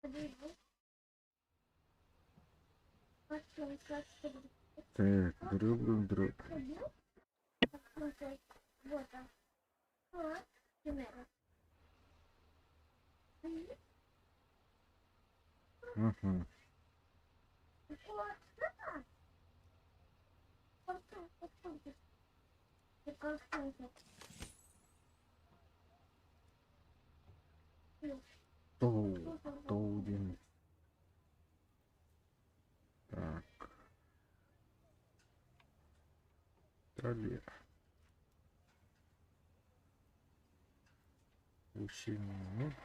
Так, друг, друг, друг. Угу. Тоу, тоу диэн. Так. Далее. Усиление.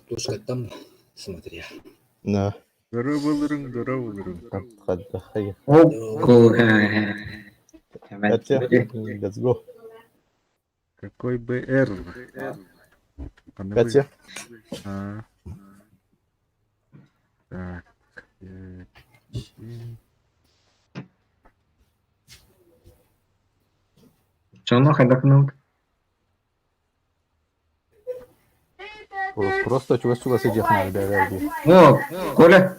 Тушкаттан смотря. Да. Здорово, здорово. Катя, let's go. Какой БР? Катя. А. Так. Чоно хайдахнут. Просто чугас-чугас сидиэх наада дии. О, Коля.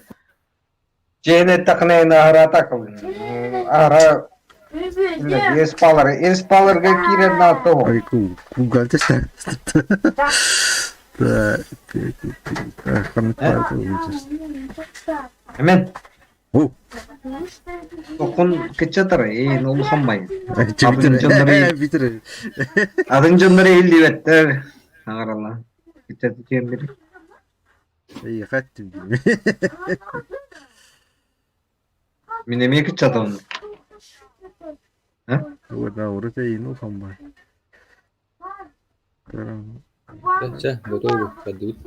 Чээнэ такнайна араатак. Ара Эспалар, эспаларга киирэр наато. Ай, кугалтеста. Так, Эмен. О. Тохун кыччатар, эй, улахан бай. Битер. Атын дьоннору иһиллибэттэр. Аҥаралаан. Кыччаты түһэн Эй, хаттым. Мин эмиэ кыччатабын. Вот, да, урут эйин улахан бай. Чэ, готовы, подут.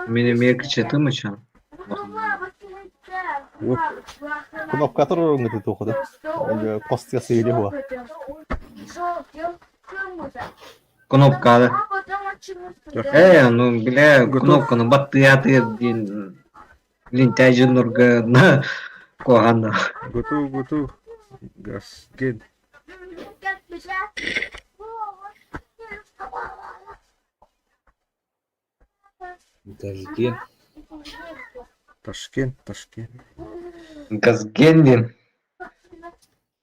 Мин эмиэ кыччатым ычан. Кнопка туруруҥҥа туохуда. Постка сыйли хуа. Кнопкада. Э, ну, бля, кнопканы баттыятыыр диэн лентяй дьоннорго на куһаҕан. Готов, готов. Газген. Газген. Ташкент, Ташкент. Газген диэн.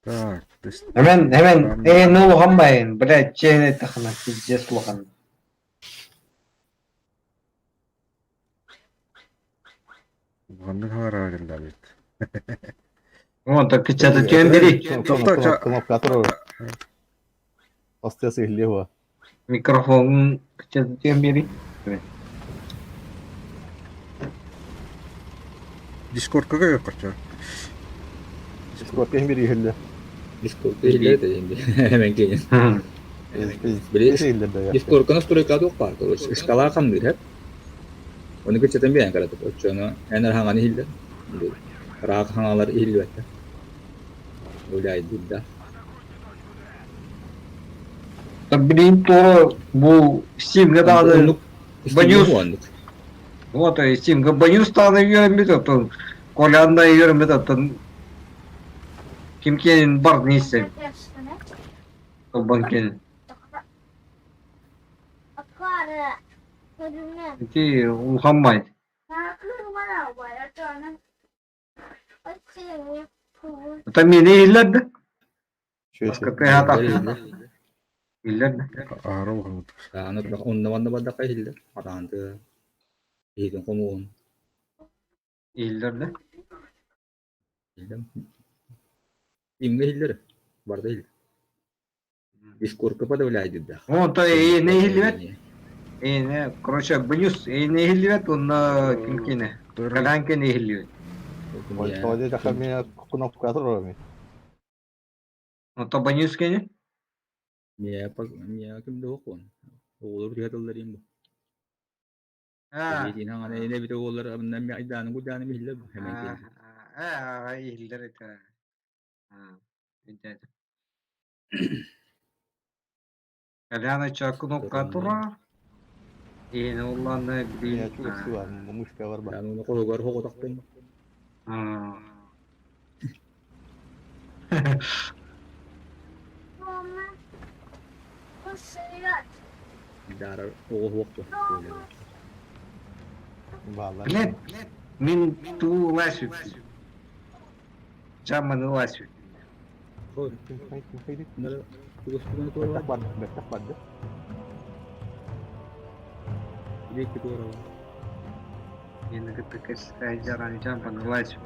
Так, то есть Hemen hemen э ну улахан блядь, чээн эттэххинэ пиздец улахан. Ханнык хаҥараҕа кэллэбит. Онтон кыччаты түөн бери. Кнопка туруор. Остуя сыһыллыа уо. Микрофонун кыччаты түөн бери. Дискордка көрүөххэ. Дискордка иһин бири иһиллэ. Дискордка иһиллэр этэ Hemen киин. Били Иһиллэр да. Дискордка настройка туох баар, короче, шкала хамныыр хэп. Оны кыччатан биэн каратып, оччону эн хаҥаны иһиллэр. Ыраах хаҥалар иһиллибэттэр. Уляйдыр да. Билин туора бу Steam'га даҕаны Банюс вот Steam'га Банюс даҕаны үөрэммит оттон Колян да үөрэммит оттон ким киэнин бардын истэм Толбон киэнин Ити улахаммай. Это миэнэ иһиллэр да? Иһиллэр да? Аһара улаханнык. Онно манна бардахха иһиллэр. Атаанты иһитин хомуоһун. Иһиллэр да? Имҥэ иһиллэр. Барда иһиллэр. Дискордка подавляйдыйдах. Онто эйиэнэ иһиллибэт. Эйиэнэ, короче, Бенюс эйиэнэ иһиллибэт уонна ким киэнэ? Калян киэнэ иһиллибэт. Тоҕо диэтэххэ мин кнопка туруорабын. Онто Бенюс киэнэ? Миэ ким да суох Оҕолор түһэ тылларым бу. Эбитэ оҕолор айдааны гудааны иһиллэр бу. Иһиллэр этэ. Коляна кнопка тура. Иһин улланна Я чувствую, мышка барба. Аны хоһугар хоҕотохпун. Даарар оҕо суох Блядь, мин туу ласю. Жаманы ласю. Бэттэх барды. Мен кытта кэс жаран жаманы ласю.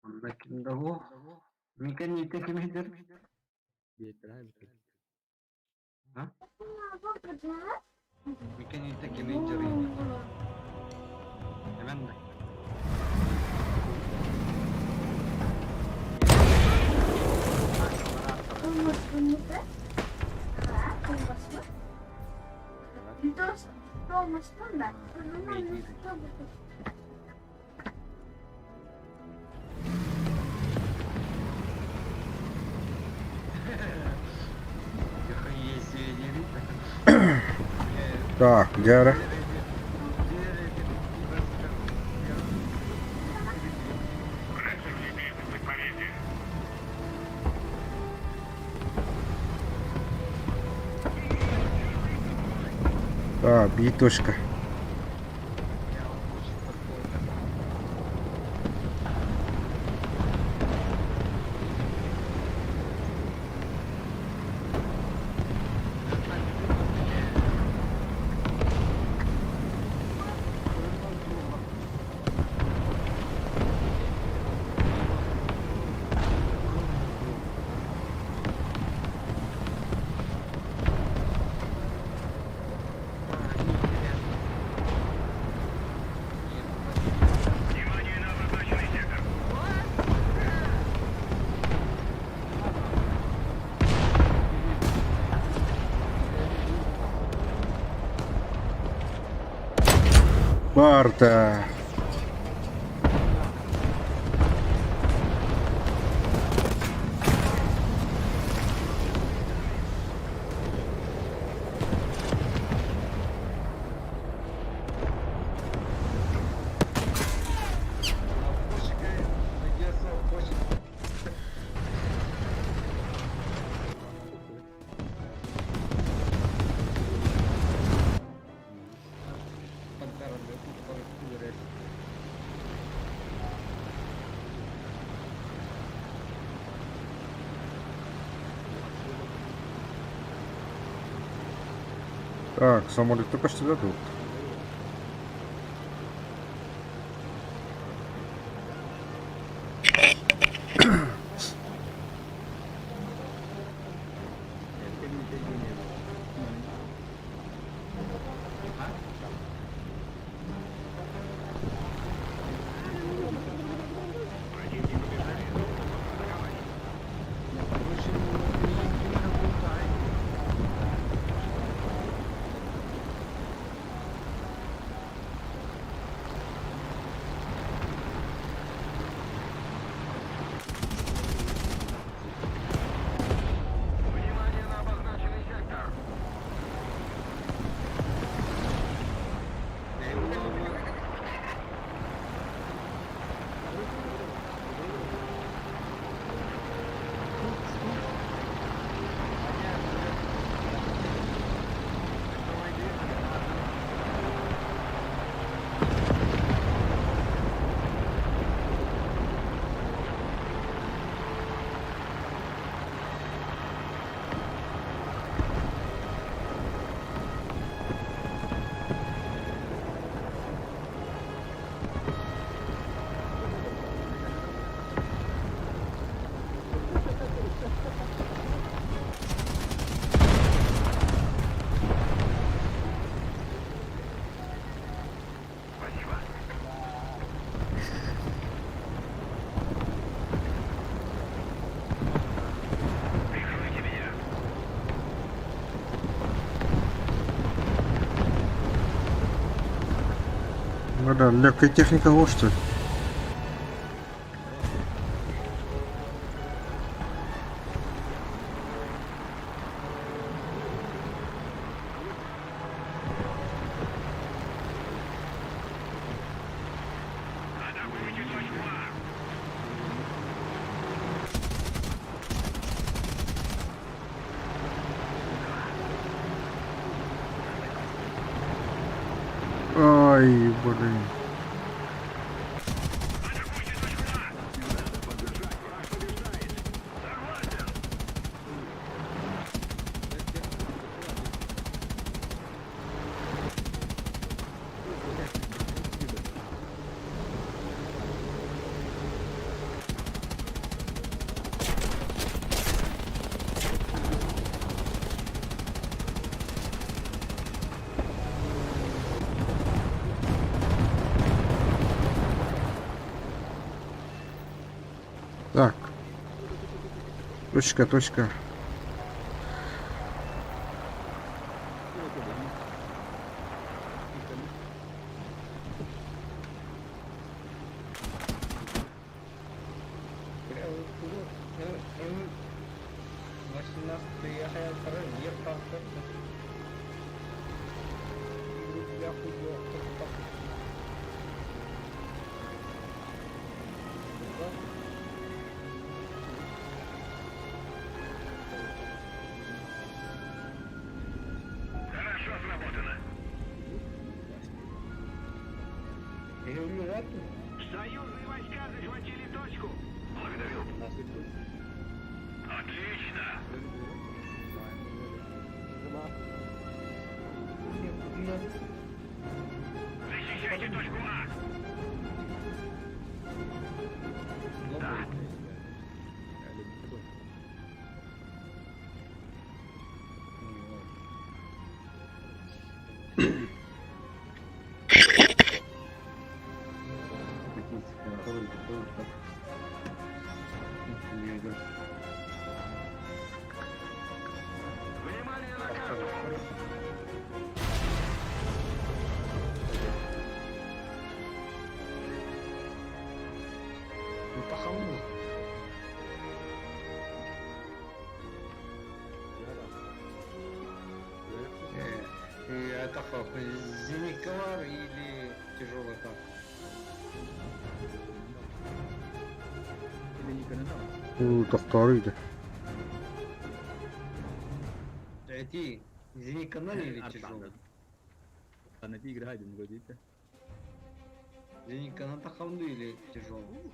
Онда ким да хо? Микен ните ким хидер? А? Микен ните ким хидер? Hemen de. Так, дьэ Так, би точка. Барта. Так, самолету почти дадут. Ну да, легкая техника вот что ли. Ай, блин. Так. Точка, точка. Зениковар или тяжелый танк? Тохтар иди. Эти Зениканал или тяжелый? Зениканал тахамду или тяжелый?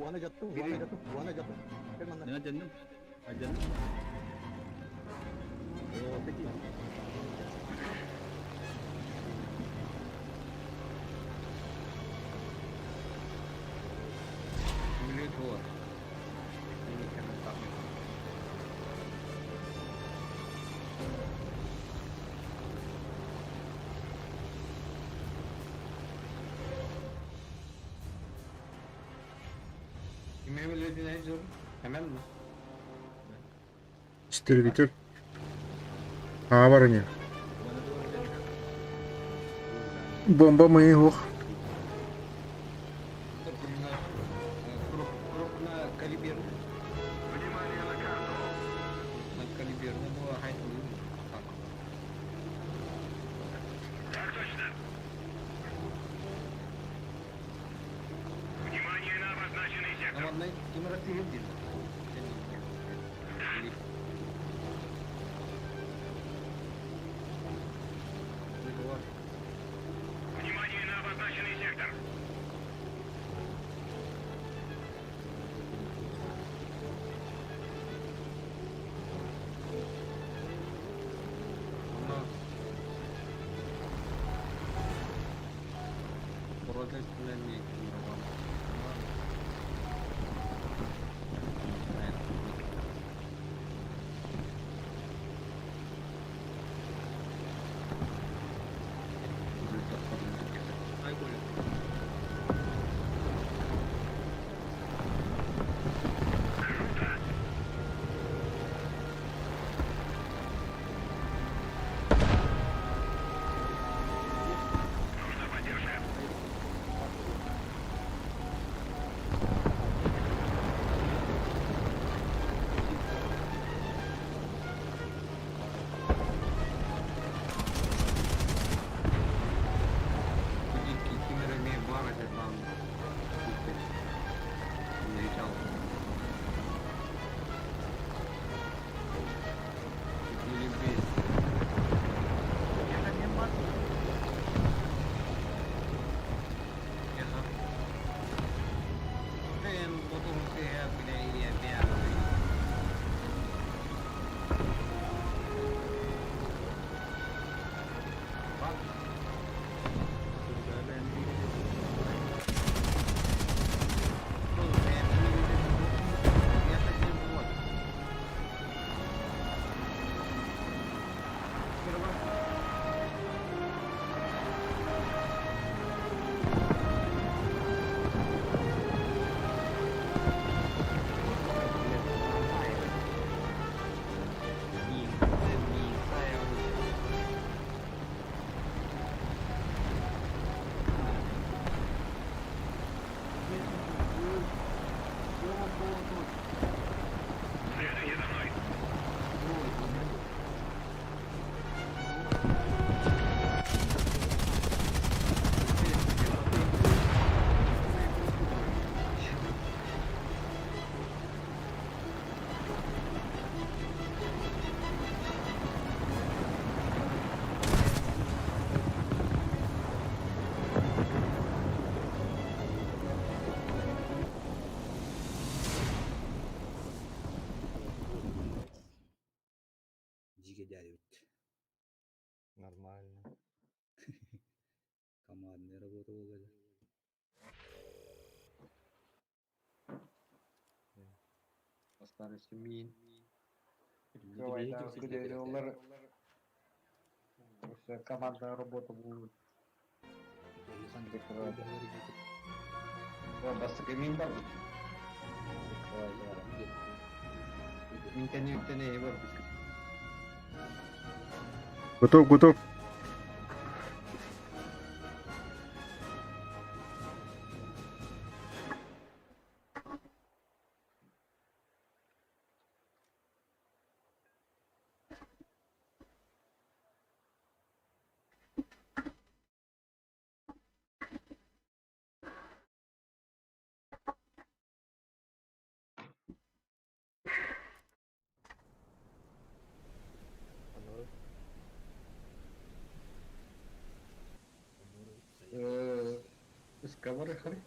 Уһана жаттым, уһана жаттым. Кел манна. Мен алдьанным. Алдьанным. Оо, таки. Мүлөт буолар. Кime milletine zor? Hemen mi? Истребитель. А, барыня. Бомба моих. Крупнокалиберный. Внимание на карту! Крупнокалиберный была хайт. Так точно! Внимание на обозначенный сектор! Ama ne kim arası değil. Внимание на обозначенный сектор! Ай, Коля. Нужна поддержка! Следуйте за мной! Жиге дядя. Нормально. Командная работа была. Остались мин. Командная работа будет. Бастык мин бар. Интернеттен бар. Готов, готов. Искабары хары.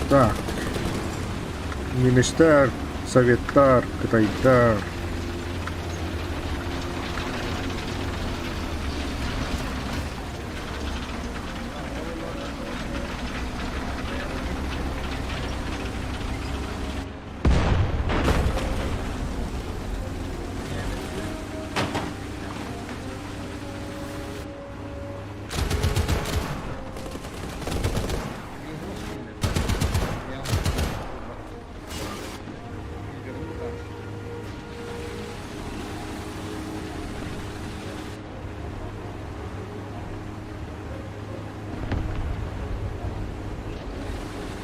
Так. Немецтэр, Советтар, Кытайдар.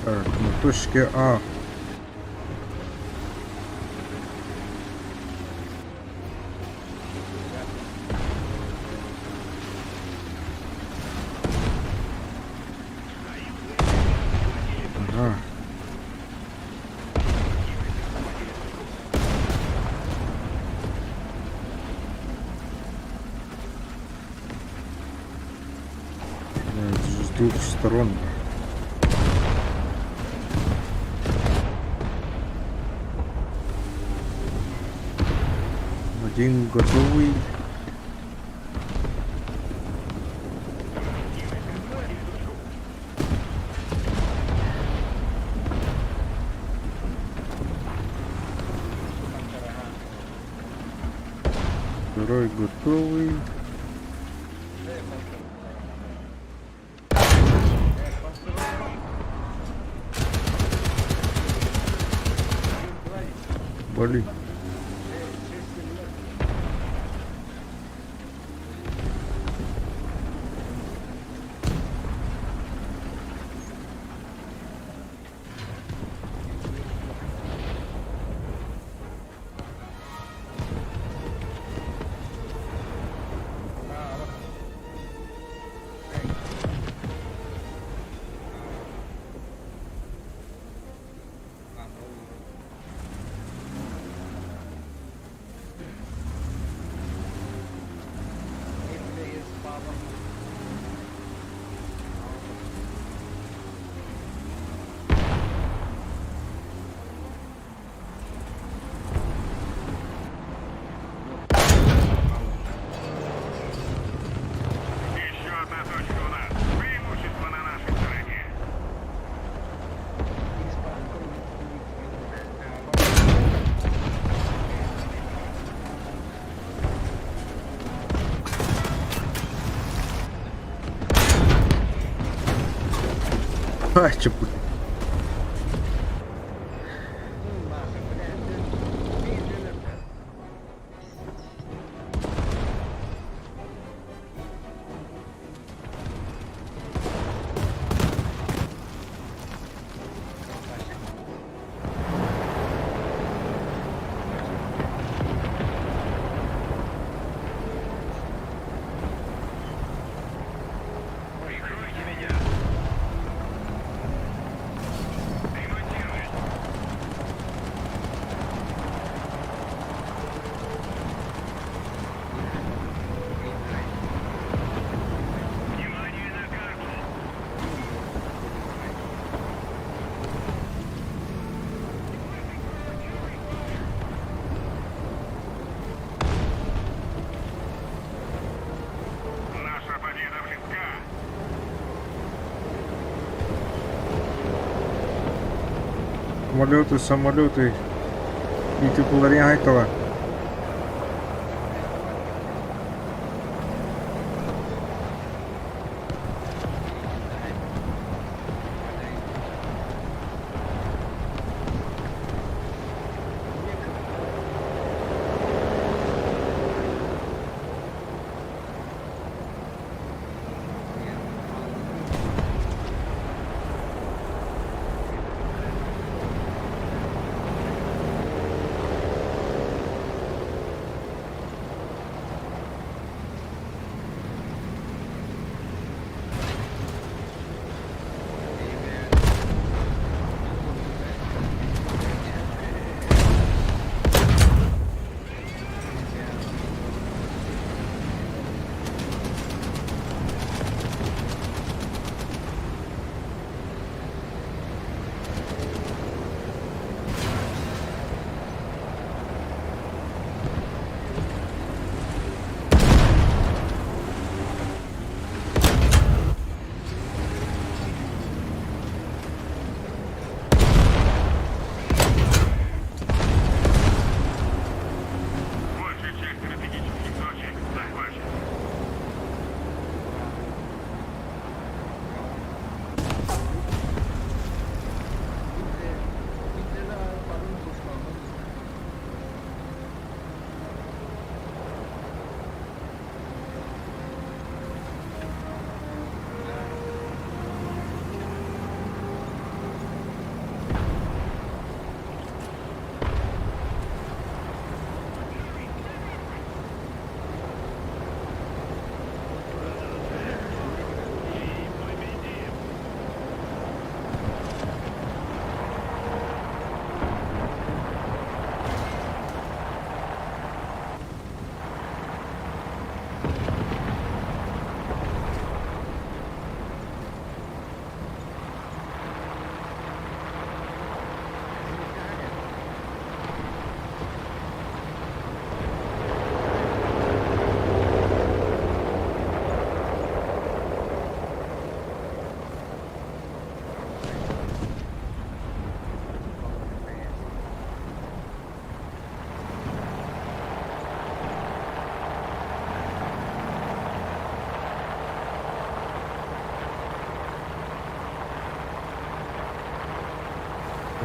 Так, на точке А. Ага. С двух сторон. Один готовый. Второй готовый. Блин. Еще одна точка у нас. Преимущество на нашей стороне. А, чепух. Прикройте меня. Ремонтируюсь. Внимание на карту. Наша победа близка. Самолеты, самолеты. И ты Айкова.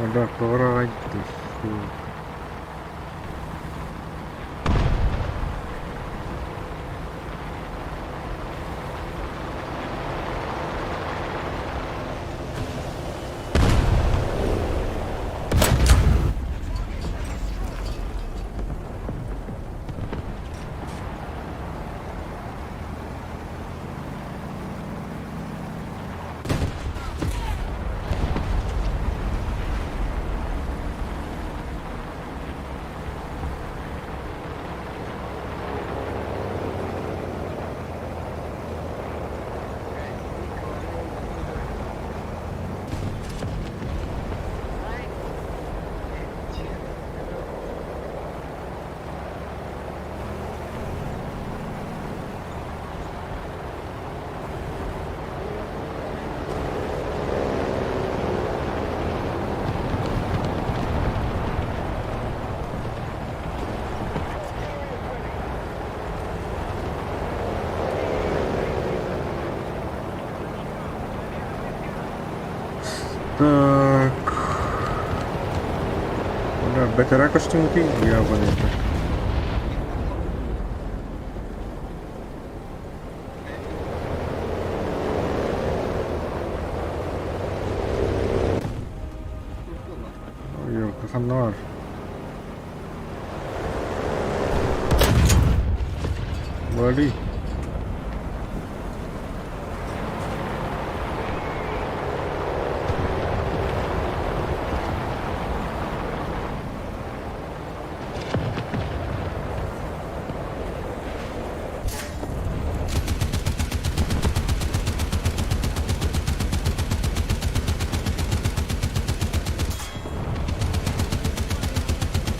Бля, ты, сука. Так. Бля, бэтэрээ көстүммүтүй ебаный. Елка ханна Вали.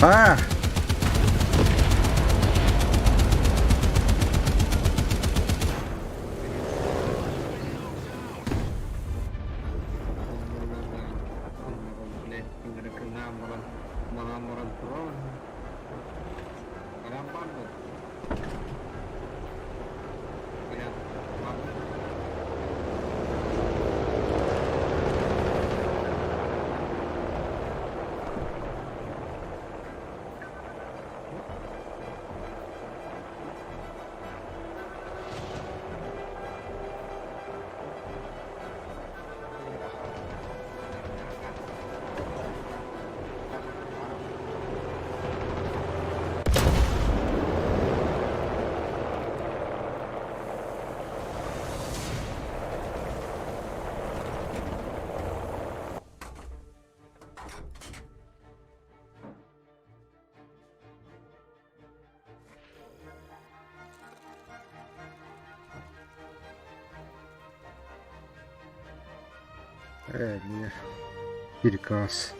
А! Э, не. Переказ.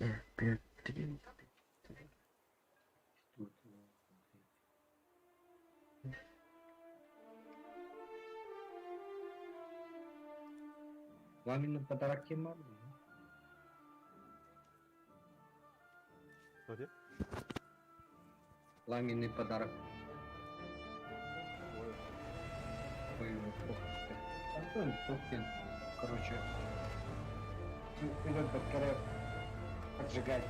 Так, 5, 3. Пламенный подарок кем бар? Что Пламенный подарок. Ой, ох, Антон Пупкин, короче, вперед батарея поджигать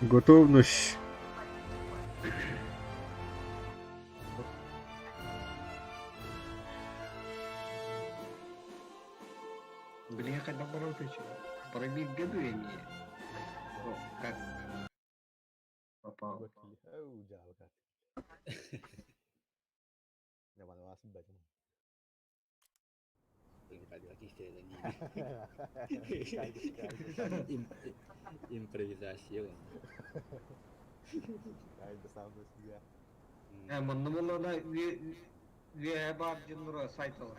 Готовность. Блин, я хотел бы Пробить году я не. О, как попал. Improvisasi. Манна буоллаҕына үөһэ баар дьонноро сайт ылар.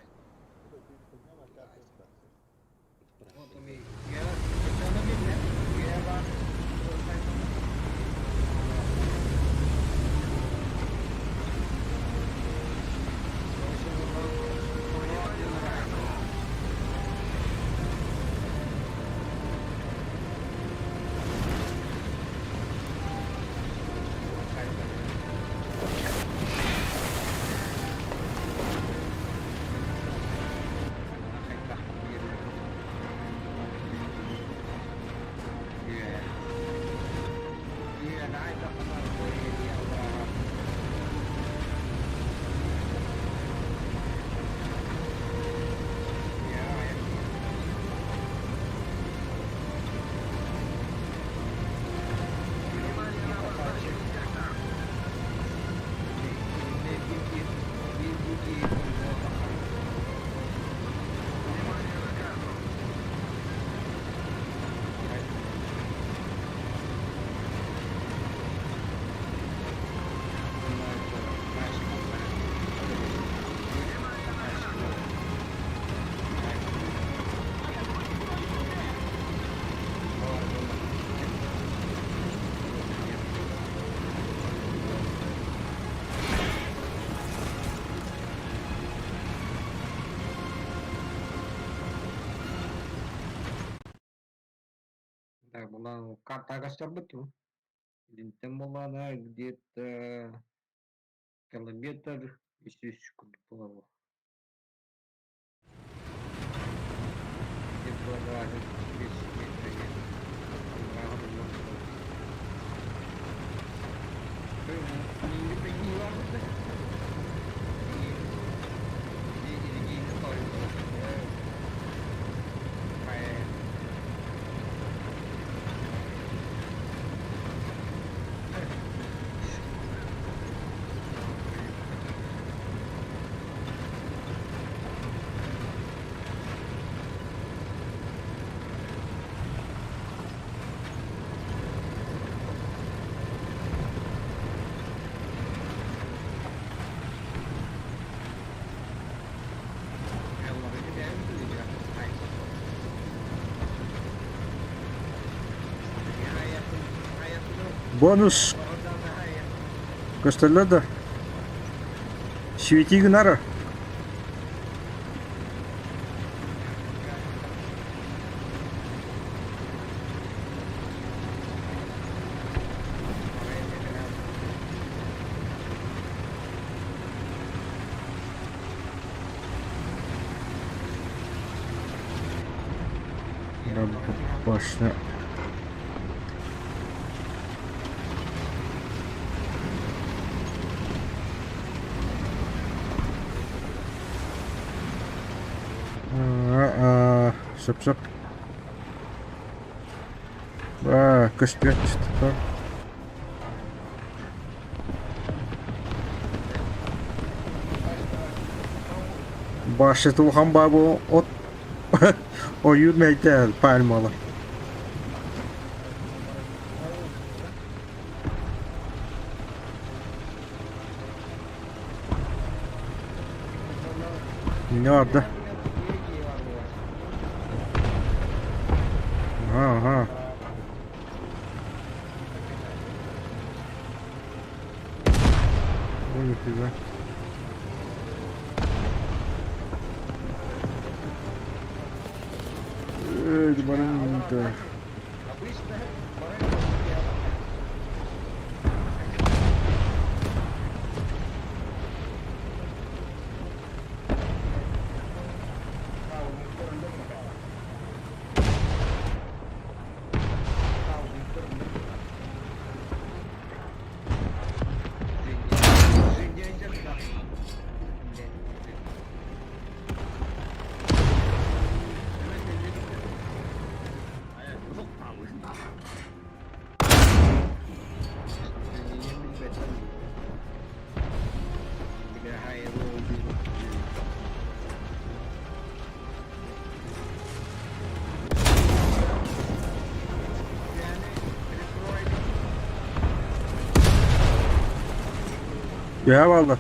Так, была карта көстөрбүт дуу? Итинтэн буоллаҕына где-то километр үс курдук буолуо. Бонус көстөллөр да свети гынара. Башня. Сөп-сөп. Көстүөт Башня улахан баа от ойуур мэйдээл пальмалар. Ne vardı? Aha aha. Ой, нифига. Эй, баран-то. Үөһэ буолла.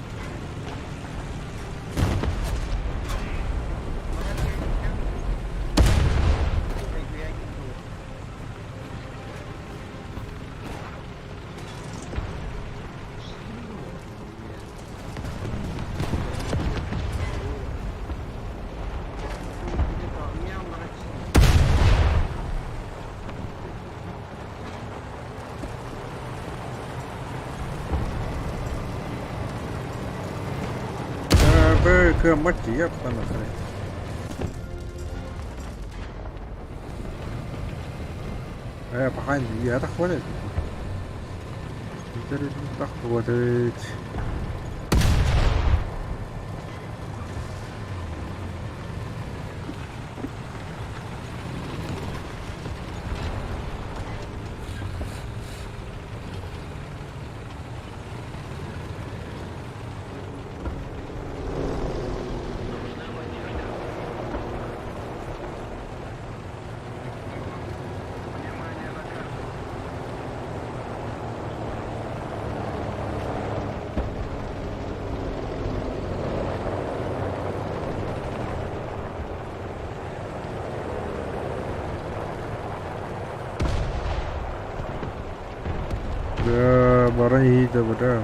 Кыаммат дии, аппанахары. Э, пахан тахват тахват. Да, баран иһиитэ быта.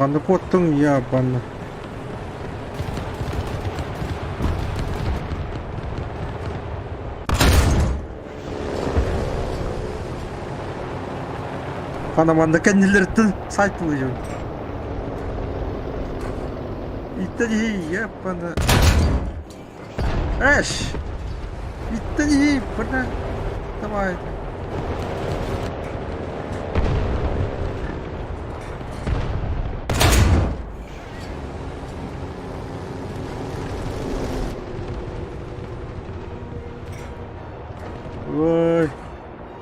Ханна куоттуҥ я банна. Хана манна кэннилэриттэн сайтылыйым. Иттэн ебана. Эш! Иттэн ебана. Давай. Ой,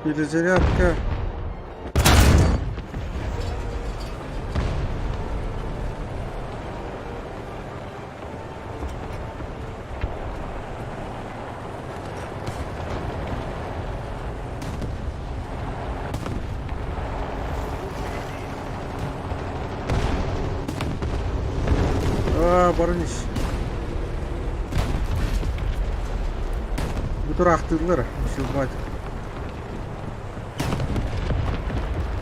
перезарядка. А, баран ис. Бу тураахтыыллар, сылбаат.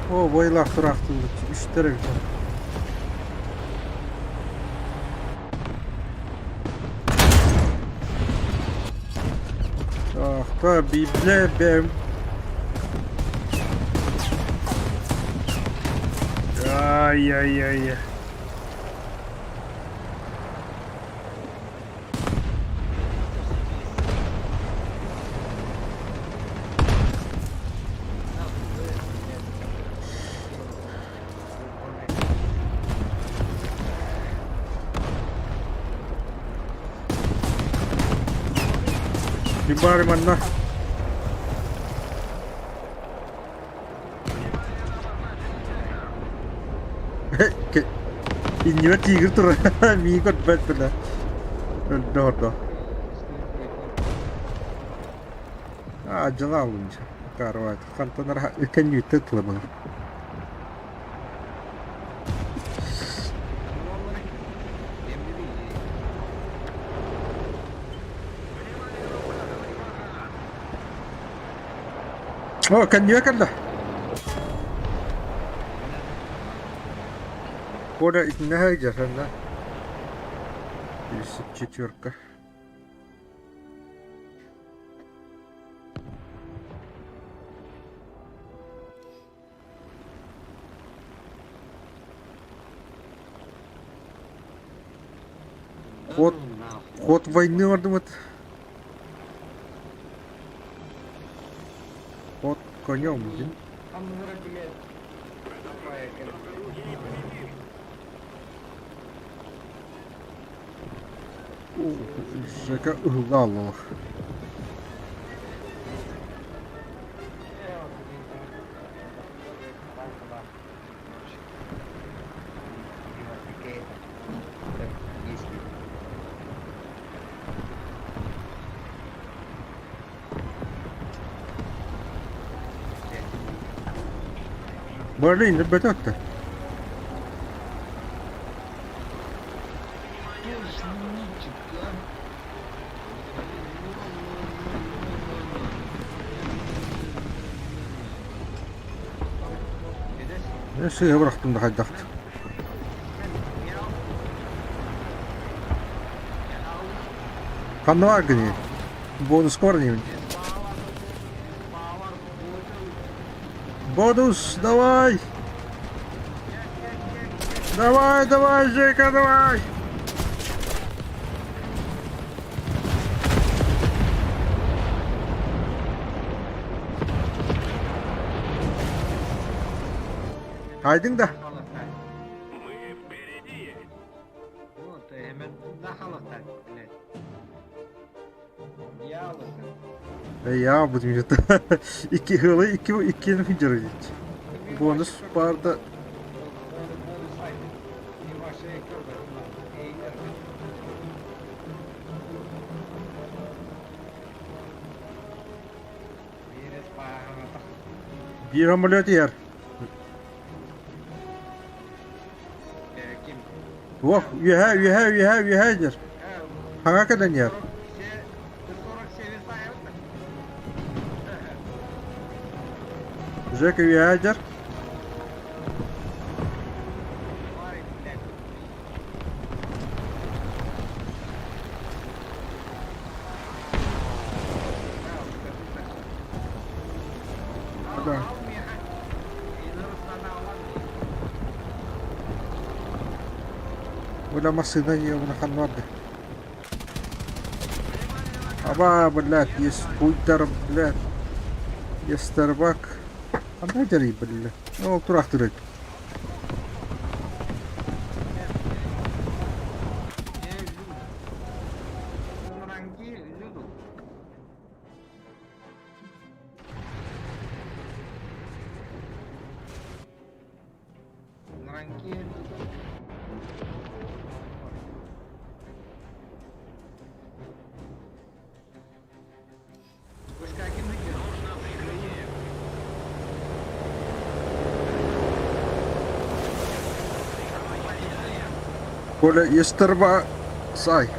О, бойлаах тураахтыыллар, үстэр эбит. Ахта, библе бэм. Ай-яй-яй. Ким баар манна? Иннибэр тигр турар. Миигин көрбөт бile. Өлдө ордо. Аа, дьала алынча. Карват. Хантан кэннүттэ тылымын. О, кэннүө кэллэ. Коля итиннэ сылдьар да. Четверка. Ход, ход войны ордубут. Ход конем диэн. Жека ыһылла Блин, бөтөттө. Сыыһа бырахтым да хайдах. Ханна бааргыный? Бонуска бар инибин. Бонус, давай! Давай, давай, Жека, давай! Айдың да. Мы впереди. Вот, hemen блядь. Я будем где-то. Икки хылы, икки икки фидер. Бонус барда. Биир самолет иһэр. Туох үөһэ үөһэ үөһэ үөһэ диир. Хаҥа кэлэн иһэр. Жека үөһэ дьэр. Да. Оля массыына уна ханнарды. Аба, блядь, есть пуйтар, блядь. Естербак. Анда жарый, блядь. Ол турахтырыт. Коля, Естерба, сай.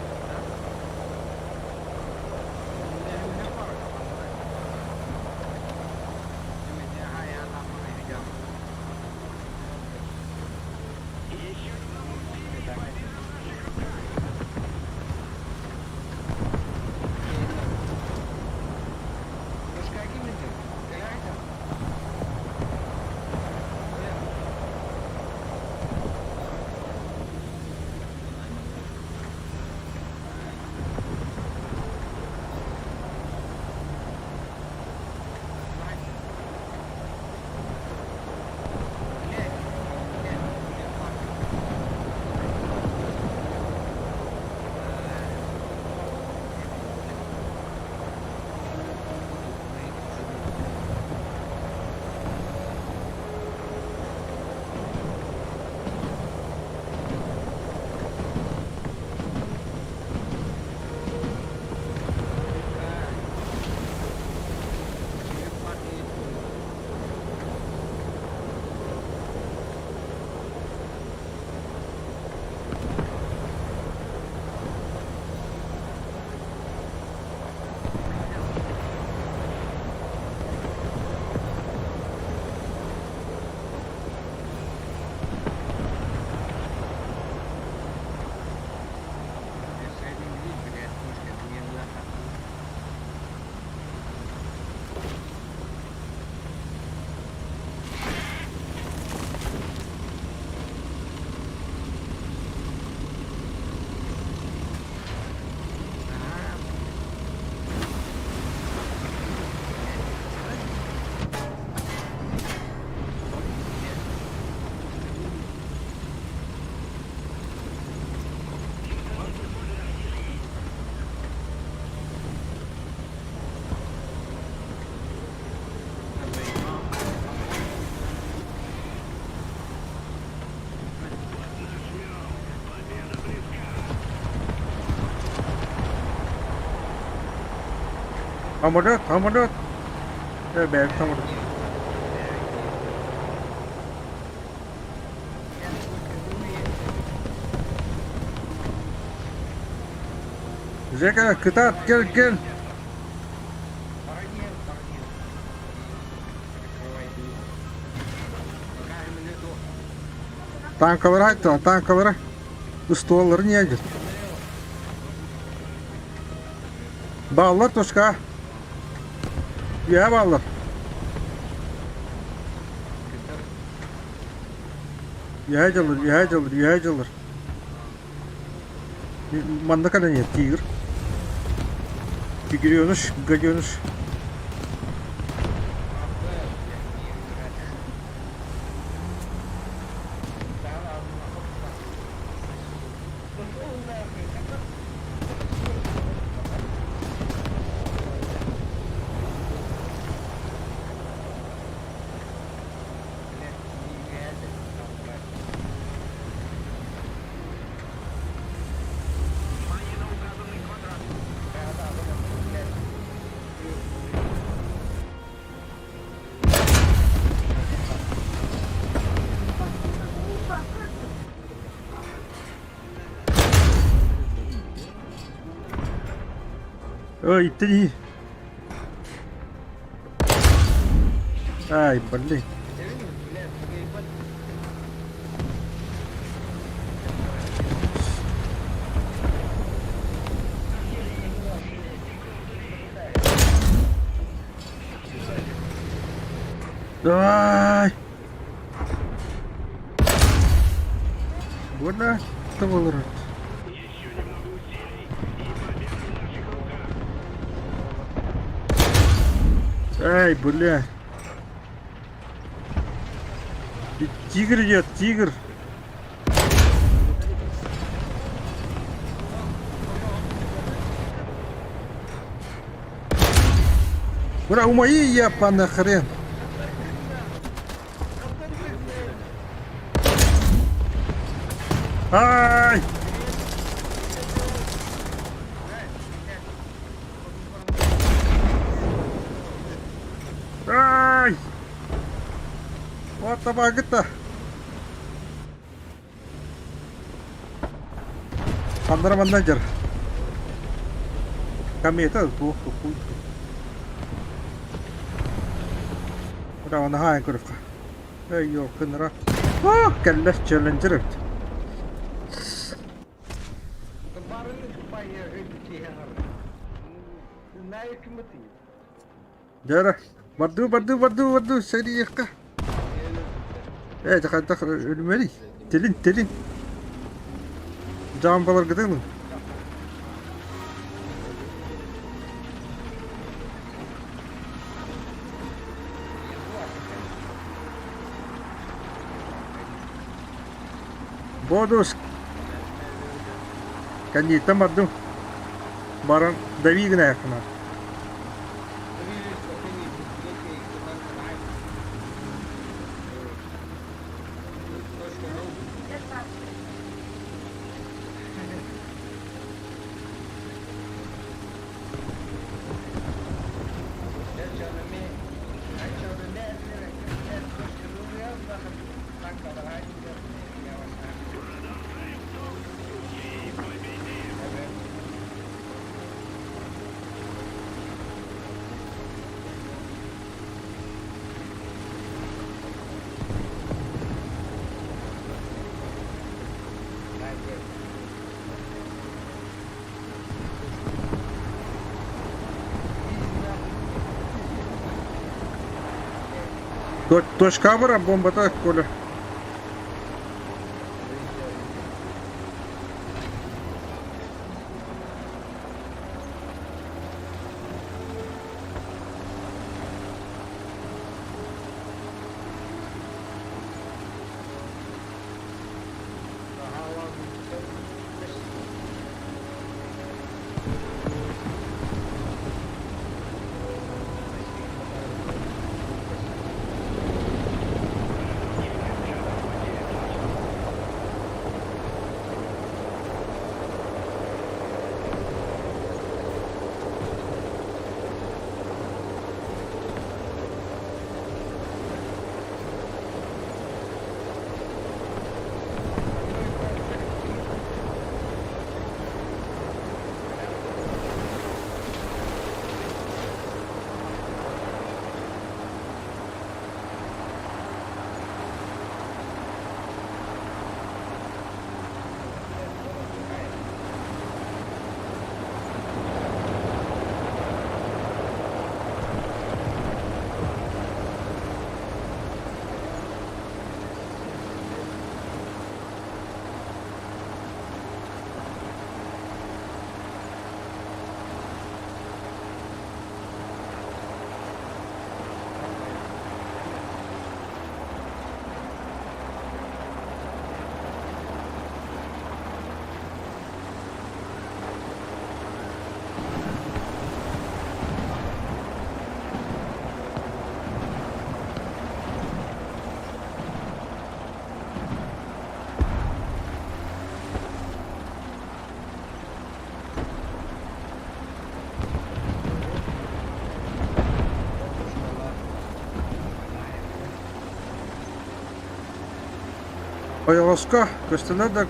Самолет, самолет. Э, бэйэм самолет. Жека, кытаат, кэл, кэл! Танкалары айттылар, танкалары. Устуолларын иэдьит. Бааллар тушка. Үөһэ бааллар. Үөһэ дьылыр, үөһэ дьылыр, үөһэ дьылыр. Манна кэлэн иһэр тигр. Тигреныш, гаденыш. Ой, ты. Ай, блин. Ай! Больно болор. Ай, бля. Тигр идет, тигр. Ура, умои я по нахрен. Ай! Ай! Вот табагыта. Ханнара манна дьар. Комета туох туппуй. Браво, наһаа көрүөххэ. Эй, ёлкынра. А, кэллэ челленджер эбит. Дьэ бардыы, бардыы, бардыы, бардыы, сэриэххэ. Ээ, хайдах өлүмэрий? Тилин, тилин. Дьаамбаларгытын. Бодус. Кэнниттэн бардым. Баран дави гына Точка бара бомбата Коля. Ойоҕоско көстөлөр да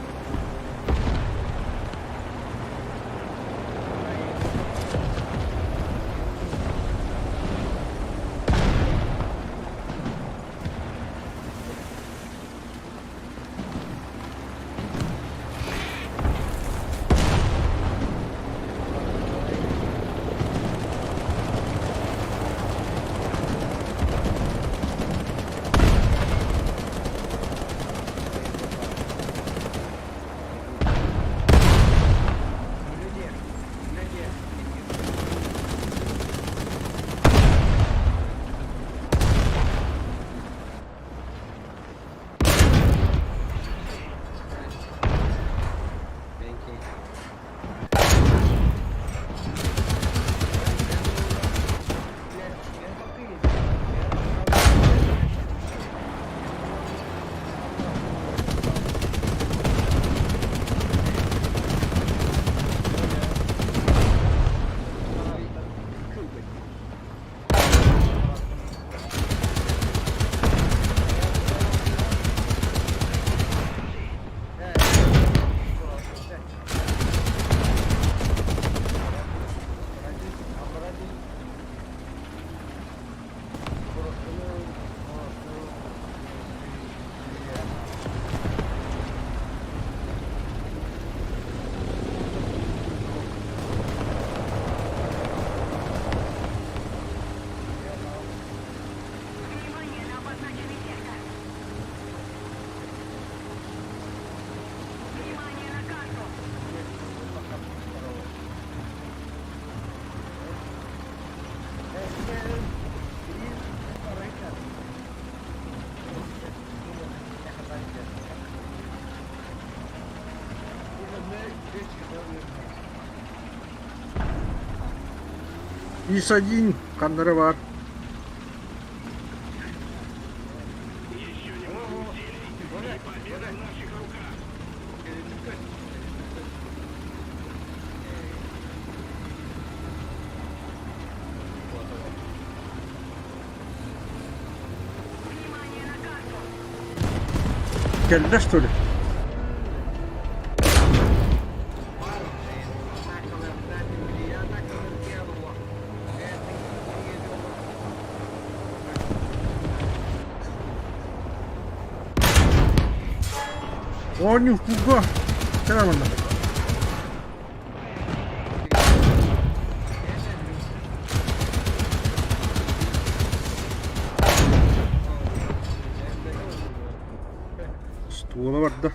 Ис-один ханнара баар. Кэллэ что ли? Оонньуу куга кэлэ манна. Стуола барда.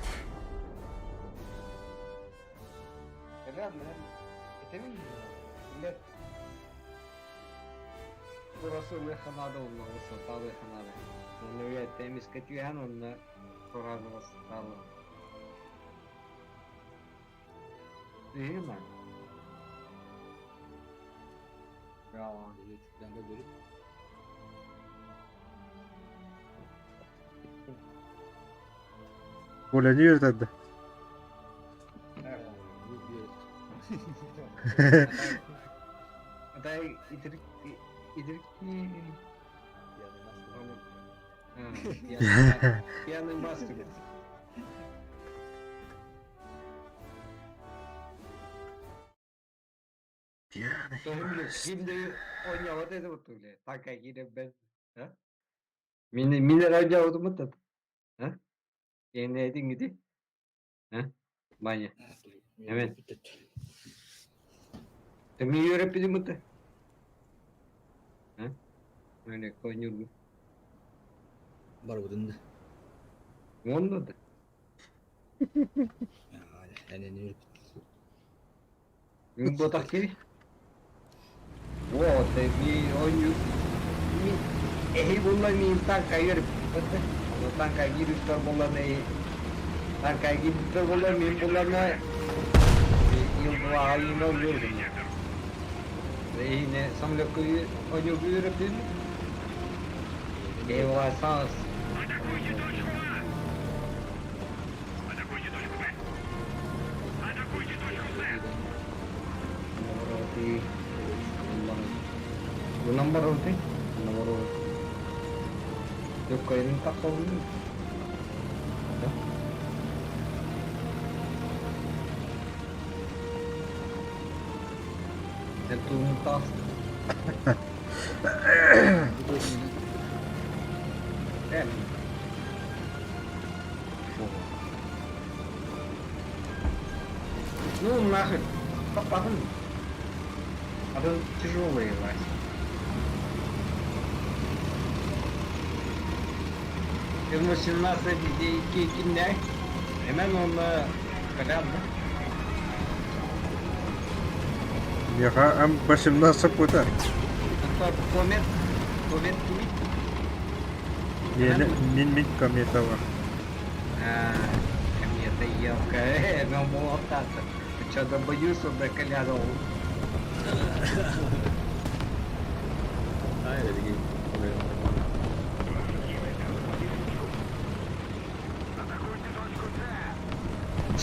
Коляны үөрэтэрдэ. Барбытын да. Тумтас. Ну нахуй, потом. А то тяжелые, Вася. Ему 17 детей киндер. Hemen onunla kalem Миэхэ М18 саппыта. Комет, комет кимит? Миэнэ мин мин кометова. Комета елка, мен болотата. Что-то боюсь, он до коляда.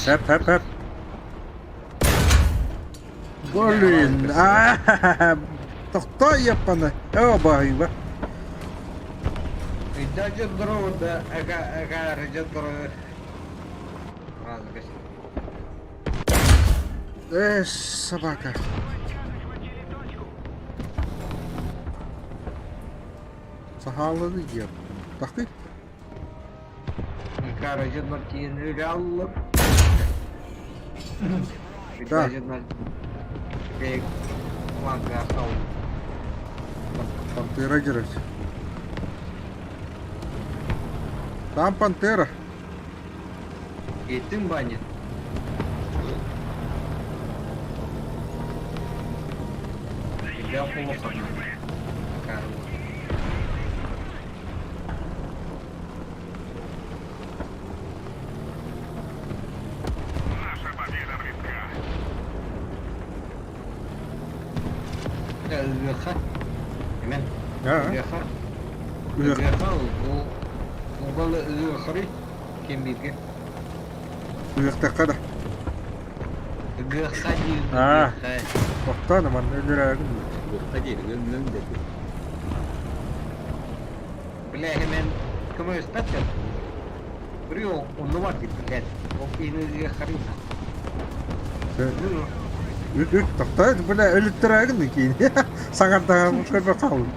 Хэп хэп хэп. Блин, аа, тохтоо яппана. Оо баһыйба. Даже здорово, да, ага, ага, здорово. Э, собака. Сахалыны диэп. Тахты. Короче, Мартин реал. Да. Пантера дерет. Там пантера. Этим банит. Я плохо. Наша победа близка. Леха. Мен. А, Леха. Леха. Угол Лехары. Кем бирге. Уйахтакка да. Гыха диир. А. Тохтоон манна өлөрөөгүн. Гыха диир, нөм диэки. Бля, мен көмөспөт. Прио, онну бар дип, блядь. Ол киһини Лехарина. Үт үт тохтоо бля өлүттөрөөгүн киин. Саҥардаҕа көрбө хаалын.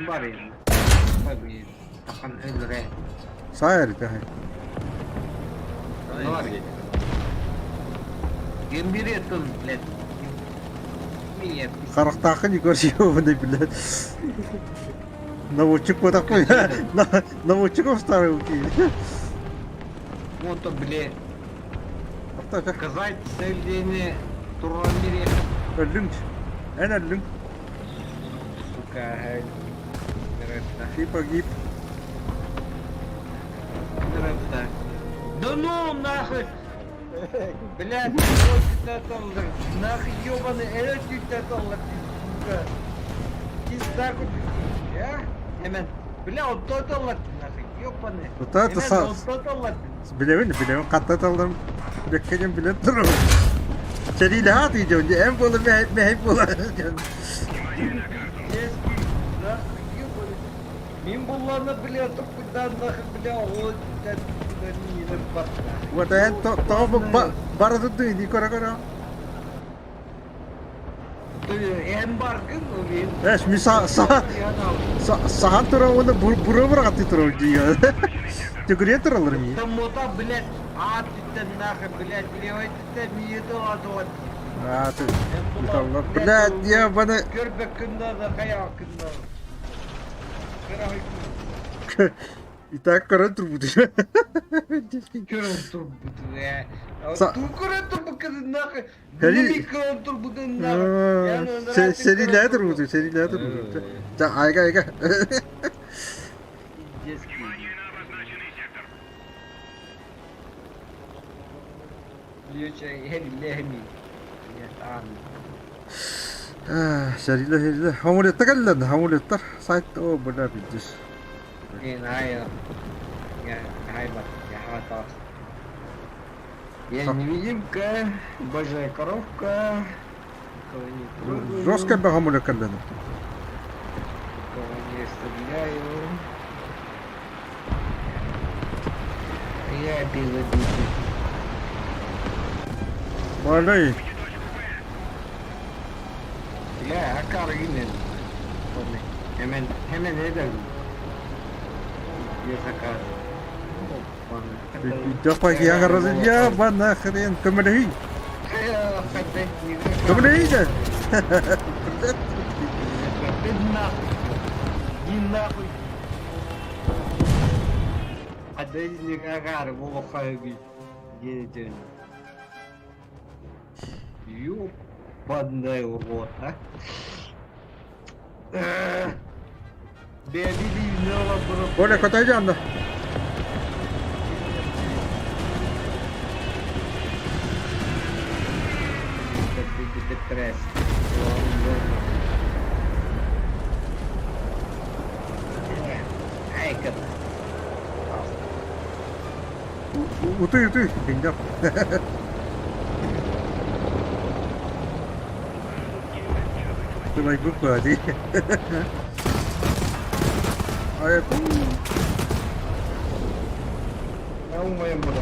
Бар енді. Тахан өлүрэ. Саар итэ. Бар. Гембире тун, блядь. Мия. Харахтаахын Егор блядь. Наводчик вот такой. Наводчиков старый киин. Вот, блядь. Тохтоо. Казать цель туран бире. Өлүҥ. Эн өлүҥ. Сука, Вероятно. Ты погиб. Вероятно. Да ну нахуй! Блядь, вот это нахуй ёбаный, это сука. Пизда купи, а? Эмен, бля, вот это нахуй, ёбаный. Вот это Эмен, вот это Билэбин, билэбин, хатта таллым. Бэккэдем билет туру. Сэрии хаат идён, эм буола мэһэй буола. Нахуй, ёбаный. Мин булланы, бля, тупыдан нахуй, бля, вот это бар. Вот эн то бара туту ини кора кора. Эн баргын, мен. Эш ми са са сахан тура оны бура бура каты тура дия. Түгүрен туралар ми. Там мота, блядь, а ты нахуй, блядь, левой ты ми это ладно. А ты. Блядь, я бана Көрбөк күндө хаял күндө. И так көрөн турбут. Көрөн турбут. Ту көрөн турбут нахуй. Көрөн турбут нахуй. Серилээ турбут, серилээ турбут. За айга айга. Внимание на обозначенный сектор. Серилээ серилээ. Хамулеттар кэллэн, хамулеттар. Сайт о бля бидис. Я хай я хватал. Я невидимка, божья коровка. Никого не трогаю. Жестко бы хамулет кэллэн. Никого не стреляю. Я безобидный. Балай. Бля, акары yine. Hemen hemen eder. Я заказ. Дапа я нахрен көмөлөһүй. Көмөлөһүй да. Ты нахуй. Иди нахуй. Хадайник агар волохайги. Едем. Ёбаный рот, а. Оля, котайдьан да. Утуй, утуй, динжап. Тулай буква ди. Ай, Умаем буду.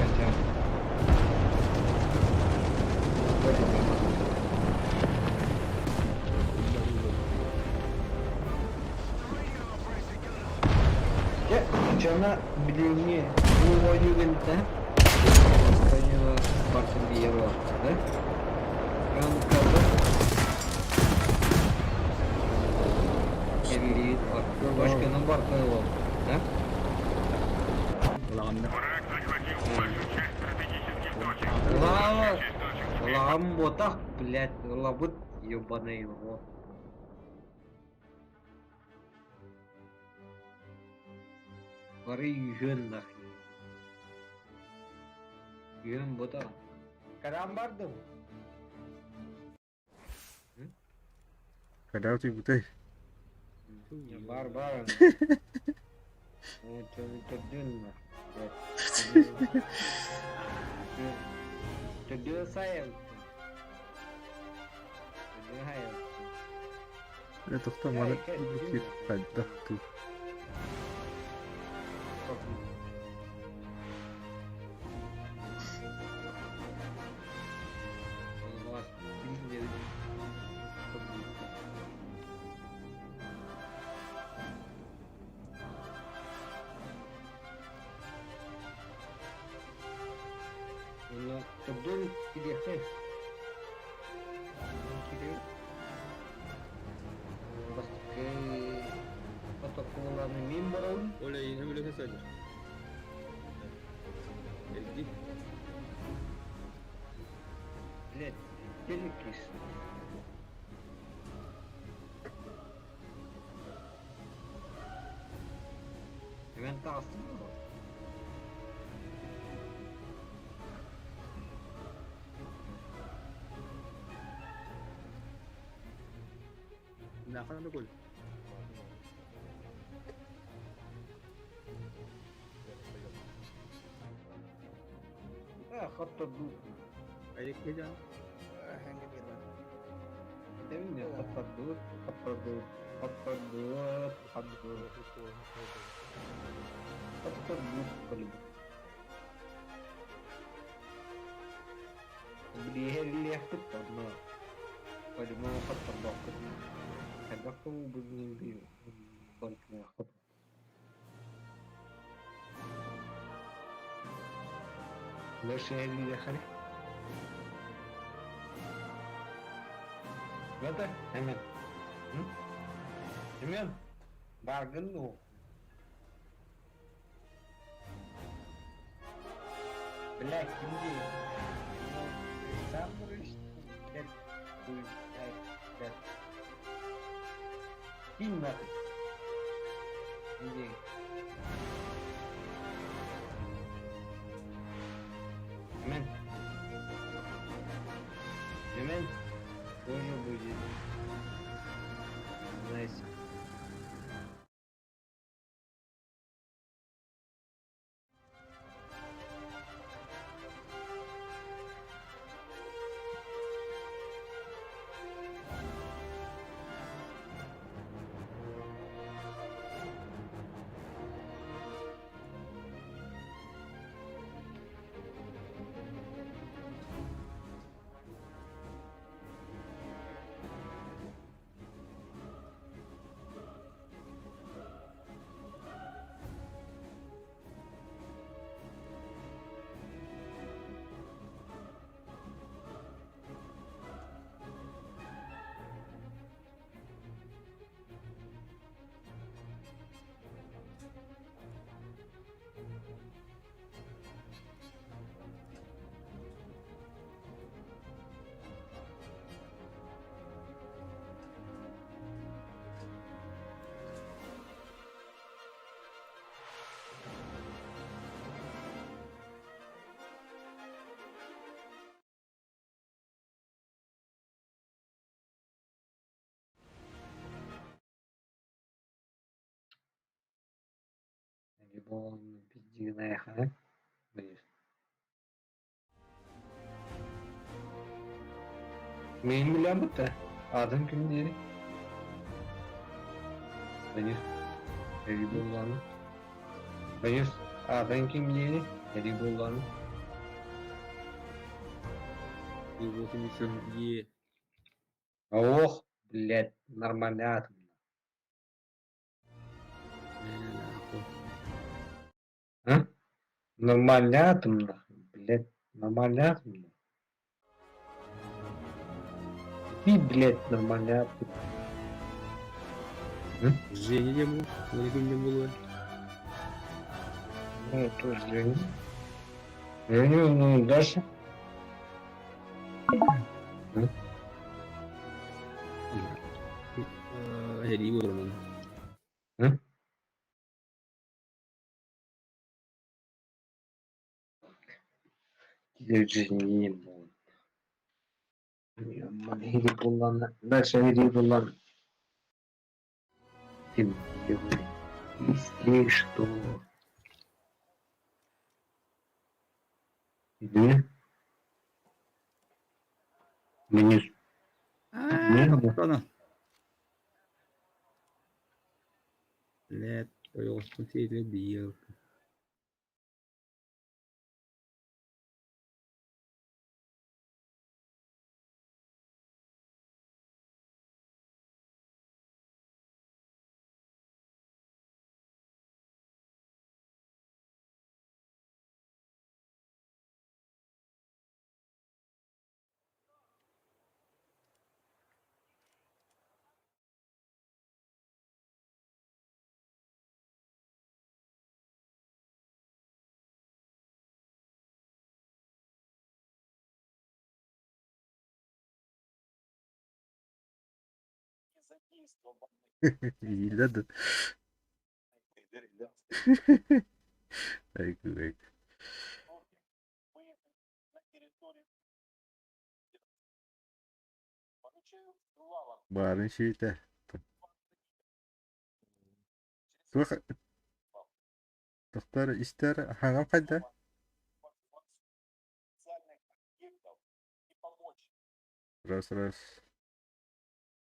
Чана билиҥҥи бу оонньуу кэнниттэн Испанияҕа барсан тиийэ да? Кэллиит башканы барта да? Враг захватил большую часть стратегических точек. Лава, Часть точек теперь лам ботах, блядь, лабыт ебаный в рот. Бары үйөн нахуй. Үйөн ботах. Карам бардым. Когда ты бутай. Бар бар. Төдү сайын. Төдү хайын. Это маны кир хайдах ту. Төдүн кидехте. Киде. Баскы протоколларны мин барабын. Оля yine böyle sayılır. Elgi. Блядь, телекис. Hemen tastın mı? Nakana da gol. Ha, hatta bu. Ayık ne can? Demin ya hatta dur, hatta dur, hatta dur, hatta dur. Hatta dur по-любому. Билиһэллиэхпит онно по-любому хаттордоохпут. Хайдах бу балкыныахпыт. Лэшэһэллиэхэри. Это Эмен. Эмен. Баргын ну. Бля, кимди? Сам бурыш. Блядь, хуй, ай, блядь. Кинь нахуй. Иди. Эмен. Эмен. Тоже будет. Найс. Мин билэбит да, атын ким диэри. Боюсь, эри буоллаҕына. Боюсь, атын ким диэри, эри буоллаҕына. 83 Е. Ох, блядь, нормальный атом. А? Нормальный атом, нахуй, блядь, нормальный атом. Ты, блядь, нормальный атом. Женя не был, не было. Ну, тоже Женя. Женя, ну, дальше. Сэрии буолар. Дальше Что? Где? Мне Ана. Лет, ойоҕоспун сиэтэ биир. Ииллэ да. Айгы. Баарын сиитэ. Туох тохтор истэр хаҥам хайда? Раз раз.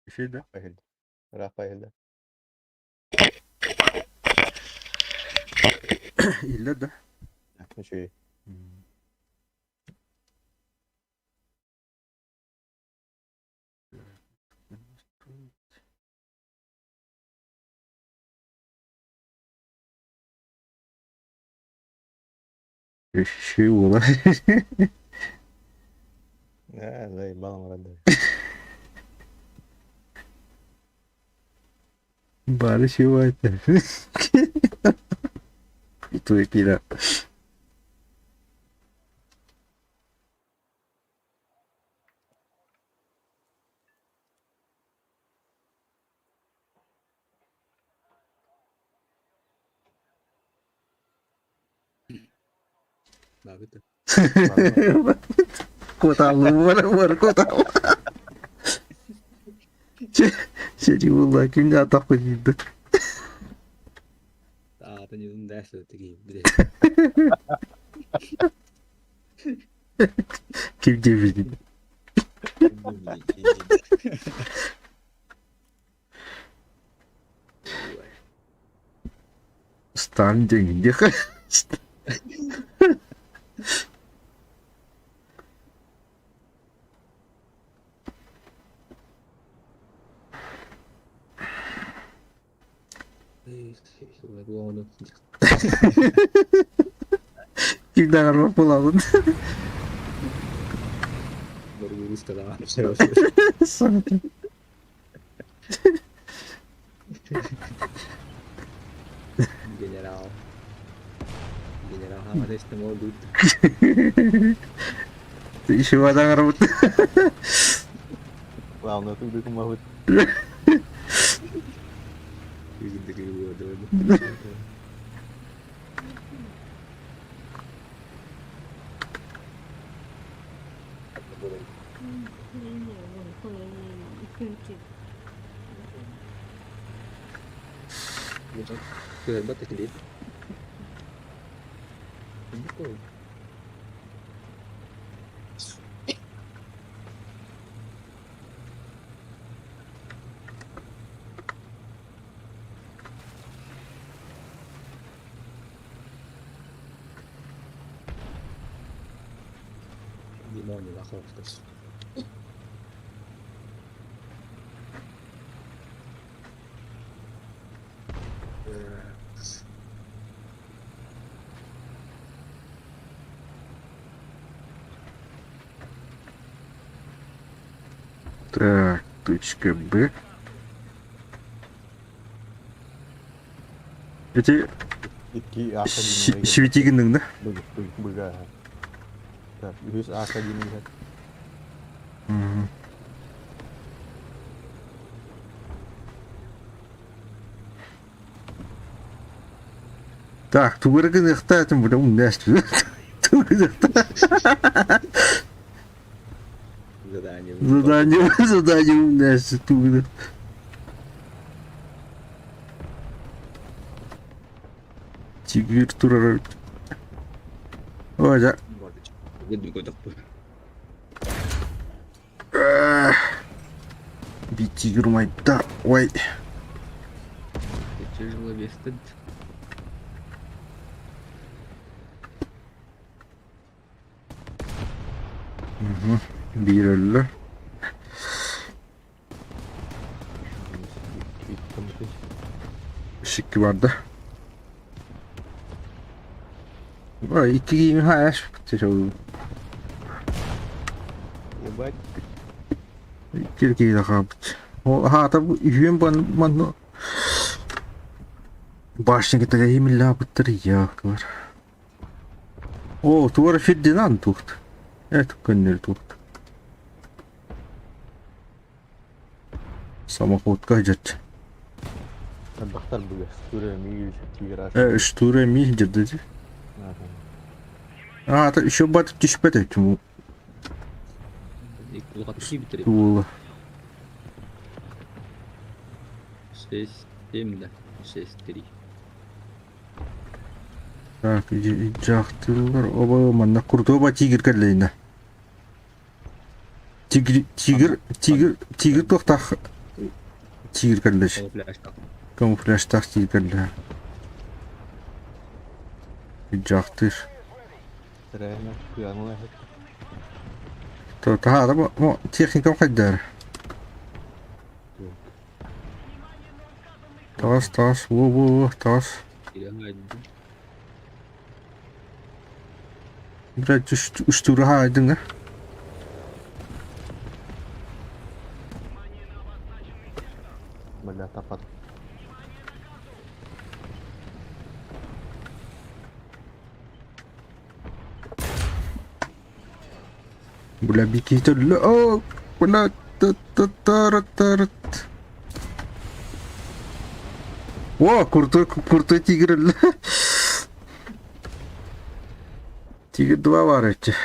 Иши да? Рафаэль. Иллэ да? Үчүгэй. Иши уола. Ээ, заебал мораль. Баары сиуайта. Туекира. Бабыта. Куоталлы бар куоталлы. Сети буолла күн атах күйдү. Аатын юн дәсі тиги биле. Ким дебидин. Сталин деңинде. Ким дагарма буолабын. Генерал. Генерал хамадесте модут. Еще дагарбыт. Главное, тут дык могут. Так, точка Б. Эти Икки ака диэн свети гынныҥ да? Быга. Так, үһүс ака диэн иһэр. Так, тугу эрэ гыныахтаатым, бля, умнээстим. Тугу гыныахтаа. Задание. Задание, задание умнээсти, тугу гыныах. Тигр турар. Ой, да. Тигр майда. Ой. Тяжело вестед. Биир өллө. Икки барда. Ой, икки киими хааш. Ебать. Икки киһи хаалбыт. Ол хаата үһүөн манна башня кытта иһимиллаабыттар иякылар. О, туора Фердинанд туохт. Это көннөрү туохт. Самоходка дьэт. Элбэхтэр быга. Тура миил тиграш. Штура миил дьэрдэти. А, это еще бат түспэт этим. Тула. 6, 7, да. 6, 3. Так, дьахтылар оба манна курдуоба тигр кэллэйнэ. Тигр, тигр, тигр, тигр туохтаах тигр кэллэш. Камуфляжтаах тигр кэллэ. Дьахтыр. Тэрээһинэ кыаныла Таһаара бу техникам хайдар. Таас, таас, во-во-во, таас. Блядь, үстүүрэ хаайдыҥ а? Бля, тапат. Бля, бикиитэ О, бля, та-та-та-ра-та-ра. О, крутой, крутой тигр. Тигр два бар эти.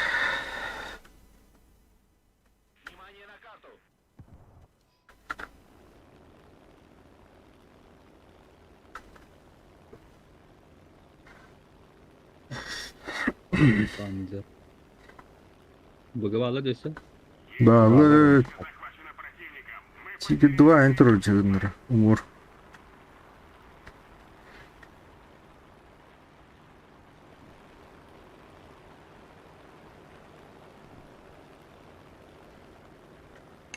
Панзер. Быгабала дөссө? Да, Тигр 2 энтер жигнер. Умур.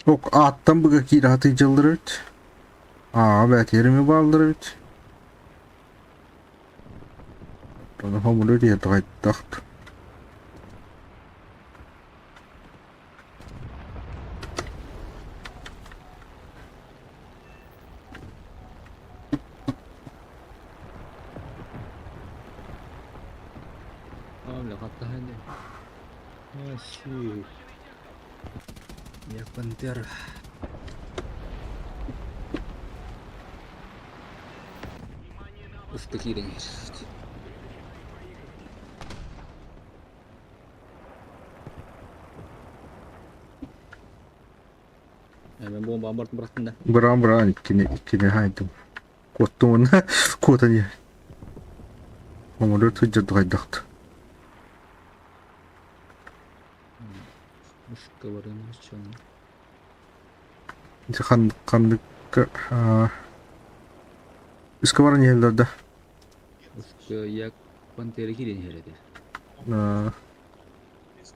Ок, аттан быга киираты жылдырыт. Аа, бәтерimi балдырыт. Оны хомулу дие тагайттахт. Я пантера. Уф, какие Мен бомба бартын бырахтым да. Быран быран иккини иккини хайдым. Куоттум куотан Хомулу туджа тугайдахт. Кыбарын чон. Хан ханнык Үскэ баран иһэллэр да? Як Пантера киирэн иһэр этэ.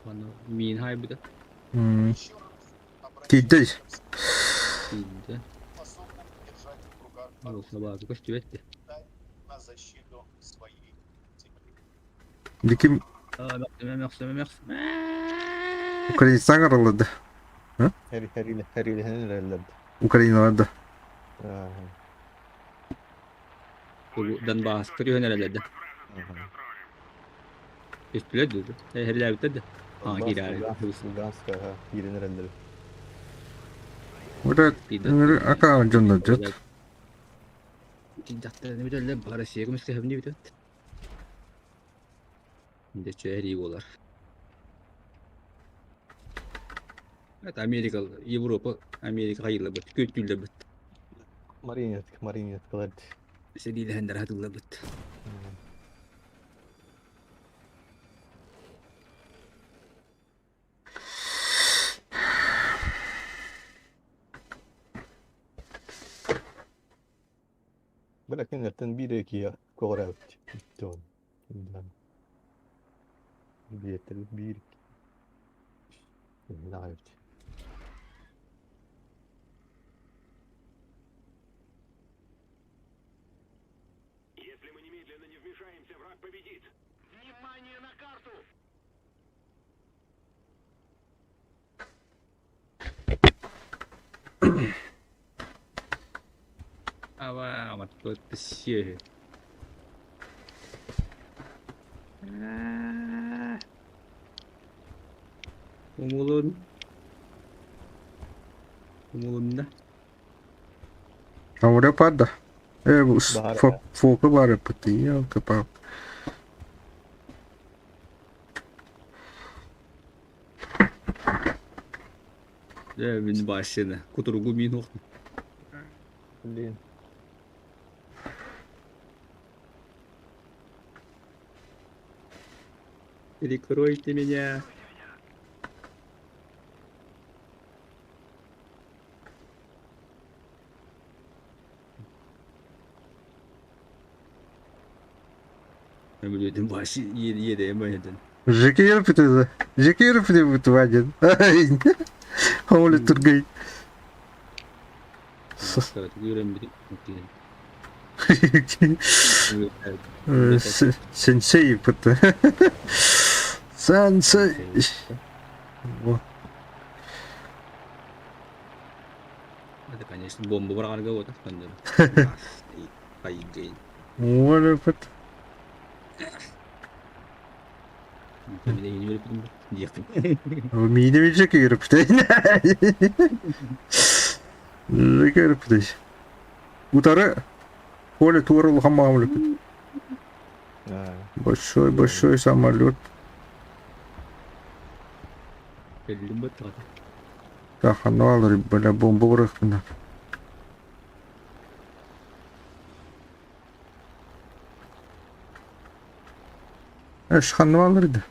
Аны миин хаайбыта. Тиийдэй. Тиийдэ. Ол собака көстүбэт де. Диким Украинецтан арылларды. Украиналар да. Донбасска түһэн эрэллэр да. Түстүлэр дуу? Эһэрлээбиттэр да. Аа киирээри. Луганска киирэн эрэллэр. Вот ака дьоннор дьот. Дьахтарны бүтэллэр Россия көмүскэһэбин бүтөт. Дэччэ эрии буолар. Это Америка, Европа, Америка хайыллабыт, күөттүүллэрбит. Маринетка, маринеткалар. Сэриилэһэннэр хатыллабыт. Бile кинилэртэн биир эрэ киһи көҕүрээбит дьон. Биэттэр биир эбит. Если мы немедленно не вмешаемся, враг победит. Внимание на карту! Ава, матты сиэһи. Умулун. Умулунна. Ahora parda. Fuoco баар эппит. Елки-палки. Дьэ, мин баашшыны. Кутуругу миин уохтум. Блин. Прикройте меня. Билбитим башы иэдэйэн байытын. Жекер бүтү. Жекер бүтү бүтү вадин. Холи тургай. Сенсей бүтү. Сенсей. Это, конечно, бомба бараҕарга вот What if Миинэ жекер бүтү. Жекер бүтү. Утары Коля туора улахан маамылыппыт. Большой, большой самолет. Таханалар, бля, бомба бырахпына. Эш ханналар иди.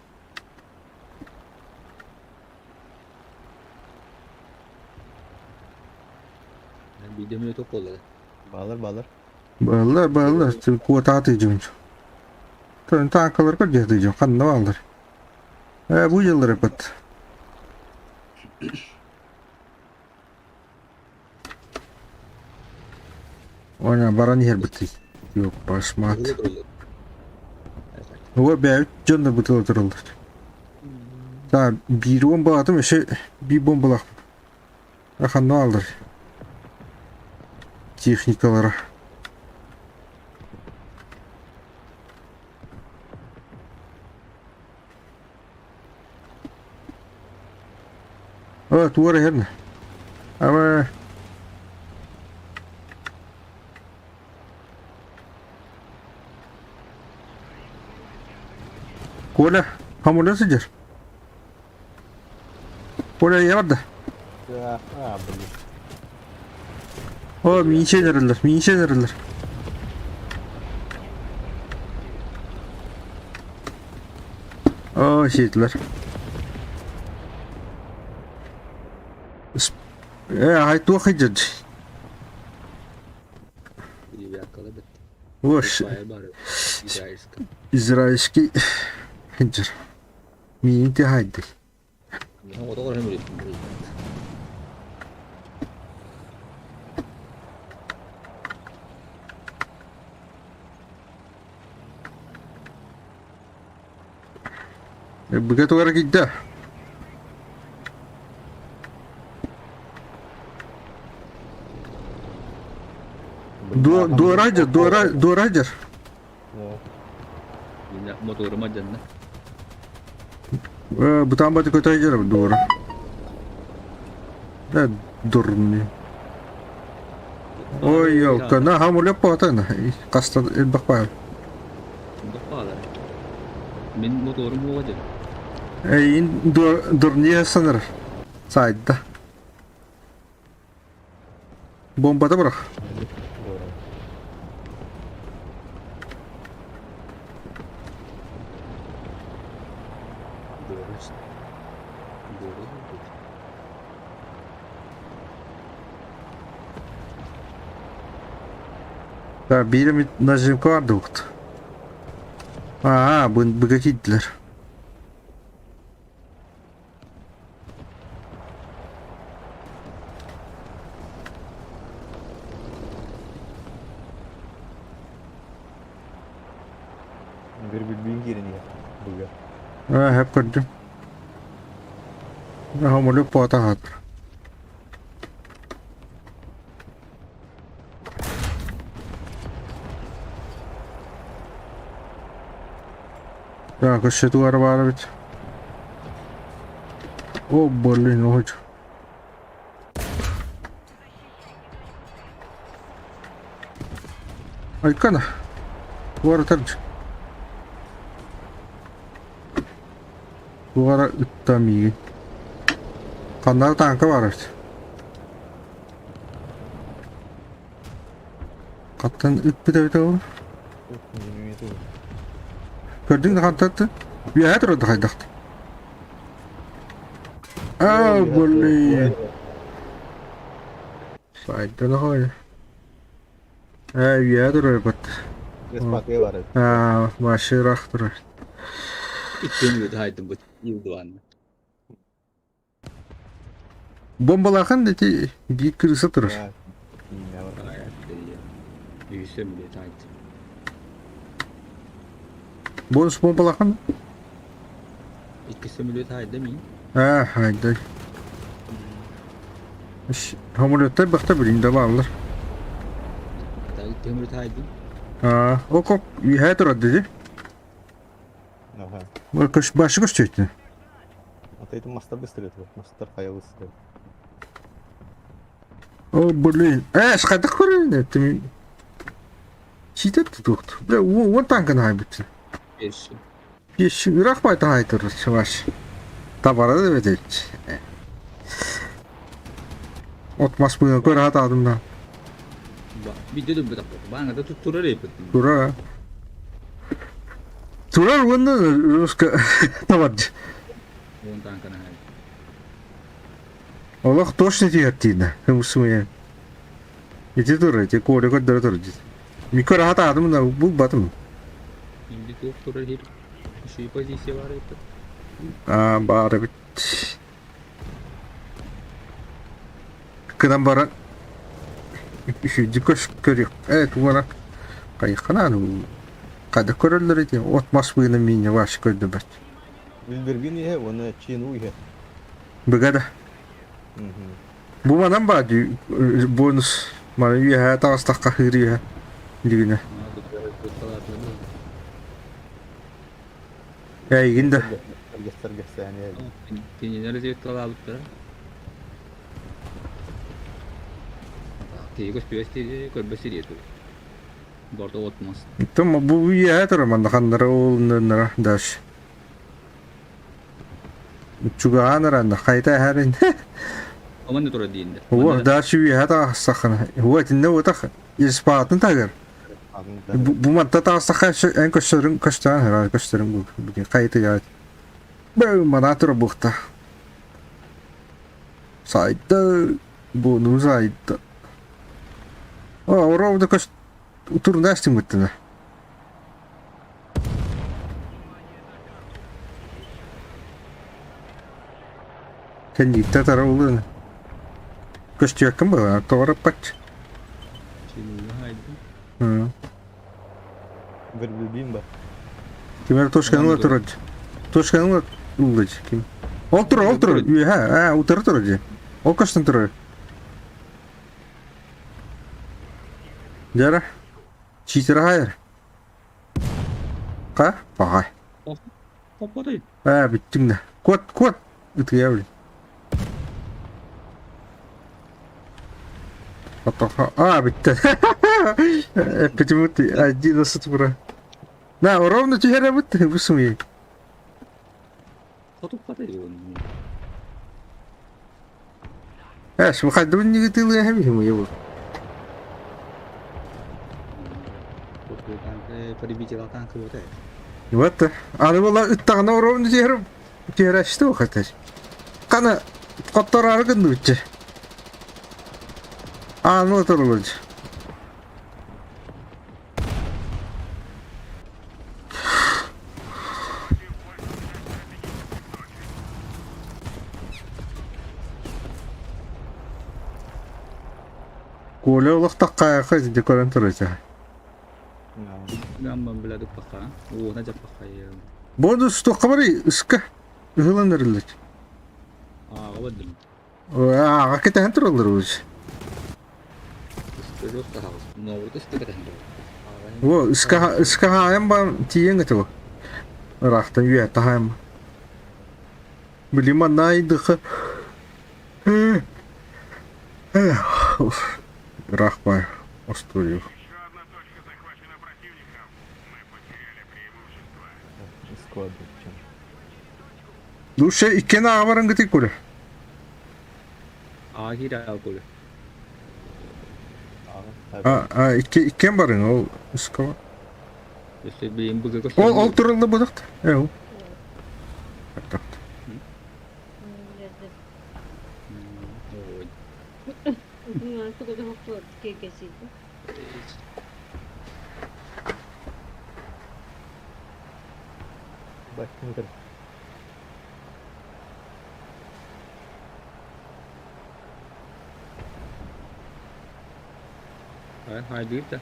Балар, балар. Баллар, баллар, куотааты дьон. Танкалар көрдө дьон, ханна баллар. Э, бу жыллар эппит. Она баран иһэр бытый. Yok, башмат. Уа бэйэбит дьоннор бытыла тураллар. Та биир бомбалаатым өссө биир бомбалаахпын. Ханна бааллар? Техникалара. О, туора иһэрнэ. Ама Коля, хамуля сылдьар. Коля ийэ барда. А, блин. О, миинчэн эрэллэр, миинчэн эрэллэр. О, сиэтилэр. Э, туох сылдьар Вош, израильский сылдьар. Миигин тиһайдый. Быга тугара кийдэ. Дуорайдер, дуорайдер. Моторума дьанна. Бутан баты көтөйдер дуора. Да дурни. Ой, елка, на хамуле потана. Каста элбах Мин моторум уоҕа дьэ. Эйин дурния санар. Сайда. Бомбата бырах. Да, биир эмит нажимка бар дугут. Аа, быга киирдилэр. Bir bildiğin киирэн иһэр быга. Аа, хэп көрдүм. Хомолю пота хатыр. Так, өссө тугар баар эбит. О, блин, оһуч. Айкана. Тугара тарч. Тугара ытта миигин. Ханнары тааҥка баар эбит. Хаттан ыппыт эбит ол. Көрдүҥ да хантан Үөһэ турар хайдахты. Аа, блин. Сайдан аҕай. Ээ, үөһэ турар бат. Аа, маширах турар. Иккиэн үөтэ хайдым бут Илдуанна. Бомбалаахан ити биир кырыса турар. Бонус бомбалаахан? Икки сөмөлүөт хайда мин. Аа, хайда. Самолеттар бахта билин да бааллар. Икки сөмөлүөт хайдым. Аа, окоп үһээ турар диди. Ага. Башы көстүөйтүн. Ата мастар быстрее мастар хайалысы. О, блин. Э, хайдах көрөн это Ситер тутуохт. Бля, уон танканы хайбыт. Беш. Беш ыраах байта хайтыр чуваш. Табара да бетет. От мас быга көр хатадым да. Видео да бааңата туттурар эпит. Тура. Турар уонна руска табар. Уон танканы хай. Олох точно тиэртиинэ. Хымсымыйа. Ити тур, ити коля көрдөрө тур дит. Ми көр хатадым да бу батым. Инди туох турар хир. Шүй позиция бар эпит. А, баар эбит. Кынан баран үһүдү көс көрүөх. Э, тугара хайыхханаан хада көрөллөр ити от мас быына миинэ ваш көрдөбөт. Билбиргин иһэ, уонна чину иһэ. Быга да. Бу манан баа дии бонус маны үөһээ таҕыстахха хыыр үөһэ дигинэ. Эйигин да. Кинилэр талаабыттара. Киһи көстүбэс көрбөс сириэ тур. Борто отмас. Том бу үөһээ турар манна ханнара ол даш. Чугаан аранна хайта эһэрин. Оман турар диинде. О, дальше үөһээ таҕыстаххына. О, итиннэ утах испаатын тагыр. Бу манта таҕыстахха эн көстөрүн көстөөн көстөрүн бу хайты яат. Бу мана тура бухта. Сайда. Бонус айда. Ровно көс турнаас тиммиттина. Кэнниттэ тараллын. Көстүөккүн была, тоҕоруппат. Верблюдин ба. Кимер точканы ыла турар. Точканы ыла ыллыч ким. Ол тур, ол тур, үөһэ, аа, утары турар дии. Ол көстөн турар. Дьара, читер хайыр. Ха, паҕай. Хоппотой. Аа, бүттүҥ да. Куот, куот! Ытыйа блин. Аа, бүттэ. Почему ты 11 ура? На, ровно түһэрэбит, бу сымыйа. Хотуппатай Э, шмхайдыбын нигитылы эһэм химуя бу. Вот, аны була ыттаҕына ровно түһэрим түһэрээччи ухатар. Хана хоттороору гынныбытчы. Ааны оторулуч. Коля олохтоххайаха итинтэ көрөн турар Бонус туохха барый ыска ыһылан эрэллэр. Ааҕа кэтэһэн тураллар уус. Во ыска ыска хаайан баан тиийэн этэ Ыраахтан үөһэ таһаайан. Били манна айдыха Ыраах баар остуоруйу. Лучше иккиэн ааҕа бараҥгытый Коля. Аа киирэ Коля. А, икки иккиэн барыҥ ол ыскаба. Ол ол туралла будахт. Э ол. Хайдыыр да.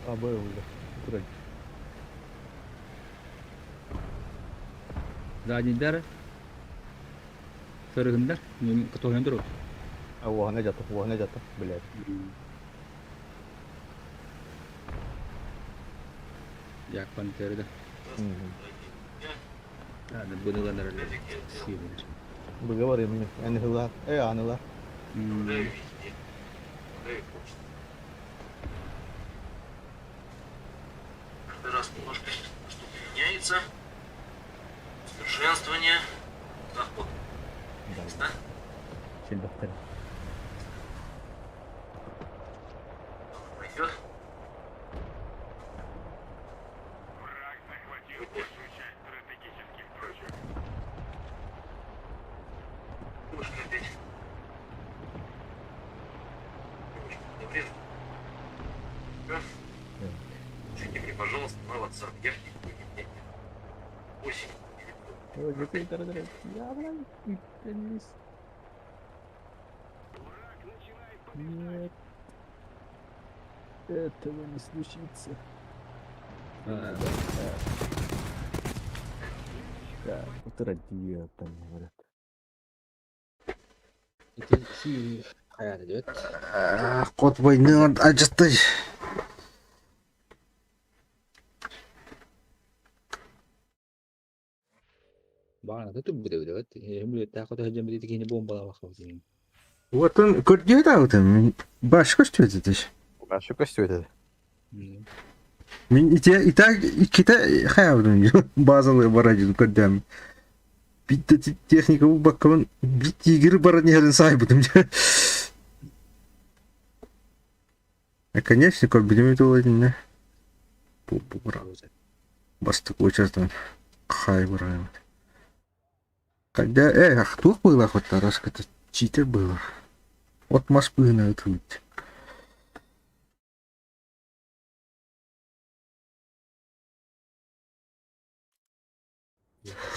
Абы ылла. Турай. Заднийдар сырыгындар тоһуйан туру. Уоһана жата, уоһана жата, блядь. Як пантера да. Быдыланар Быга бар эмне. Анылар. Э, анылар. Каждый раз немножко что-то меняется. Совершенствование. Заход. Да? Сильбахтар. Пойдет. Пишите мне, пожалуйста, на WhatsApp. Я 8 Нет. Этого не случится. Да, утратил там, говорят. Ити сии хайаата диэт. Кот войны адьастай. Бааната турбута эбит эбит. Эһэм сылдьан бити киһини бомбалаабакка Уотун көрдүө даҕытым башка көстүөтэ Башка көстүөтэ. Мин ити итак иккитэ хайаабытым базалы барадьын көрдөм. Биттэ техника булбаккабын бит тигр баран иһэрин саайбытым. Конечно, көрбүтүм тула итиннэ. Бу бастакы уочаратынан хай быраҕыммыт. Когда туох быылаах баттараската читер быылаах. От мас быыһына ытылыт.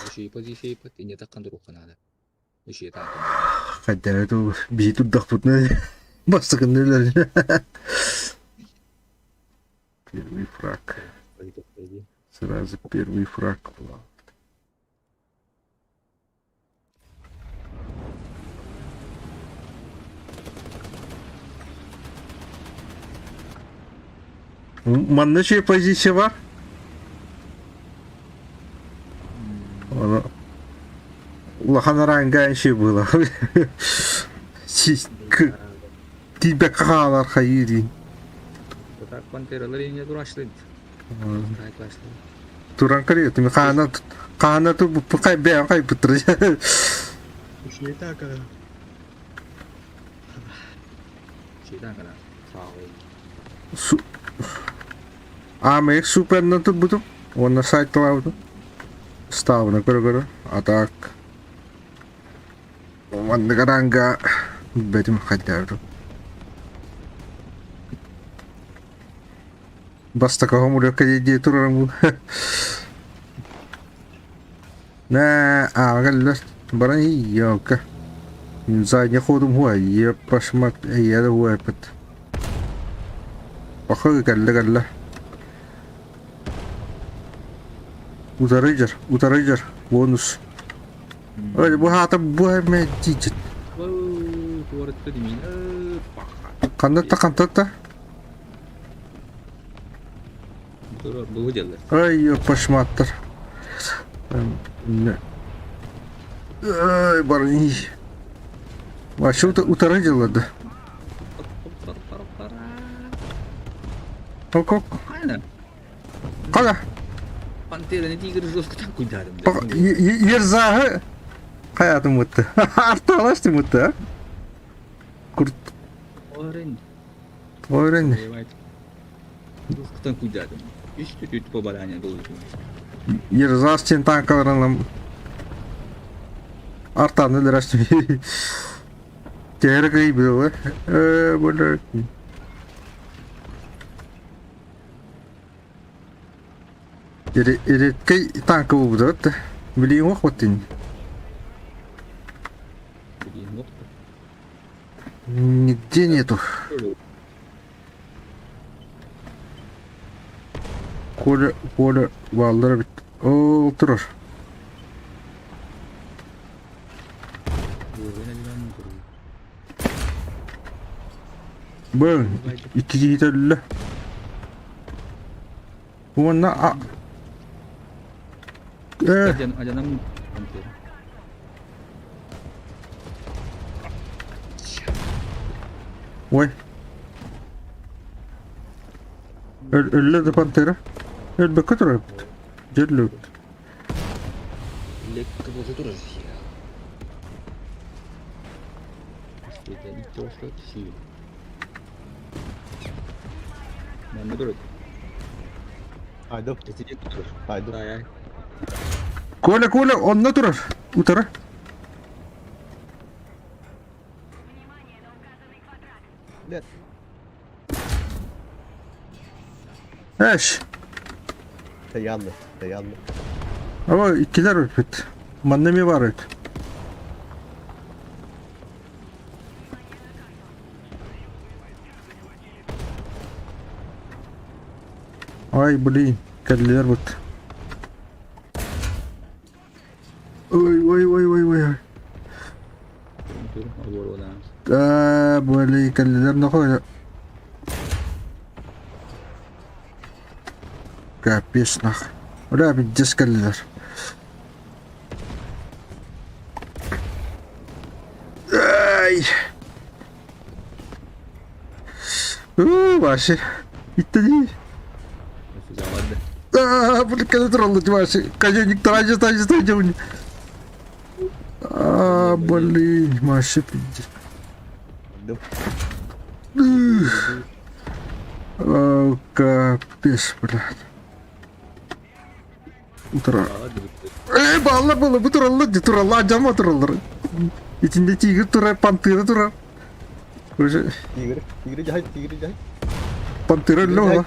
Үчүгэй позициябыт инньэ таххан туруохха наада. Үчүгэй таатым. Хайдара ту биһи турдахпытына бастакынны үлэлэр. Первый фраг. Сразу первый фраг была. Манна үчүгэй позиция бар. Ону улахан араанга үчүгэй буолар. Тиийбэккэ хаалар хайыы диин. Так пантералар иҥэ турашлыйд. Туран көрүө, хаана хаана ту буппукай бэйэн хайбыттыр. Аамайык суперынан турбутум уонна сайталаабытым. Ставына көрө-көрө, а так маннык араанга билбэтим хайдаабытым. Бастакы хомуруокка дии турарым. Нэ, ааҕа кэллэр. Баран иһийиэккэ. Задний ходум хуа, еппашмат, эйиэдэ хуайпыт. Пахы кэллэ кэллэ. Утары дьар, утары дьар, бонус. Ой, бу хаата бу эмэ дьиджит. Ханна хантатта? Ай, пашматтар. Ай, барни. Вообще утары делады. Ок, Қара. Пантераны тигр жестко так куйдадым. Ерзағы қаятым өтті. Арталашты өтті, а? Курт. Ойрен. Жесткотан куйдадым. Үч түт попадание было. Ерзас сен танкаларыңлам. Артаны лерашты. Тері кый было. Э, Редкэй танка буолбут билигин уох ин. Нигде нету. Коля, Коля, бааллара бит. Ол турар. Бөң, икки киһитэ өллө. Уонна а... Э, Ой. Өллө да пантера. Өлбөккө турар. Дьөллүбүт. Айдым. Айдым. Коля, Коля, онно турар. Утара. Нет. Эш. Таянды. Таянды. Ама иккилэр өлбүт. Манна эмиэ баар эбит. Ай, блин, кэллилэр бут. Ой, ой, ой, ой, ой. Аа, блин, кэллилэр нохой. Капец нах. Бля, пиздец кэллилэр. Ай! Уу, вообще. Иттени. Аа, блин, кэлэ тураллар вообще. Конек тража, тража, тража. Аа, блин, вообще пиздец. Капец, блядь. Утро. Э, бааллар буолла, бу тураллар дии, тураллар, адьама тураллар. Итинде тигр турар, пантера турар. Уже Тигр, тигри дьаһай, тигри дьаһай. Пантера өллө буола.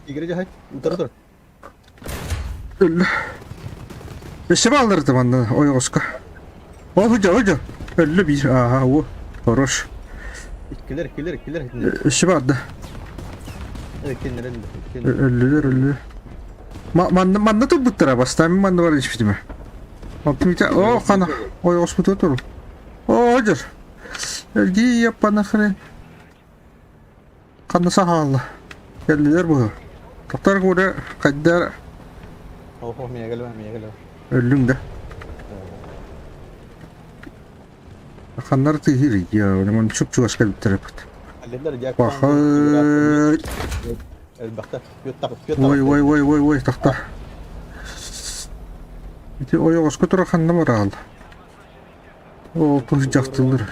Тигри дьаһай, утары тур. Өллө. Өссө бааллар да манна ойоҕоско. Ол худьа, худьа. Өллө биир, ааха, уу, хорош. Иккилэр, иккилэр, иккилэр итиннэр. Өссө баар да. Иккиннэр өллө, иккиннэр. Өллүлэр, өллүлэр. Манна, манна турбуттара, бастаан мин манна баран испитим. Оттон о, хана, ойоҕоспутугар туру. О, дьэр. Эргий яппана хрен. Ханна саһаалла? Кэллилэр быһа. Тоқтар кура хайдар Оһо, миэхэ кэлбэ, миэхэ кэлбэ. өллүҥ да. Ханнар тыһыр я, мон чуп-чугас кэлбиттэр эбит. Аллеллер дьэ Бахай. Элбэхтэ. Күөт Ой, ой, ой, ой, ой, тахта. Ити ойоҕоско тура ханна бараал? Ол туһ дьахтыллар.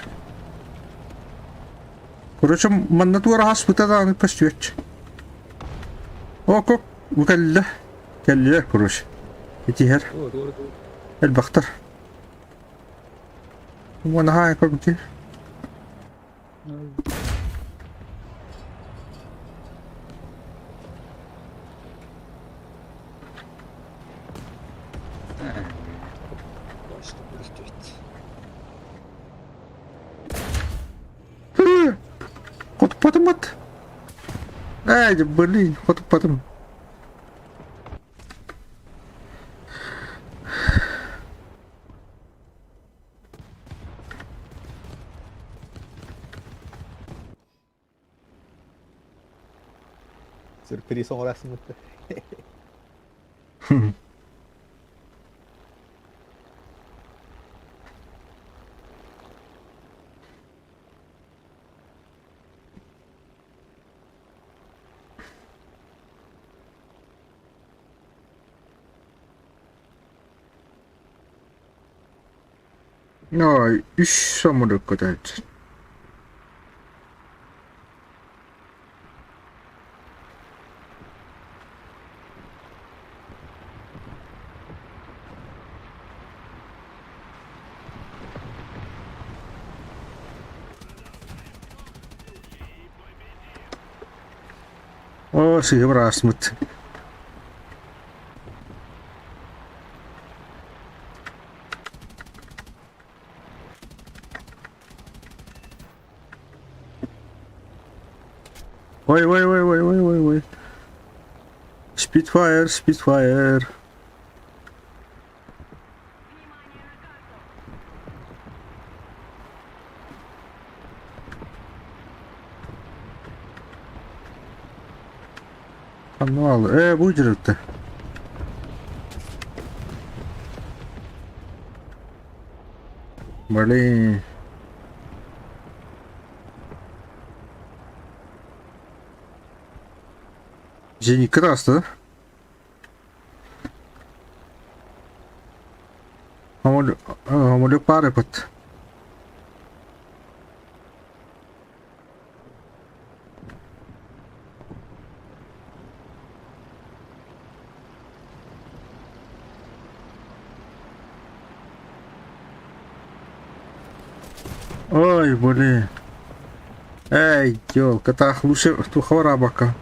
Короче, манна туора хаспыта даҕаны көстүөч. Око, бу кэллэ. Кэллилэр, короче. Итиһэр. Элбэхтэр. Уонаһаа көрбүтү. Хотуппатым бат. Эй, блин, хотуппатым. Сюрприз оҥорасыммыт. Ой, үс самолет көтөөччү. Оо, сыыһа быраасмыт. Ой, ой, ой, ой, ой, ой, ой. Spitfire, Spitfire. Ханна бу дьарыкта. Блин. Зенитка таҕыста да? Самолет баар эбит. Ой, блин. Эй, елка, так лучше тухаварабака.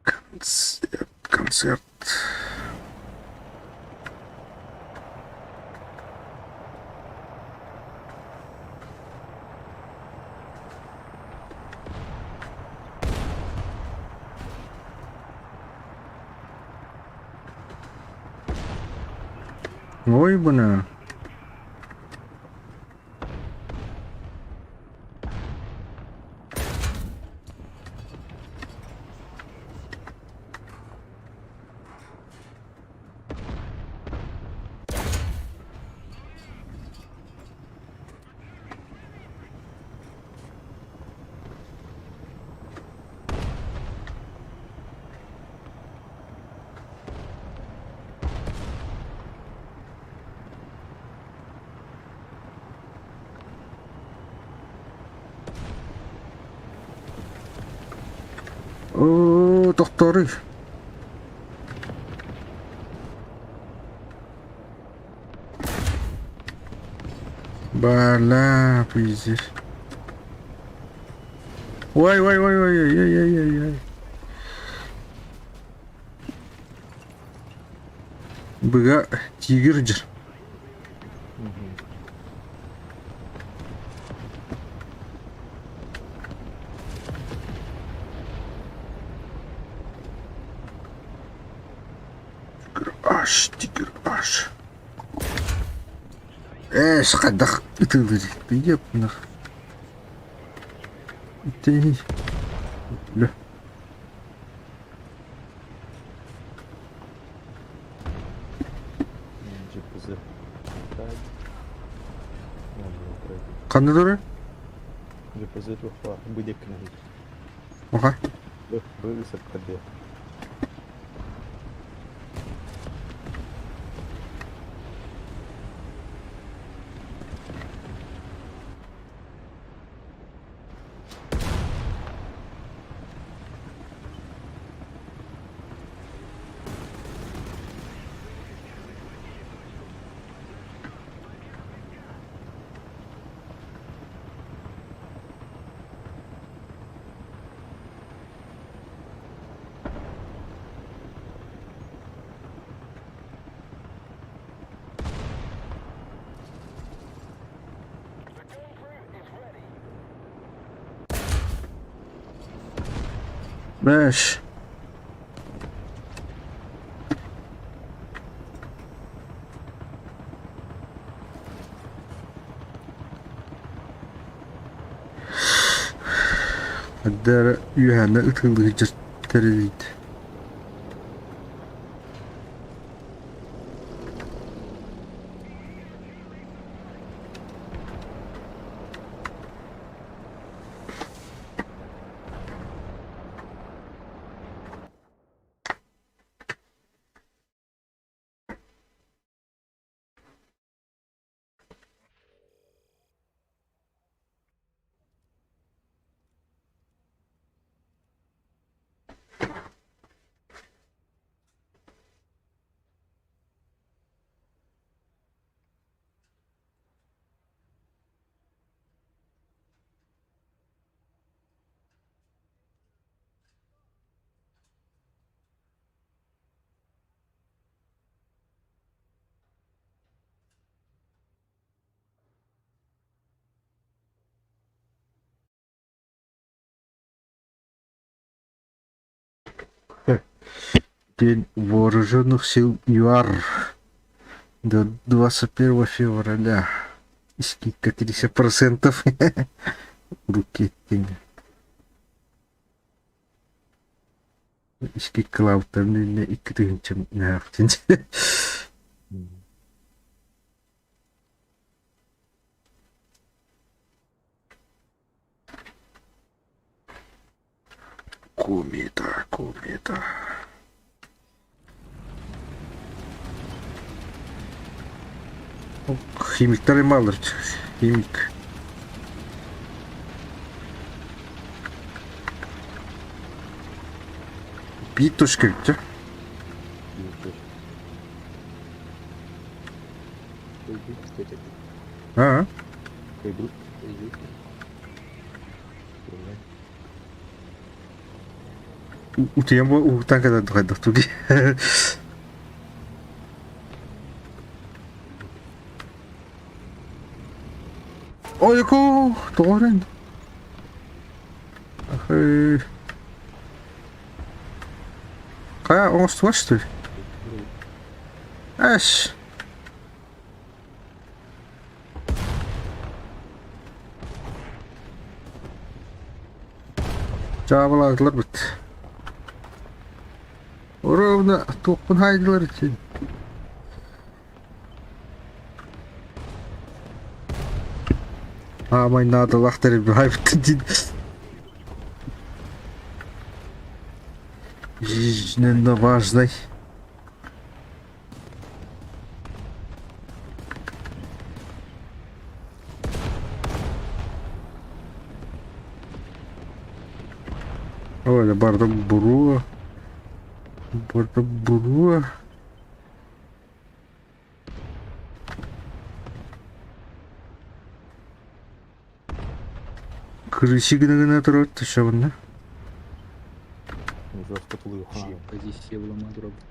Концерт, концерт. Ой, бына. Оо, тохтооруй. Бала, пиздец. Ой, ой, ой, ой, ой, ой, ой, ой. Быга тигр дьир. Тигр аш, тигр аш. Эш, хайдах ытыылыыр Еп, нах. Ити... Лө. ЖПЗ. Ханна турар? ЖПЗ туох бу диэккинэ Оха. Бу ысыппар диэ. Бэш. Хаддара үөһээнэ ытыылыы дьэртэрийд. День вооруженных сил ЮАР до 21 февраля. И скидка 30%. Руки Скидкалаабыттарын икки тыһыынча мөһөөхтүн. Комета, комета. Химиктар эмалыр. Химик. Биир точка эбит Аа? Утуйан бу уһуктан кэлэн хайдах тугуй? Ойку, тоҕо эрэн? Хайа оҥостугар что ли? Эш. Чаабылаатылар бит. Ровно туохпун хаайдылар итин. Аамай наадалаах тэрилби хайбыттын диин. Жизненно важный. Ой, барда буруо. Барда буруо. Крыси гына-гына турар төшөбүнэ. Жестко тулуйуха. Позиция буламан турабыт.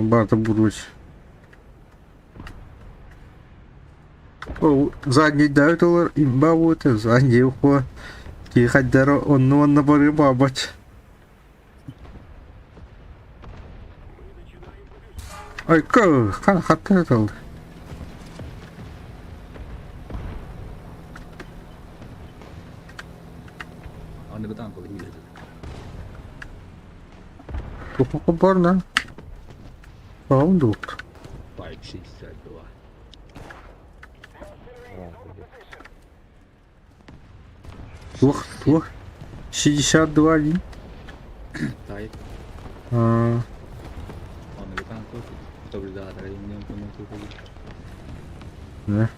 Барда буруоч. Ол задний давит олор имба буота задний ухуа. Ки хайдара онну онна барыы баабач. Айка, хатта талды. Аныгы танкалы биледі. Тухмакка бар на. Саун дук. Байк 62. Туох, туох. 62 один. Тай. А, Аныгы танкы соблюдатора да.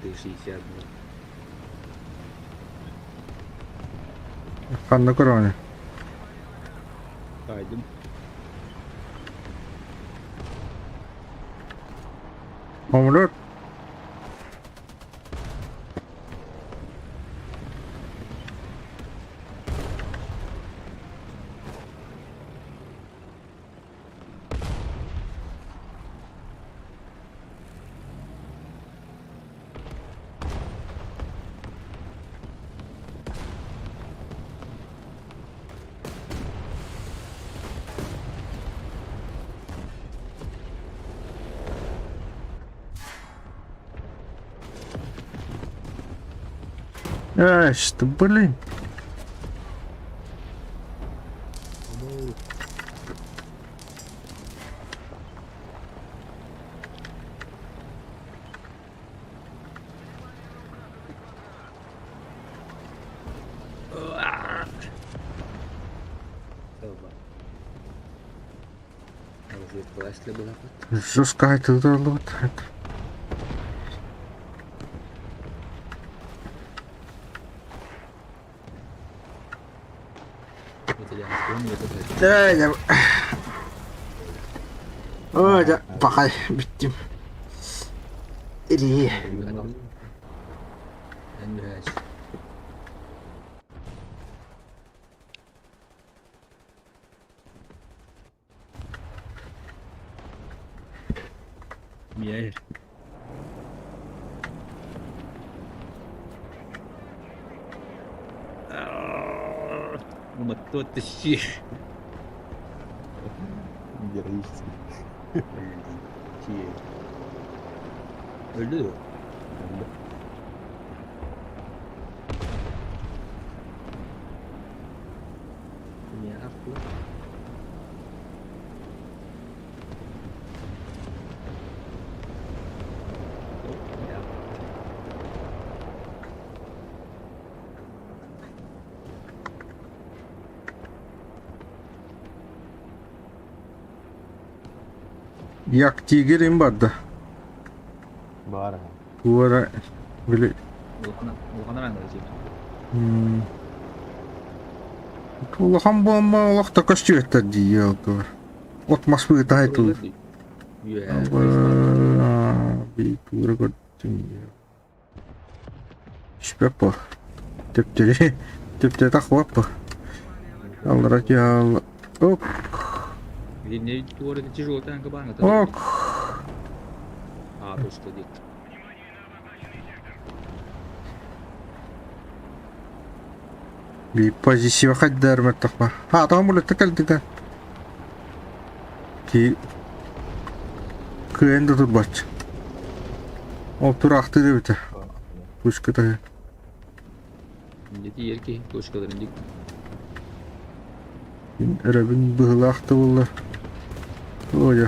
62. Ханна көрөҕүнүй? Хайдым. Омлет. Эй, что, блин? Жестко айтылды. Дэ, Ой, да, пахай, бүттүм. Ири. Мияйр. Уматтуот щи. Героический. Öldü mü? Öldü. Niye haklı? Як тигр им барда. Баар. Туара били. Улахан араҥҥа Улахан буолма олох да көстүөттэр дии ялкалар. От мас быытаһай тыл. Би тура көрдүм. Шпеппо. Төптери. Төптери тахваппа. Аллара ял. Ок. Не туора тяжело танка банга. Ок. А, точка дик. Би позиция хаддар маттахма. Ха, там булы текелдига. Ки кыэн да турбач. Ол тураахты дебите. Пушката. Не тиер ки, точкаларын дик. Өрөбүн быһылаахты булла. Ой,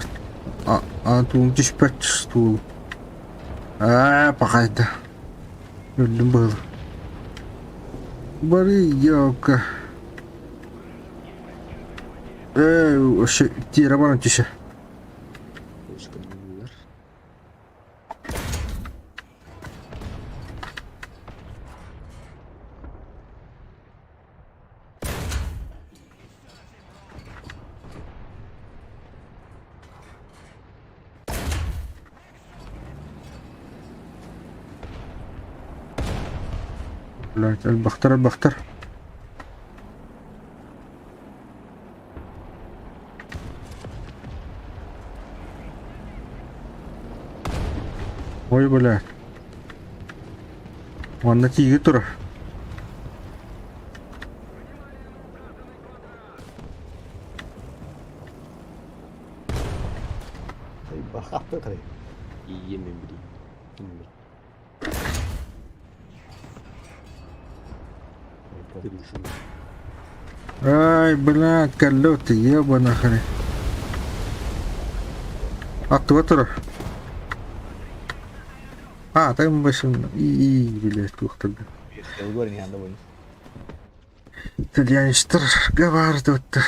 а а туун түспэт стул. Аа, пахайда. Өлдүм быһыл. Бары ёлка. Э, вообще, тиэрэ баран түшэ. Точка. Блядь, элбэхтэр элбэхтэр. Ой, блядь. Манна тииги турар. Иийиэн мин билим. Ай, блядь, кэллэ ебана хрен. Аттыга турар. А, там машина. И, блядь, туохтарга. Итальянецтар гавардыбыттар.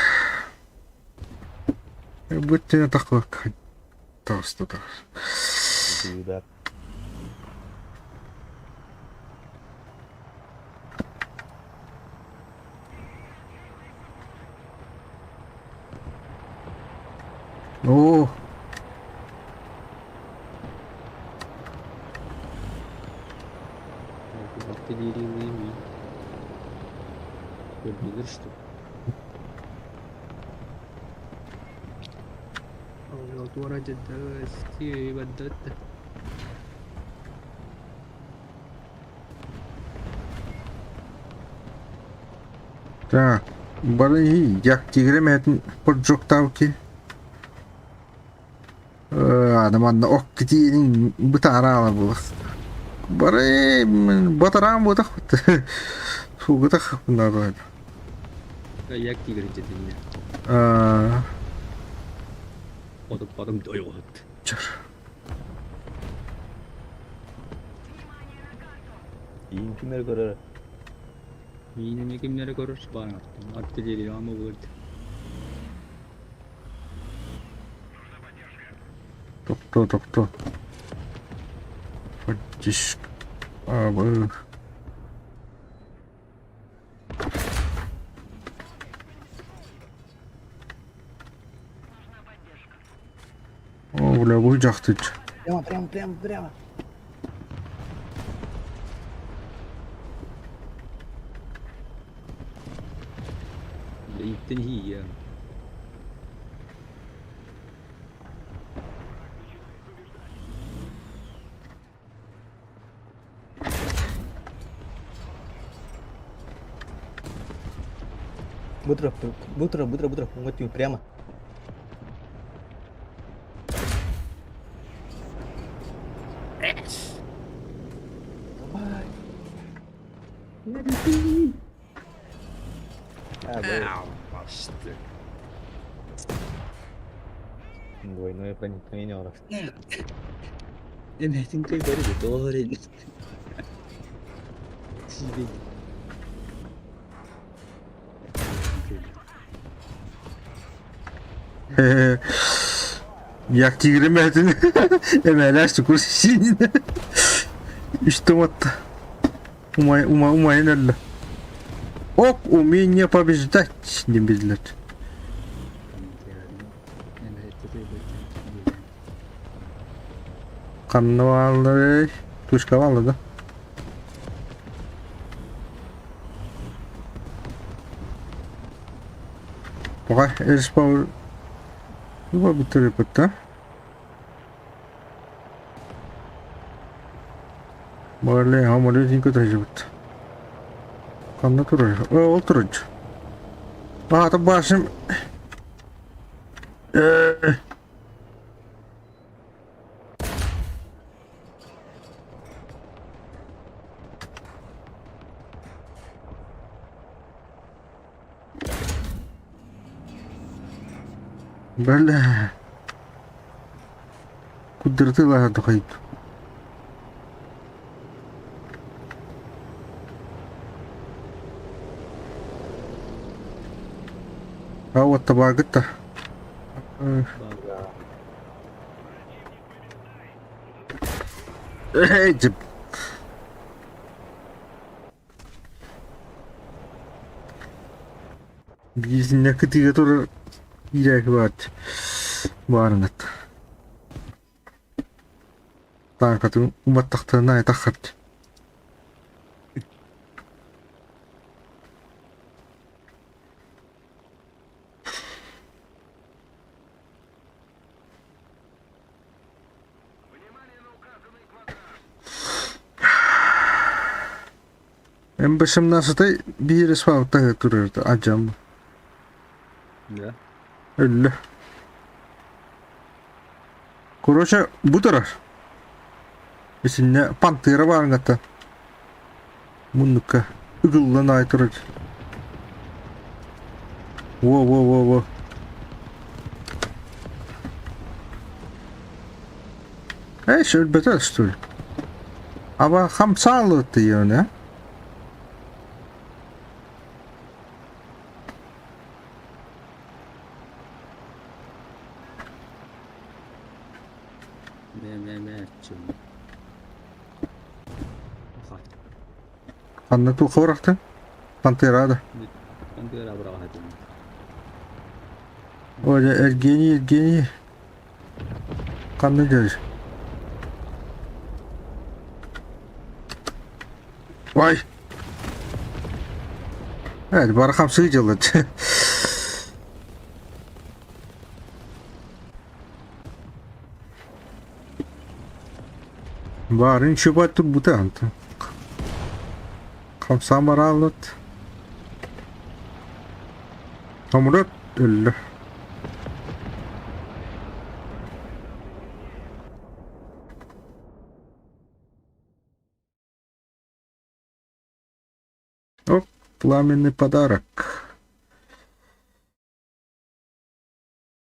Бүттүнэ тахлак. Таҕыста таҕыс. Оо. Көрдүлэр что? Так, бары як тигрэ мэтин поджогтаабыт Аны манна ок китиинин бытаараала буолар. Бары батараан буотахпыт. Суугутах наадалар. Як тигр дьэтиннэ. Отуппатым ойоҕоһут. Чор. Иин кимнери көрөр? Миин кимнери көрөр баан аттым. Артиллерия ама буолар. Тохтоо, тохтоо. Фактически. А, б... О, бля, бу дьахтыч. Прямо, прямо, прямо, прямо. Иттен хия. Быстро, быстро, быстро, быстро, вот прямо. Давай. А, бля. Двойное проникновение орах. Эмээтин кыйбары тоҕо Сиибэй. Як тигрэ мэтин эмээлээх сукур сиинин. Үстэ уотта. Умай, умай, умайын өллө. Ок, умение побеждать диэн биллэр. Ханна баалларый? Тушка баалла да? Пока респаун бүтэрбит да? Бали, хамалыы көтөжүбүт. Ханна турар? Ол турар. Аата башым Э Бля. Кудыртылаһа тухайт. А вот табаагыт да. Эй, Биириннэ кытыыга турар иирээки баат баарынат. Тааҥкатын уматтахтарына таххат. МБ-17 биир свалта турар адьам. Да. Өллө. Короче, бу турар. Исиннэ пантера баарыҥата. Муннукка ыгыллан аай турар. Во-во-во-во. Эй, өлбөтө что ли? Аба хамсаалы тыйыны. Мэ мэ мэ чым. Ханна туох бырахтын? Пантера да. Пантера быраҕа Оля, Евгений, Евгений. Ханна дьэр? Ой! Э, бары хамсыы дьылыт. Баарын чуба турбута антон. Хамсаан барааллыт. Хомурат өллө. Оп, пламенный подарок.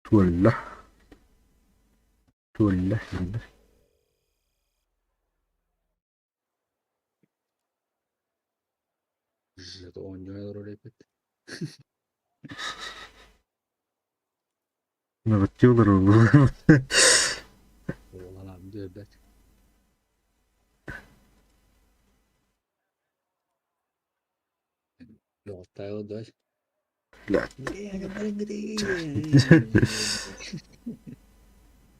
Туолла. Туолла. Оонньуу олорор эбит. Набаттыылар ол. Уоланам диэбэт. Доҕоттоох да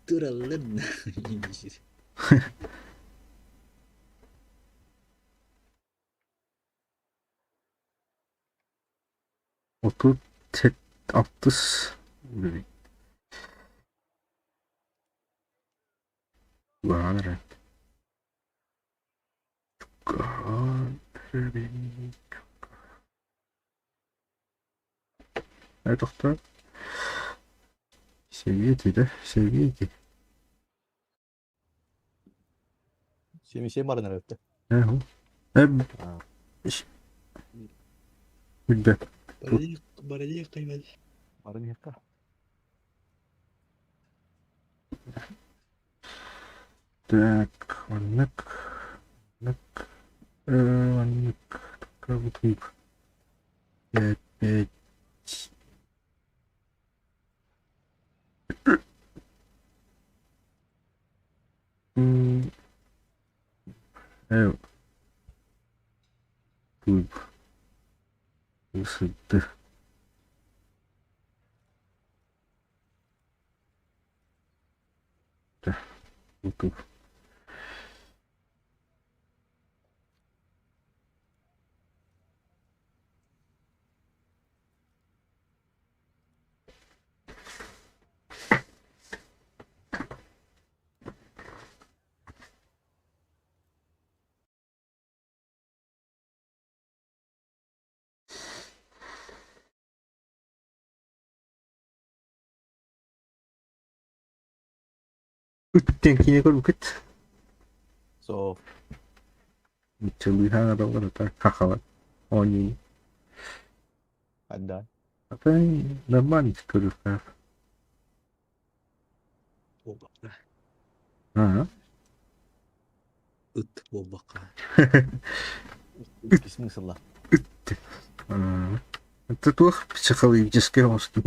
Тураллын Отут алтыс Угаан эрэ. Э, тохтоо. Сэбиэти да, сэбиэти. Семисем баран эрэ. Э, э, билбэт. Баран иһэкка. Так, маннык, маннык, маннык, бутук. Пять, пять. Туйб. Ысытты. Бутук. Үттен киine көрбүкүт. So, Чылыһаан араллар хахалар. Оонньуу. отдай. Ата нормально көрүөхтээх. Буолбакка. Аа. Ыт буолбакка. Икки смысла. Ыт. Аа. Это туох психологический оҥостун.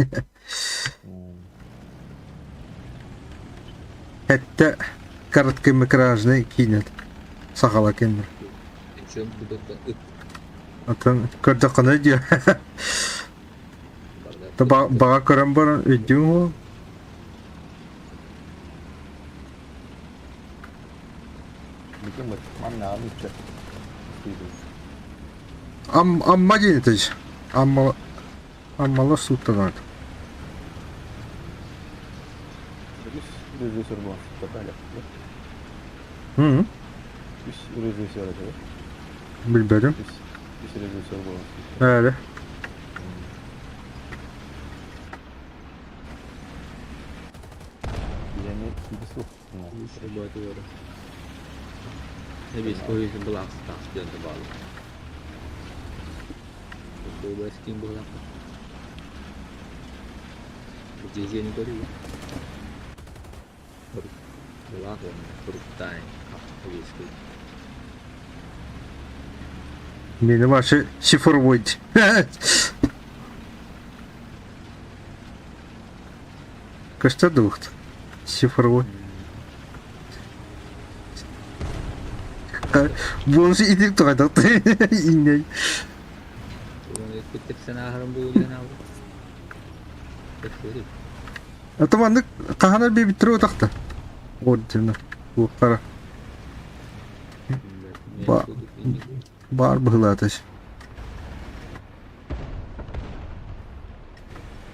Этте короткометражный киинэ сахала киинэ. Причем будто ыт. Атын көрдөххүнэ диэ. Баҕа көрөн баран өйдүүм ол. Бүтүн манна үччэ. Амма диэн этэж. Амма Аммалар сууттанаат. Үс режиссер буолан Hı. Үс режиссер этэ. Билбэтим. Үс Үс режиссер буолан. Öyle. Ийэни киһи суох. Мені ваши шифрують. Көстө дуухт. Цифровой. Бонус итик тугайдакты. Инней. А то маннык хаһан биэбиттэрэ утахта. Ордена. Уохтара. Ба баар быһыылааташ.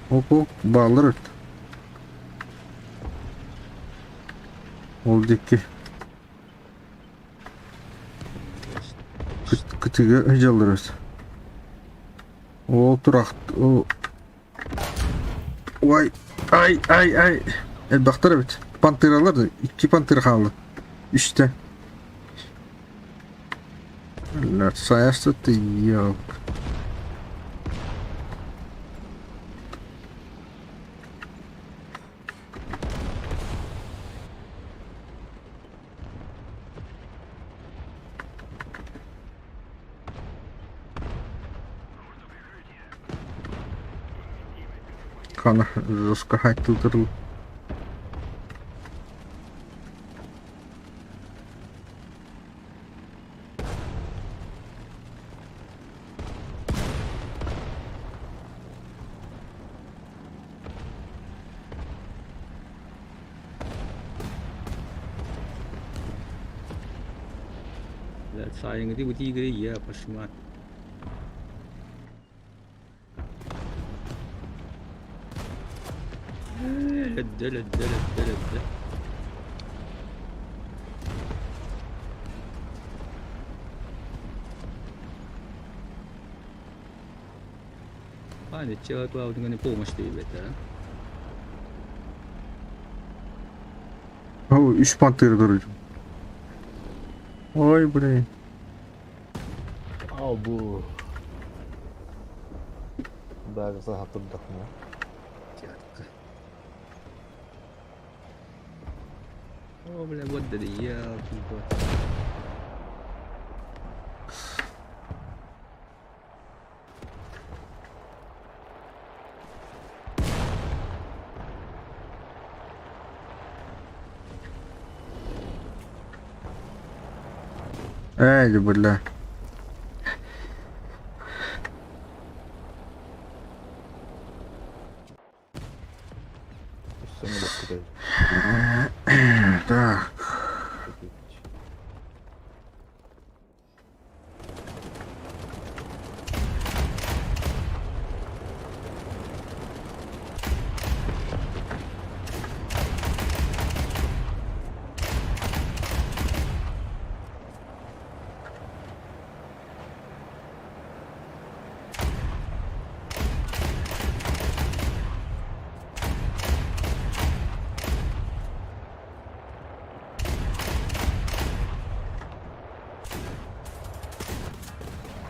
Оп-оп бааллар өрт. Ол диэки кытыга сылдьаллар өрт. Ол турах Ой, ай, ай, ай. Элбэхтэр эбит. Пантералар да, икки пантера хаалла. Үстэ. Сайаста ты ёк. Хана жестко хайтылдырыл. Сайыҥҥы бу тигри я пошла. Лөддө, лөддө, лөддө, лөддө. А, не помощь диэбэтэ. О, үс пантера турар. Ой, блин. Аа бу Баагы хатырдахна. О, бля, вот да елки-палки. Эй, бля. Өссө баккытай. Так.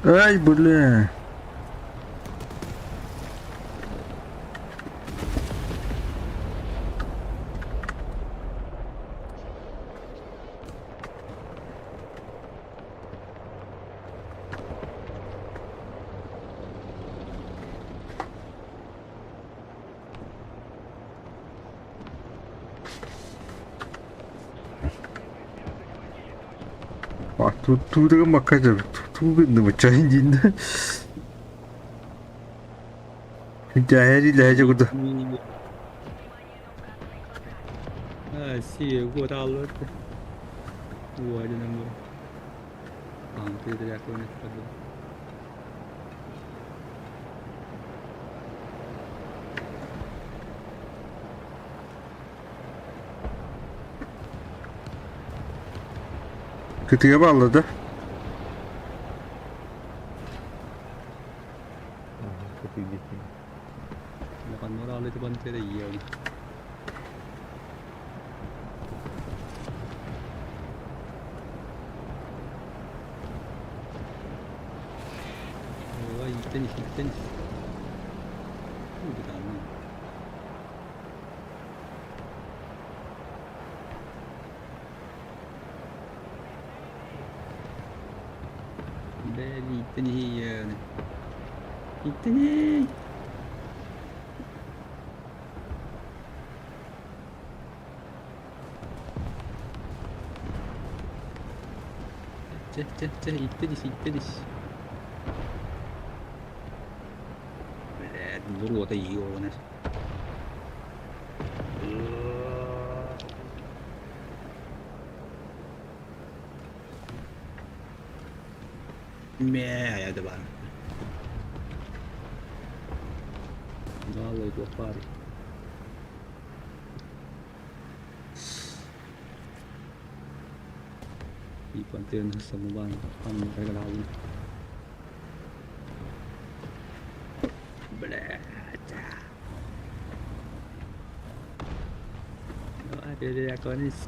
Ай, бля. А тут тут макажа тут чайндин. Дяри ләжі курда. 哎，谢过大了，我就能够，啊，对大家说呢，差不多。 Кытыга баллады. Пантера ел. Ой, иттэн ис, иттэн ис. Бытаанна. Бэл иттэн иһийэн. Иттэн ий! Чэ, чэ, чэ, иттэн ис, иттэн ис. Блядь, буруота ёбаный. Мэ, хайа да баар. Даалай туох баарый? Ипантыан самубан анныгараалын. Блядь. Давай, переклонись.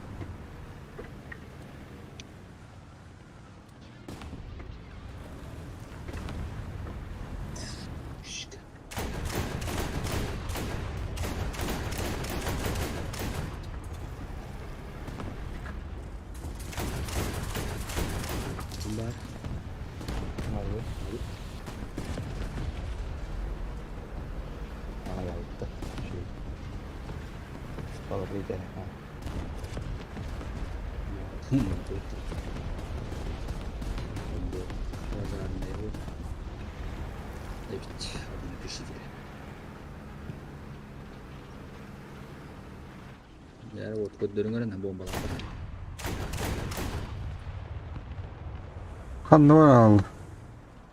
Бар. Нарвы. Аҕалбыттар. Үчүгэй. Спалбыйда. Эбит. Напишите. Дьэ, вот көрдөрүҥ эрэ бомбалаах. Ханна бар аал?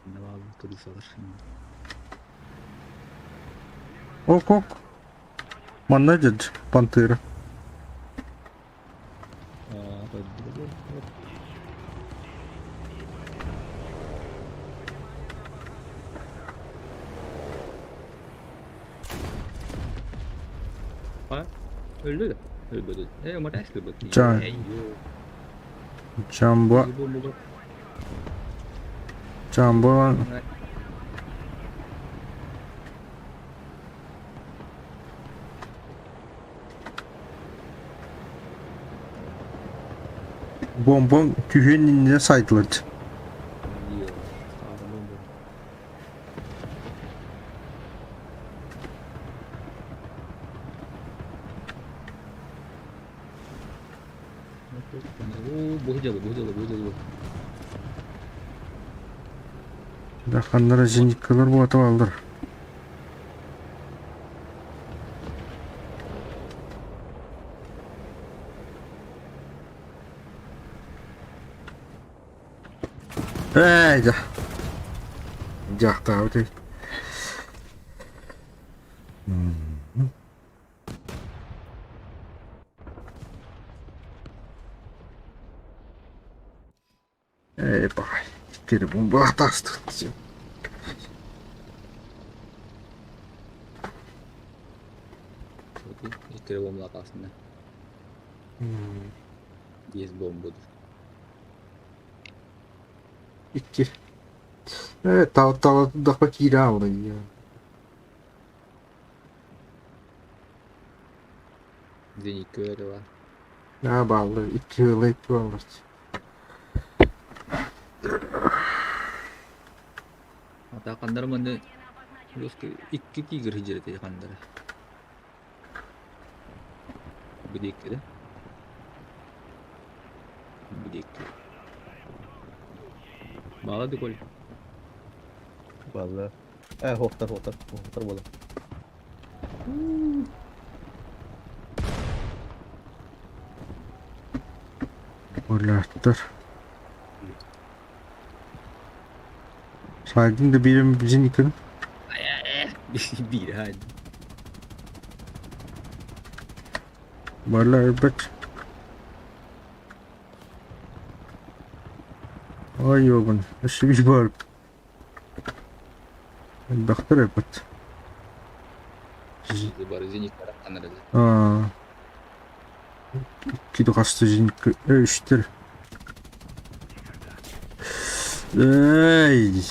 Навал крысалар. Ок ок. Манна дед пантера. Аа, көрдүлэр. А? Өлдө да? Өлбөдө. Э, умата өлбөт. Ча. Чамбо. Чамбо. Бомбон түһүөн иннинэ сайдылар. Оо, бу дьолу, бу дьолу, бу дьолу. Ханнара зениткалар буота бааллар. Ээ, дьэ. Дьахтаабыт эбит. Ээ, баҕай. Иккири бомбалаах таҕыстыбыт. Иккири бомбалаах таҕыстым. Биэс бомбуду. Икки. Ээ, тала тудахпа киирэ аалла Зенитка эрэ бар. Аа, бааллар. Икки ыла икки бааллар. Ата ханнара манна икки тигр хижирете ханнара. Бидикки да? Бидикки. Баала диколь. Балла. Э, хоқтар, хоқтар, хоқтар бола. Оляттар. Сайдын да биирим зенитканы. Биир хай. Баллар бэт. Ой, ёбан. Өссө үс бар. Элбэхтэр эбит. Бары зениттэр аттанар эле. Аа. Икки хаста зенитка үстэр. Эй!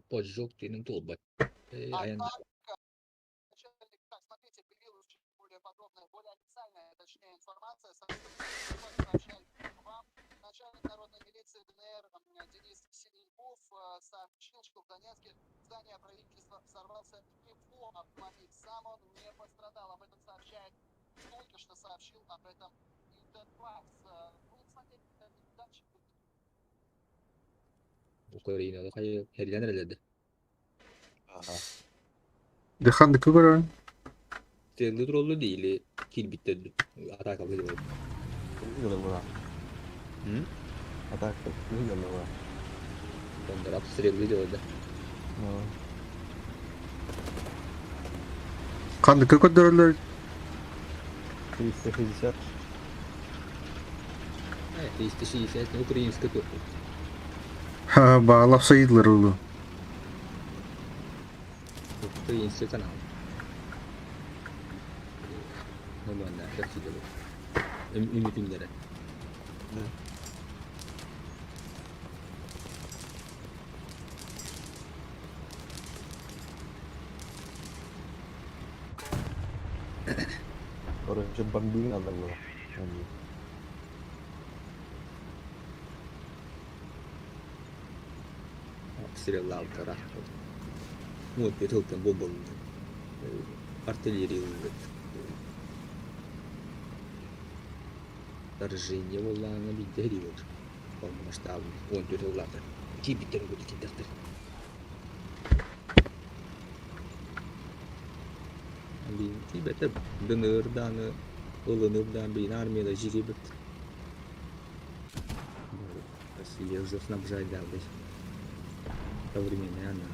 Поджог тыынын туолбат. Айан Начальник, так, смотрите, появилась чуть более подробная, более официальная, точнее, информация. Сообщает вам. Начальник народной милиции ДНР Денис Синенков сообщил, что в Донецке здание правительства взорвался его автомобиль. Сам он не пострадал. Об этом сообщает, только что сообщил об этом Интерфакс. Будем смотреть дальше. Украинада хайа хэрилэн эрэлэрдэ. Дыхан көрөн. Стрелы туроллу или килбиттер атака было. Ыгылла. Атака ыгылла. Ондар обстрелы делали. Ханнык көрдөрөлөр. 360. 360 на украинской тоже. Ха, баалап сайыдлар улу. Украинский канал. Нормально, красиво. Үмүтүннere. Короче, бомбили надо было. Обстреллаабыттара. Вот бетелтен бомбалыды. Артиллерия ылбыт. Вторжение буоллаҕына биирдэ эрийбит. Полномасштабный. 14 улаатар. Киирбиттэр киирдэхтэр. Тиийбэтэ ДНР дааны ылынып даан билин армияда жигибит. Россия уже снабжает, да, блядь. Современная армия.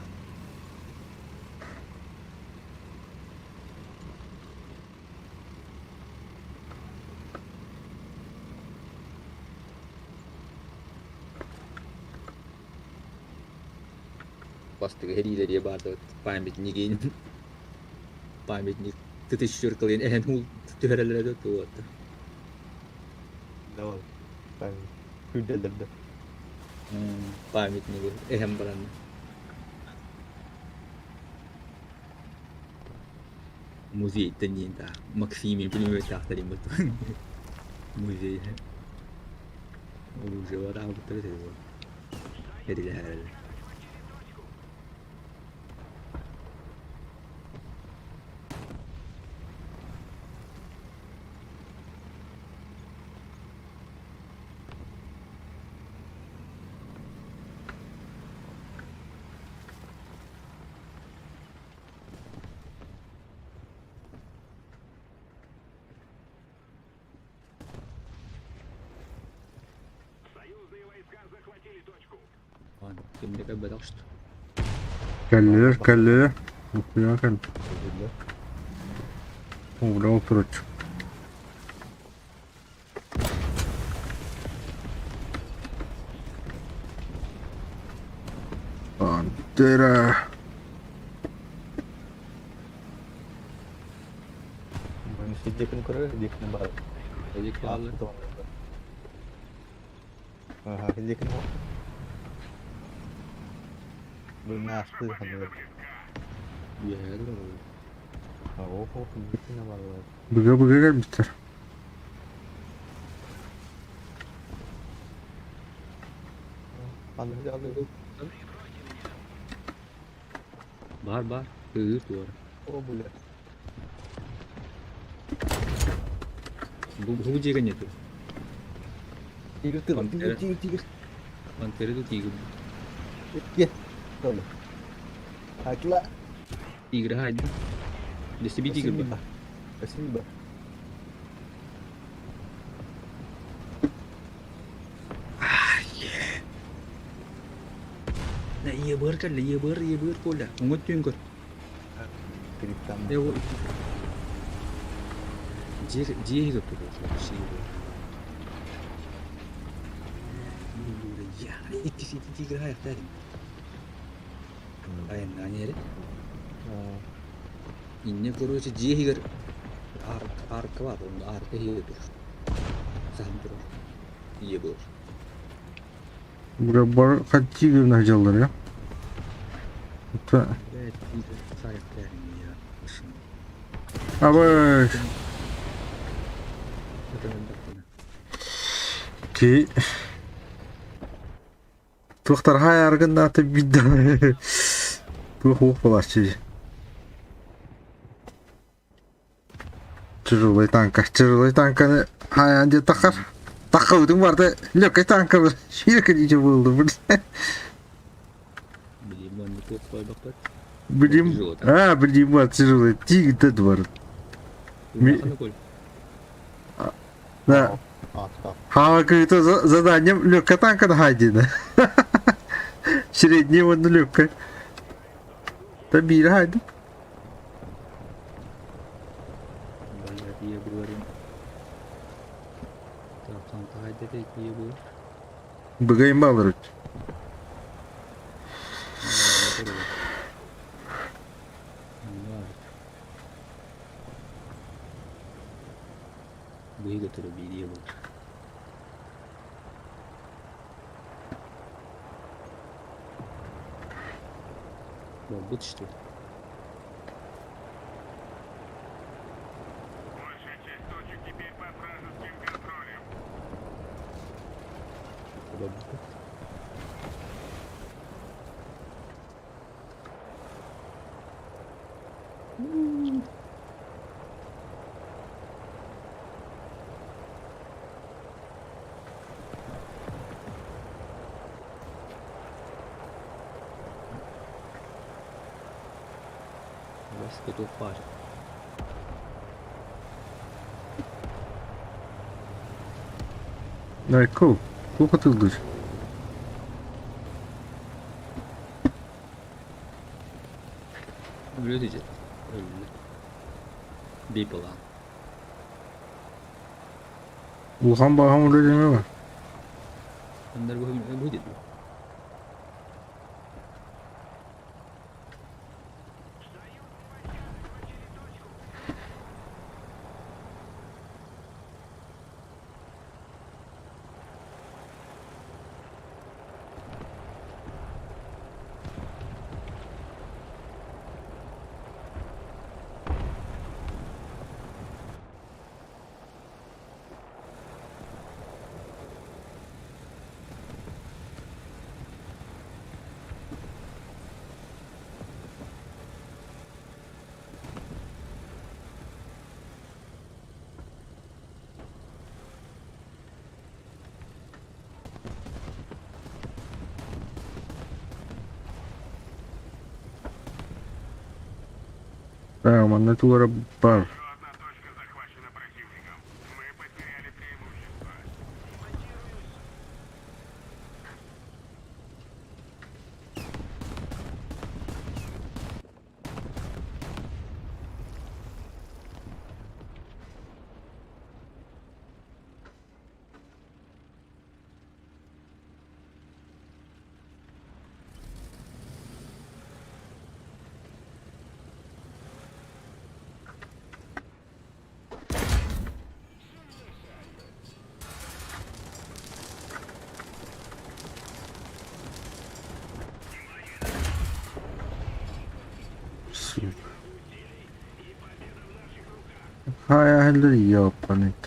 Бастыгы хэриилэриэ баата памятнигин памятник тытыщыркалын эһэн хул түһэрэлэрэ туот. Давай. Память. Күрдэллэрдэ. Памятниги эһэн баран. Музей тэнниин та Максимин пулеметтаахтарин бут. Музей. Оружие бараабыттар этэ Эрилэһэрэлэр. Ким да кэлбэтэх что. Кэллилэр, кэллилэр. Букуйа кэл. Биллэр. Угла oturuç. Пантера. Бу сиддикин көрөр, сиддикин бар. Эдик бааллар. Аха, сиддикин бар. Бу наасты ханыр. Үөһээ турар. Охо, сиддикин бар. Быга быга кэлбиттэр. Ханыр жалды. Бар бар. Кыыр туора. О, бля. Бу бу дьиэгэ нету. Тигр тыл, тигр, Пантера. тигр, тигр. Пантера ду тигр. Кет. Толы. Акла. Тигр хайды. Десе би тигр бар. Спасибо. Да ебыр кэллэ, ебыр, ебыр коля. Оҥот түүн көр. Криптан. Э ол дьиэ дьиэ иһигэр турар ебыр. Я икки ити тигр хайахтар. Айаннаан иһэрэ. Инне короче дьиэ иһигэр арка арка бар, онно арка иһигэр турар. Саһан турар. Ебыр. Бля, бар хаттигр жаллар ya. Ta. Бля, тигр хайахтар я. Абы. Ки. Туохтар хай аргын аты бидда. Туох уох балачы. Тяжелый танка, тяжелый танка. Хай анде тахар. Тахаудың барды. Легкий танка. Ширка ничего было, блин. Билим онно туох қойбақпат. Блин. Тяжелый танк. А, блин, вот тяжелый. Тигр да бар. Улахан кол. Да. А, так. Ха, какое-то задание легкая танка на хайдина. Средний вот легкая. Табир хайди. Блядь, ебырым. Так, там хайды да ебыр. Быгай малырыч. Быйга туру биир ебыр. Бут что ли? Большая часть точек теперь под вражеским контролем. Бабут. Бас готов пар. Дай, кул. Плохо ты лдыш. Өлө дежет. Өллө. Бейпалан. Улхан бағам өлі деме бар. Андар бу бу деді. Да, манна туара бар. Еще одна точка захвачена противником. Мы потеряли преимущество. Иһэллэр ёппаныт.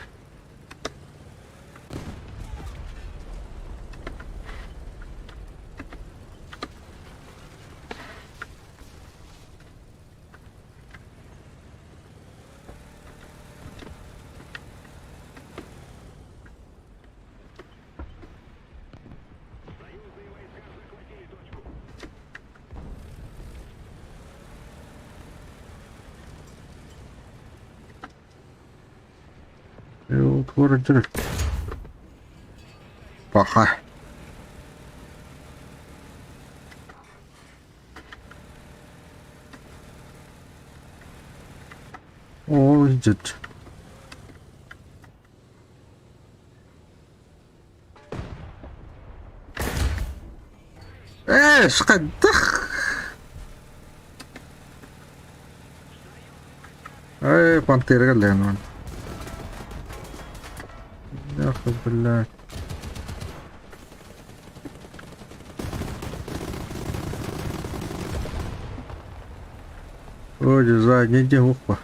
Паха. Оо, дьыт. Эш, хайдах? Эй, пантера кэллэҕин уон. Нахуй, блядь. Ой, задний день ухва.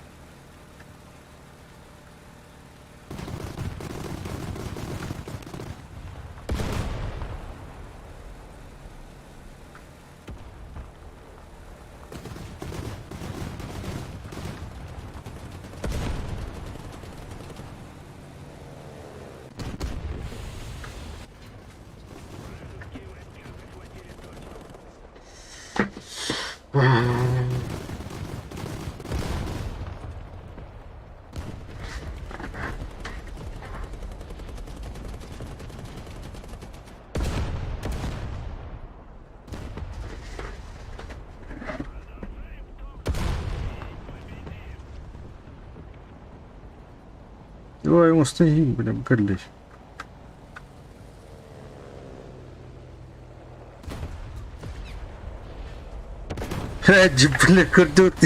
Ой, мустаһин бля кэллэ. Эдь, бля, көрдөөт.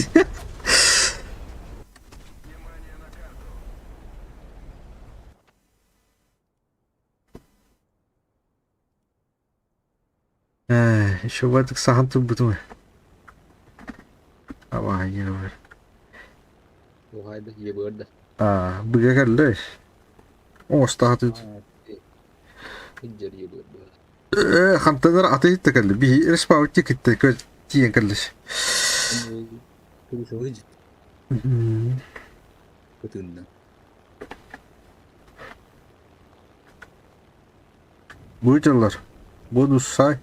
Ээ, еще бардык сахан турбутум. Абаайы Уһайда ебырда. Аа, быга кэллэ. Оҥостаатыт. Иджер ебырда. Э, хантанар аты иттэ кэллэ. Биһи респаут китте кө тиийэн кэллэ. Кырысылы кытынна. Бу дьыллар. Бонус сай.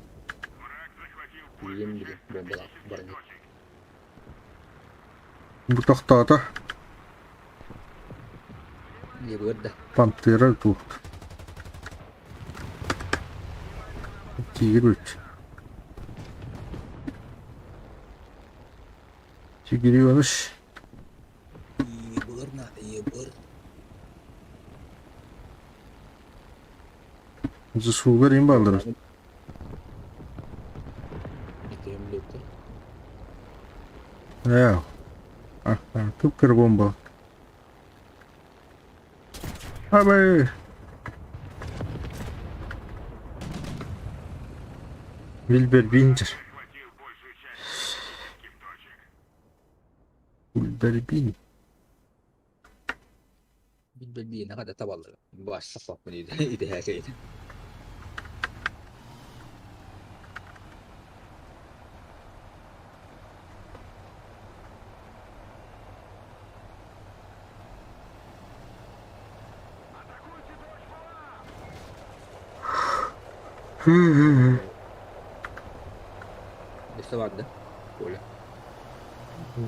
Тиийэн били бомбалаах баран. Бу тохтоото. Ебырда. Пантера туох. Тигр үт. Тигрионыш. Ебыр надо, ебыр. Засулар им баллар. Итем лепте. Ээ. А, түккер бомба. Абай. Вильбер Бинджер. Вильбер Бин. Билбелиин хата табаллар. Бас саппын идэһээкэйит. Өссө барда. Коля.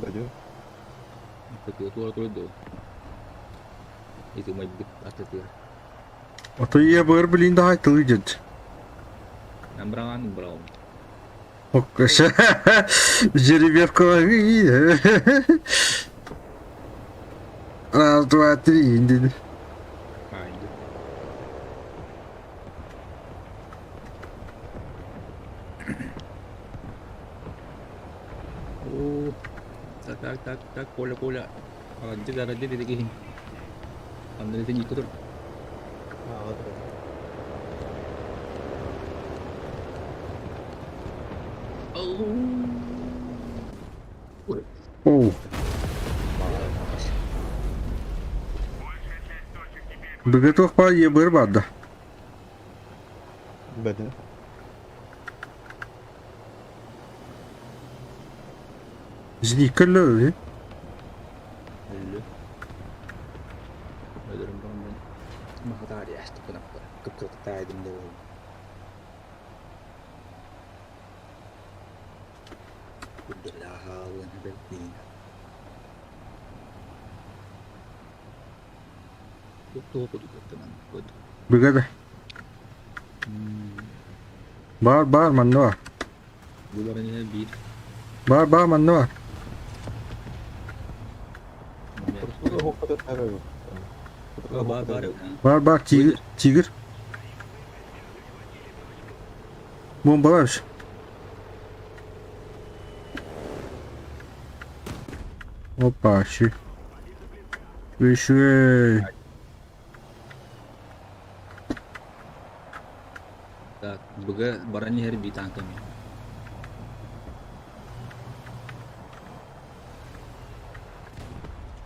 Пойдем. Туора турар Ити майбыт атытыыр. Ото ийэ быар билин да хайтылы дьыт. Набран браун. Оккоша. Жеребьевка. Раз, два, три. Диди. Айды. О, так, так, так, так, Коля, Коля. Аранжы, аранжы деди киһин. Андрей сен екі тұр. А, вот. Ой, Оу. Быга туох баар ебыр баар да? Бэдин. Зникка өллө Өллө. Өлөрүм баран мен махатаарыйа астыккынаппа. Кып-кырата таайдым да буолла. Үрдэлээхаалыан эбэрдиин. Туох кудук код. Быга да. Баар баар манна бар. Бу баран иһэ биир. Баар баар манна бар. Баар баар. Баар баар тигр тигр. Бомбалаешь. Опа, щи. Үчүгэй. Так, быга баран иһэр бии танками.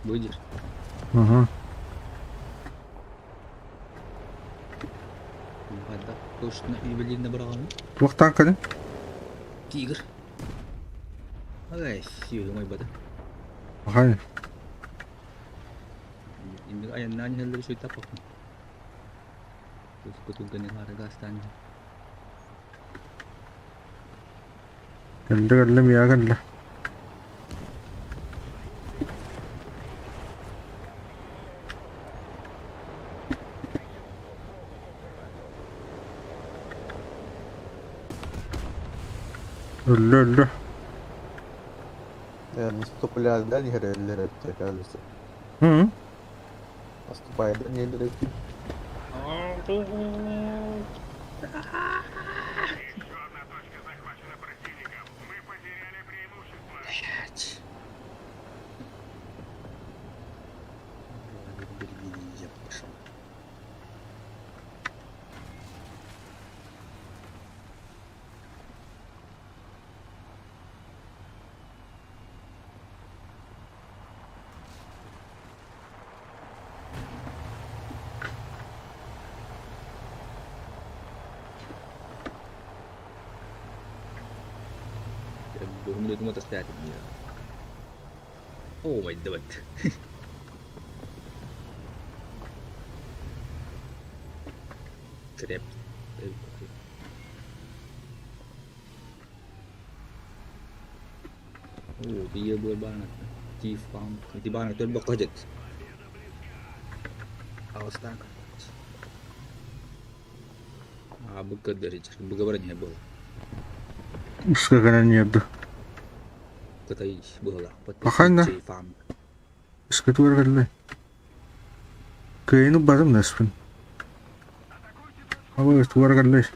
Выйдешь? Ага. Хайдах точно ювелирно быраҕаҕын? Туох танканы? Тигр. Ай, сиэһим айбата. Хай. Инник айаннаан иһэллэри суйтаппаппын. Кутурганы хаара гаастаан иһэр. Кэллэ кэллэ миэхэ кэллэ. Өллө өллө. Наступлярдан иһэрэллэр эбит кажется. Hı. Наступайдан иһэллэр эбит. Еще одна точка захвачена противником. Мы потеряли преимущество. Блять. Я пошел. Oh my god. Crap. Oh, dia banget. T-farm. Di banget tuh bakal jet. Awas tank. А, быка дарить. Быговор не было. Ускагана нерді. Кытай было. Пахайна. T-farm. Ыскытыгар кэллэ. Кыайыны барым наспын. Абы тугар кэллэ.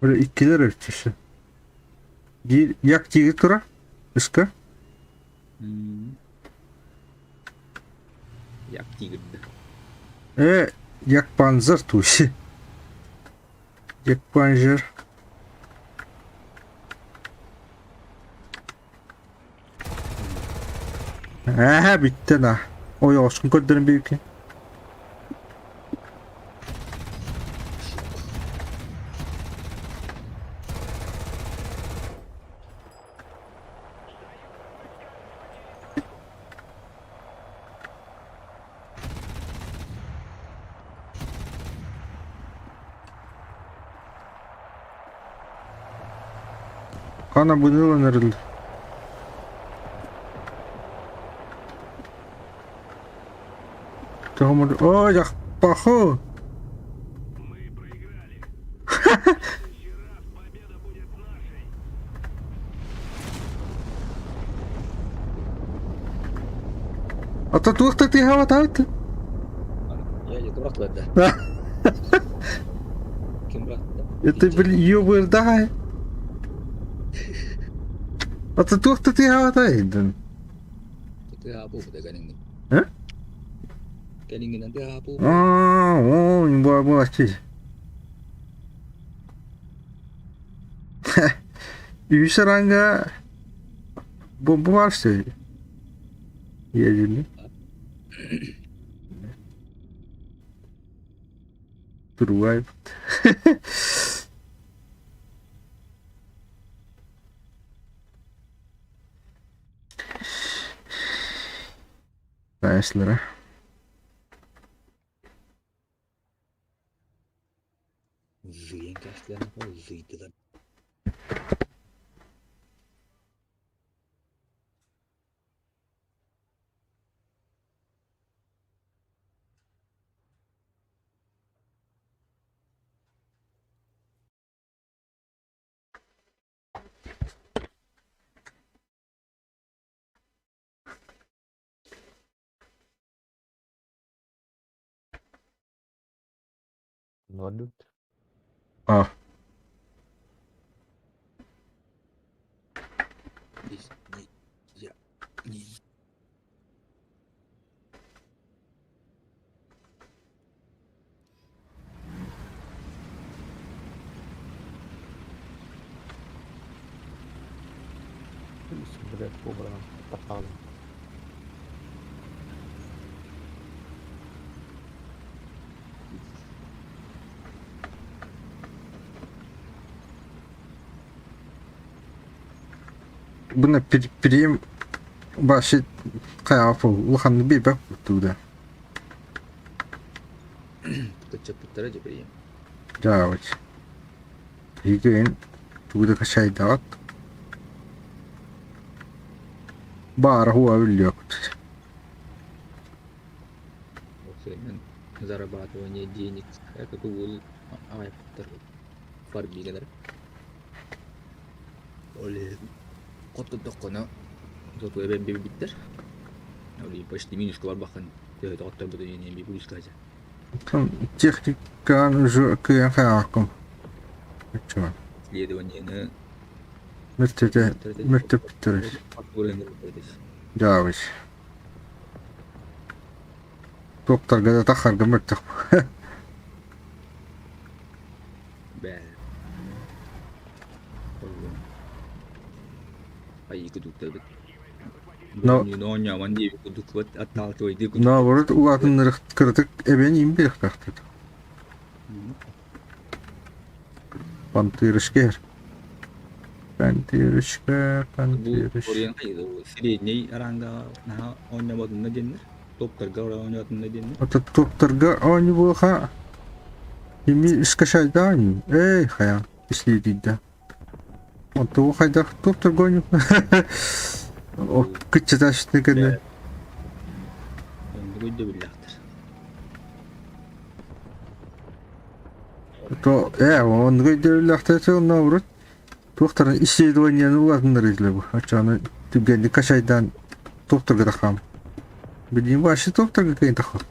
Böyle ikkiler ölçüsü. Bir yak тиги тура. Ыска. Як тигр. Э, як панзер туси. Як панзер. Ээ, бүттэ на. Ой, оскун көрдөрөн биирки. Хана быдылан эрэл. Тоҕо Ой, паху. Мы проиграли. В следующий раз победа будет нашей. А то туох та тыһаабатаабыт. Я не бырахтылар да. Ким бырахты? Это, блин, ёбырдай. А то туох та тыһаабатаайдын. Тыа бу да кэлиҥҥин. Э? Кэлиҥҥинэн тыа бу. Аа, оо, бу буолаччы. Үс аранга бомба бар işte. Ядерный. Турбай. Таайсылара. Зыйан кэстилэр, зыйдылар. Нордут. А, Блядь, кобра, тахал. Буна перем баши хайафу улахан бибэ туда. Кыччаппыттара дьэ прием. Жаавыч. Игэн тугуда кашайдаат. Баара хуа үллүөкт. Мен зарабатывание денег. Это тугул аҕайпыттар фарбигалар. Ол хоттордоххуна соту эбэн биэрбиттэр. Ол почти минуска барбаххын төһө хотторбутун иһин би плюска Техникаан уже кыйан хайааккым. Чё? Следованиены Мөртөтө мөртөптөр. Жаавыч. Топтарга да тахарга мөртөх. Бээ. Айыы кудуктарбыт. Но Оонньоомон диэбит курдук отталкивайдыы курдук. Наоборот улаатыннарых кыратык эбэн имбиэхтаахтыт. Пантырышка. Пантырышка, Бу пантырыш. Ориен средний аранга наһаа оонньооботунна диэннэр. Топтарга оонньоотунна диэннэр. Ото топтарга оонньуу Ими скачайдаан. Эй, хайа, ислиидийдэ. Онтугу хайдах топтарга оонньуу. О, кыччаташны кэннэ. Оннук өйдөбүллээхтэр. То, оннук өйдөбүллээхтэр наоборот. Туохтарын исследованиены улаатыннар бу. Оччону түргэнник качайдаан топтарга тахам. Билигин вообще топтарга кыйын тахам.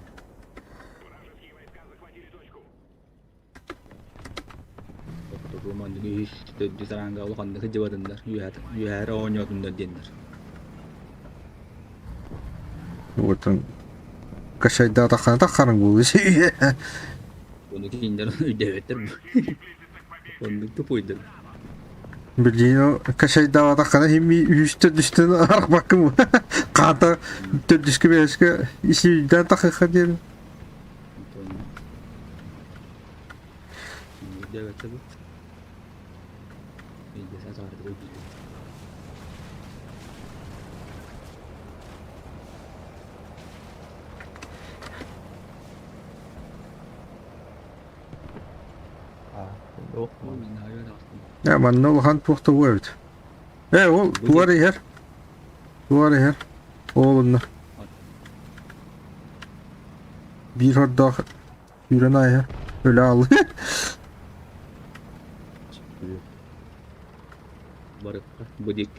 Оттогу маннык үһүс төрдүс аранга улаханнык сылдьыбатыннар. Үөһээр оонньоотуннар диэннэр. Вот он качайдаа тахана тахарың буолу. Ону кинилэр өйдөөбөттөр. Оннук тупойдар. Билигин качайдаа тахана химми үһүстэ түстэн арахпаккым. Хаата төрдүскэ бэһискэ исийдään тахыха диэн. Өйдөөбөттөр бу. Өйдөсө саҕардык өйдүүллэр. А, ох, Мен айан астым. Я манна улахан туохта буо эбит. Ол туар иһэр. Туар иһэр. Оолунна. Биир хордоох сүүрэн ааһар. Өлө аалы. Барыкка бу диэки.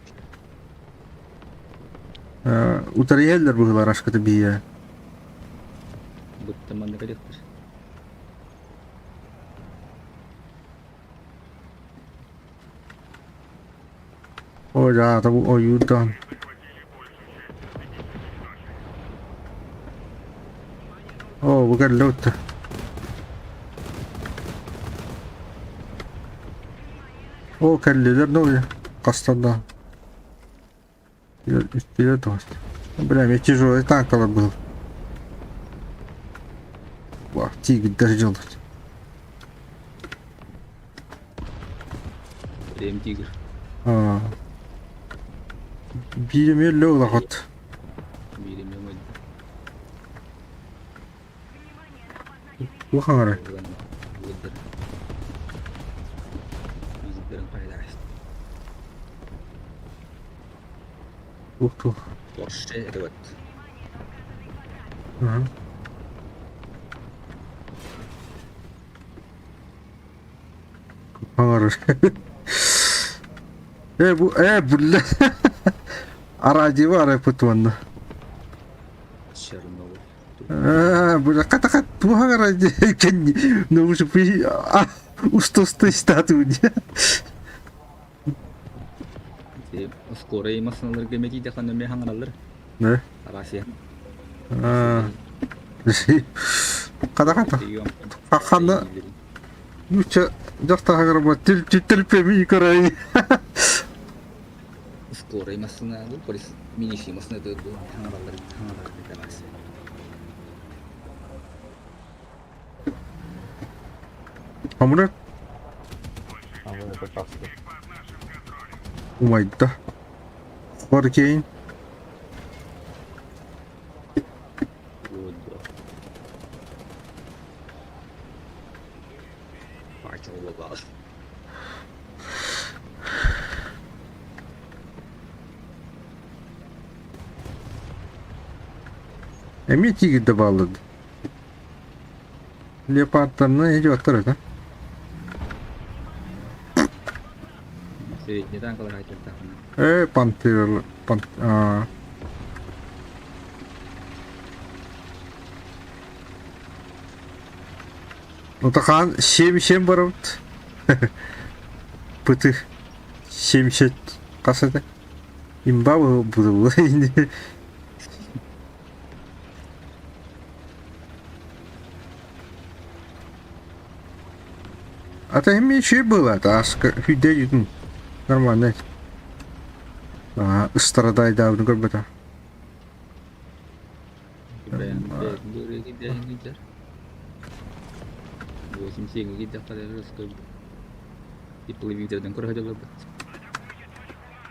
Утары иһэллэр быһыылар ашката биһиэ. Бытта маннык электр. Ой, да, бу ойуурдаан. Оо, бу кэллэ утта. Оо, кэллилэр да уйа. Хастан да. Үстүлэр тоҕуста. Бля, мне тяжелый танк был. Вах, тигр даже делать. Прям тигр. А. Биир лёг Биир эмэ мой. Улахан Ух тух. Порше это вот. Ага. Хаҥар. Э бу э бля. Арадио арайпыт уонна. Чернобыль. Э бля ката туһаҥар кэнни ну уже уста статуя. Скорай массыналарга метиде ханна ме хаҥараллар. Не? Арасия. Хата хата. Ханна нуча дьахтаһагарба түлпеми көрөй. Скорай массына бу полис миниси массына ду хаҥараллар хаҥараллар Арасия. Амура Амура таста. умайда. Хоркейн. Эмиэ тиигир да бааллар. Леопардтарынан идиоттар это. Средний танкалар айтылтахына. Э, пантер, пан, а. Ну тахан 7-7 барабыт. Пыты 70 хас это? Имба буду. А то еще и было, это аска хүйдэ нормально. А, страдай да, ну көрбөтө.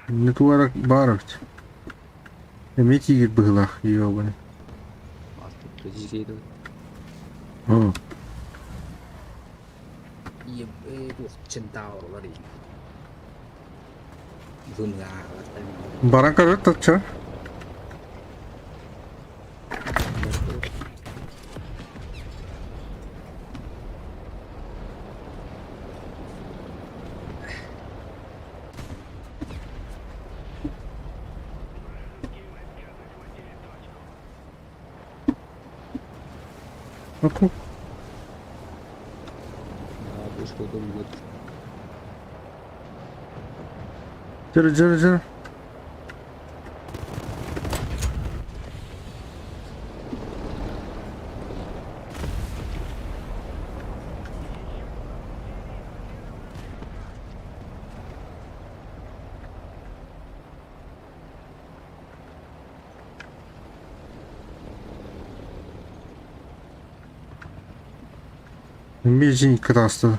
Не туарак баровт. Эмиэ тиигир быһыылаах, ёбаный. О, баран көрөр тотчо. Оку. Жүр, жүр, жүр. Межень красный.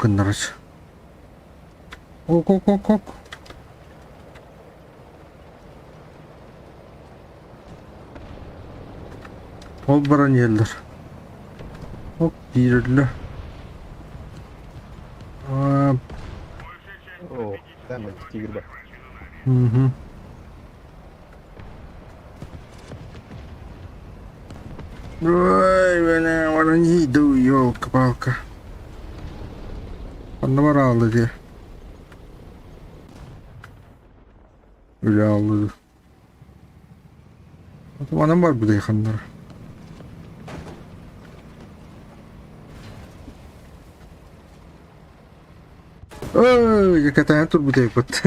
Гыннарыч. Ок, ок, ок, ок. Ол баран иһэллэр. Оп, биирэллэр. Аа, О, там тигр бар. мгм. Ой, бля, баран иду, елка-палка. Онно бараалла дии. Үлэ аалла Манан барбытай ханнара. Ой, катаан турбутайбыт.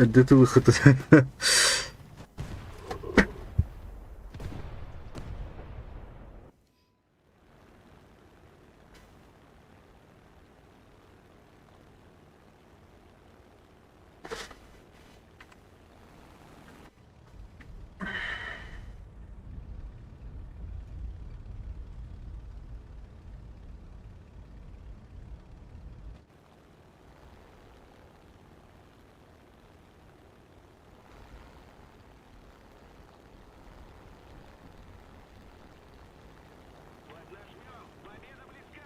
Эрдэ тылыхыт. Поднажмем! Победа близка!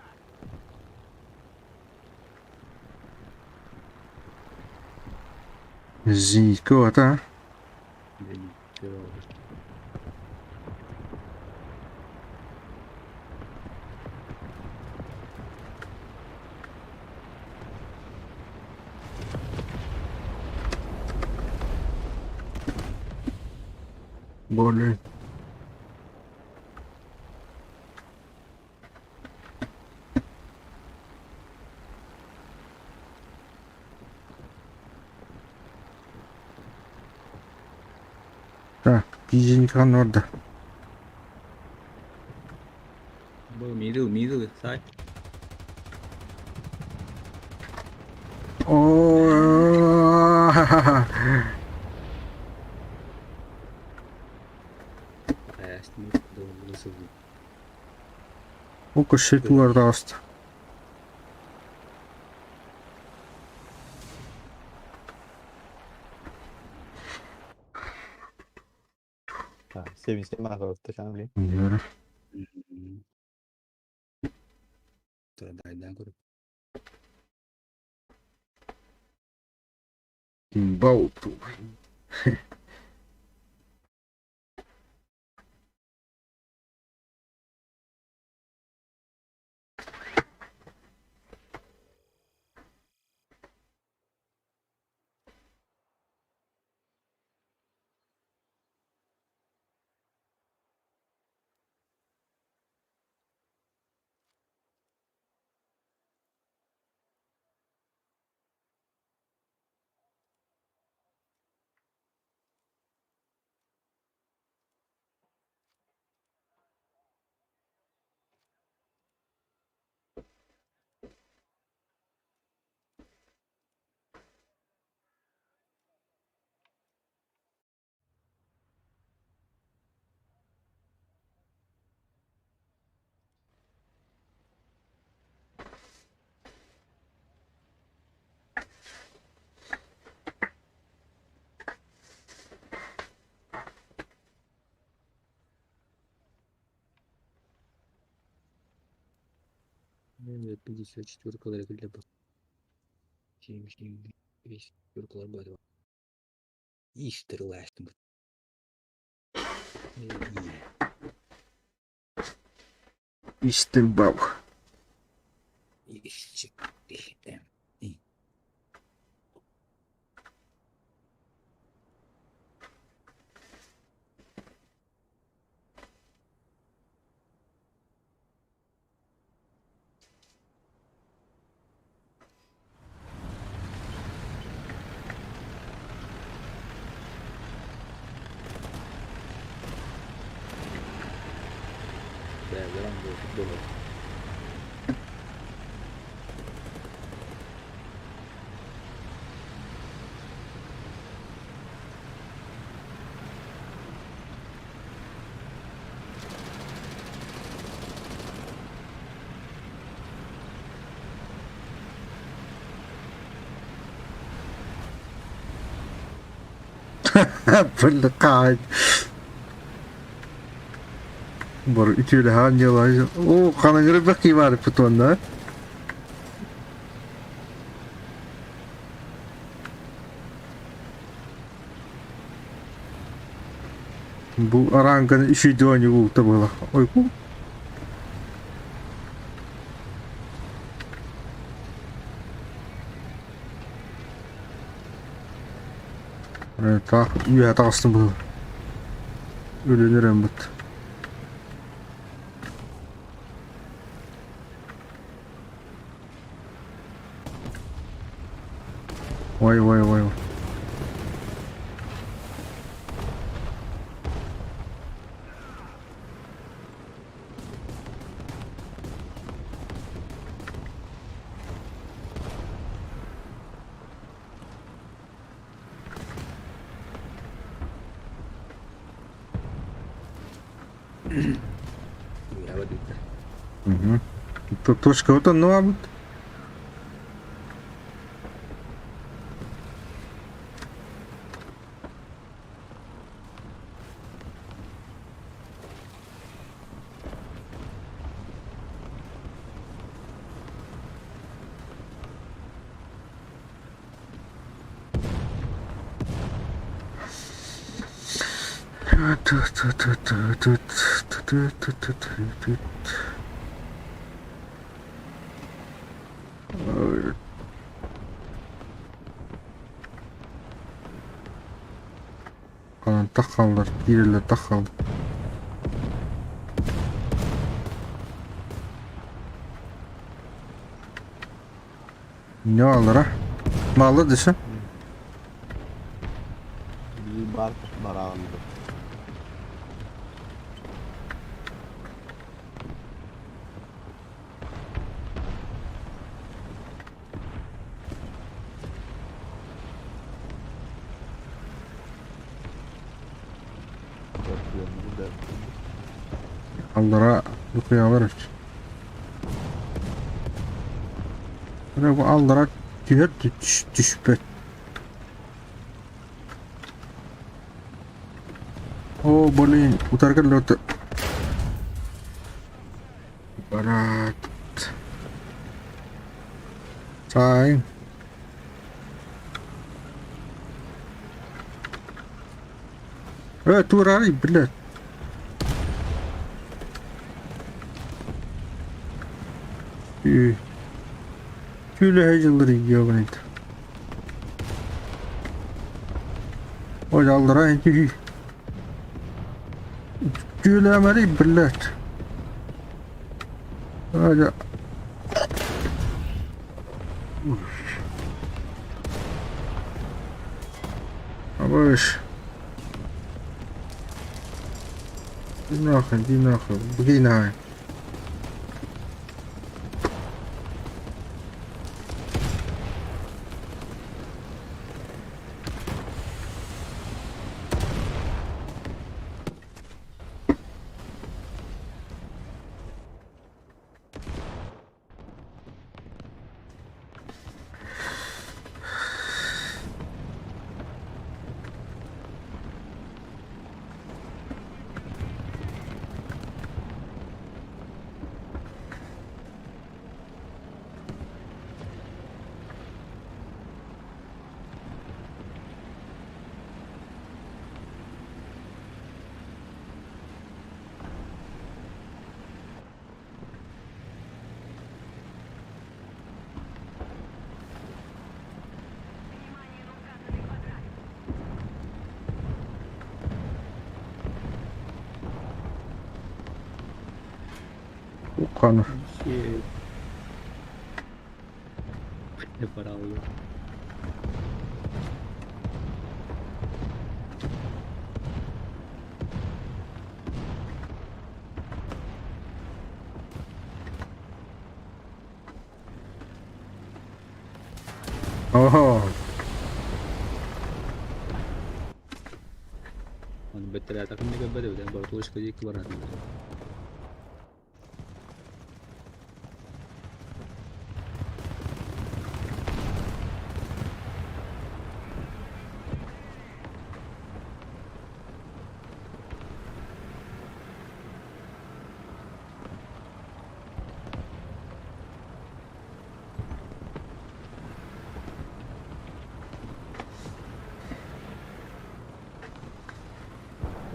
Зенитка Блин. Так, Зенитка орда. Бу middle, middle, side. О, Око шетулар даст. 77 ағырытты шамли. Болту. 54 килер бу. 74 килер бу. Истерләштем. Истербау. بالقاعد Бор үтүөлэһэҕин дьыала Оо, ханаҥыры киимаарыппыт уонна Бу араанганы үчүйдү оонньуу буола. Ойку. Таах үөһэ таҕыстым быһыы. Өлөн эрэммит. Ой, ой, ой. Угу. Точка вот он абыт. Ханан таххаллар, киирэллэр таххаллар. Не аллара? Маалла дэсэ? Биир баар бараанды. Аллара лукуйалар үч. Бу аллара түһэр түспэт. О, блин, утарга лёт. Брат. Саайын. Э, туураарый, блядь. Түүлэһэ дьыллар ебаный. Ой, аллара ити. Түүлэмэри, блядь. Ага. Абыш. Иди нахуй, иди нахуй. Беги нахуй. Уханов. Оһо. Ону бэттэрээтэххинэ көрбөт эбит, бортуочка диэки баран.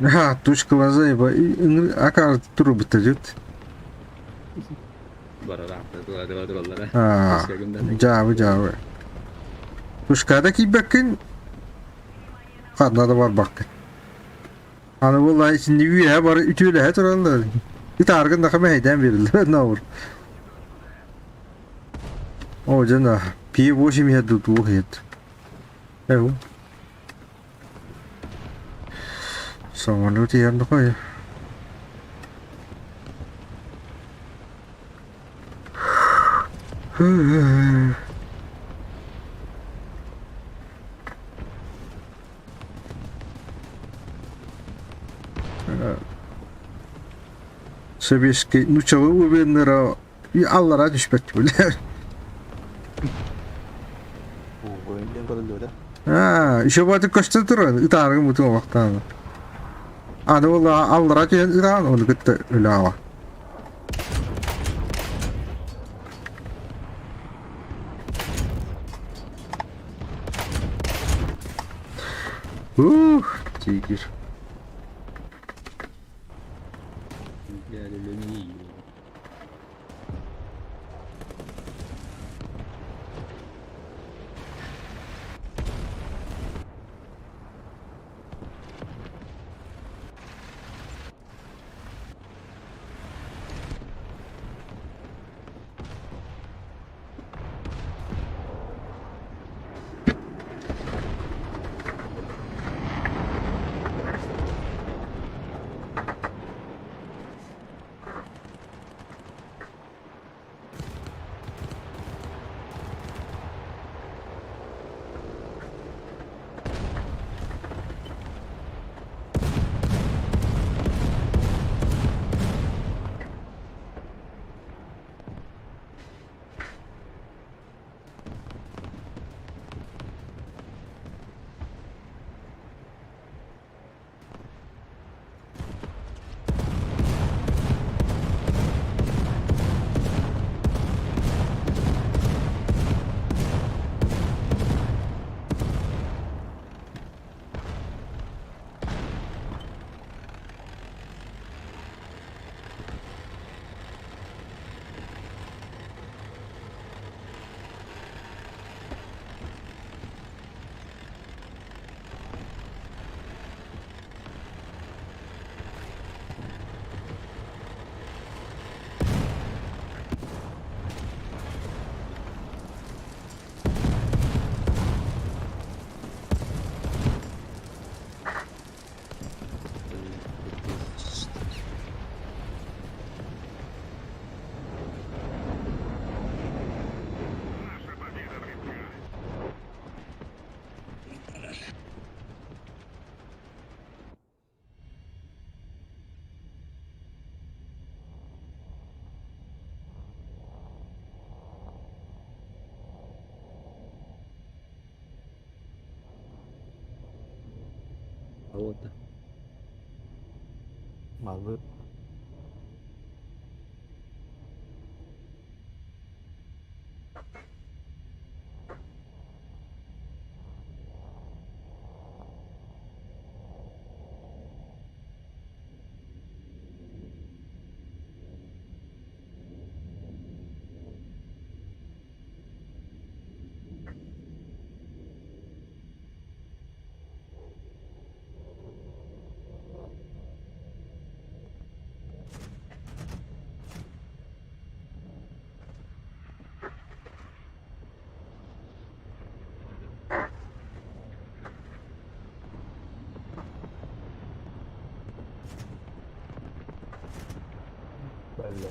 Ха, тушка лазаева акар турбута жут. Аа, жаабы жаабы. Тушкада кийбэккин, ханна да барбаккын. Аны буоллаҕа итинник үөһэ бар үтүөлэһэ тураллар. Ытааргын да мэһэйдээн биэрэллэр наур. О, дьэ пи восемь иһэр дуу туох иһит. Эу. Самолет иһэр нохой. Сэбиэскэй нууччалыы уверенныра аллараа түспэт бile. Диэн көрүллүбэтэ. Аа, еще баты көстө турар, ытааргын бутун олохтаан. Аны ол аллараа түһэн ытаан, оны кытта өлөөҕө. Ух, тигр. Наша победа близка. Вот. Малбы. Bello.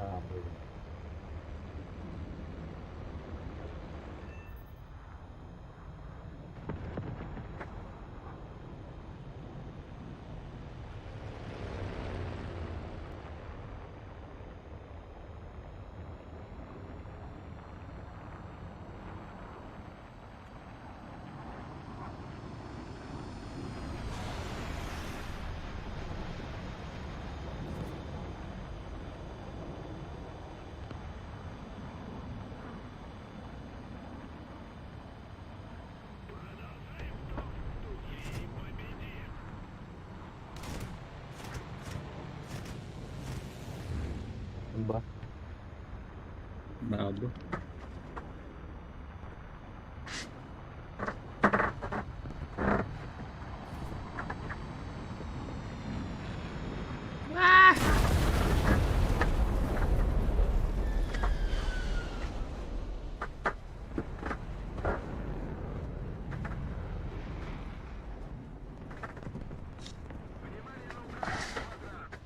Ah, bene. Продолжаем в том же духе и победим! Ба. Bravo. Внимание на украинский квадрат!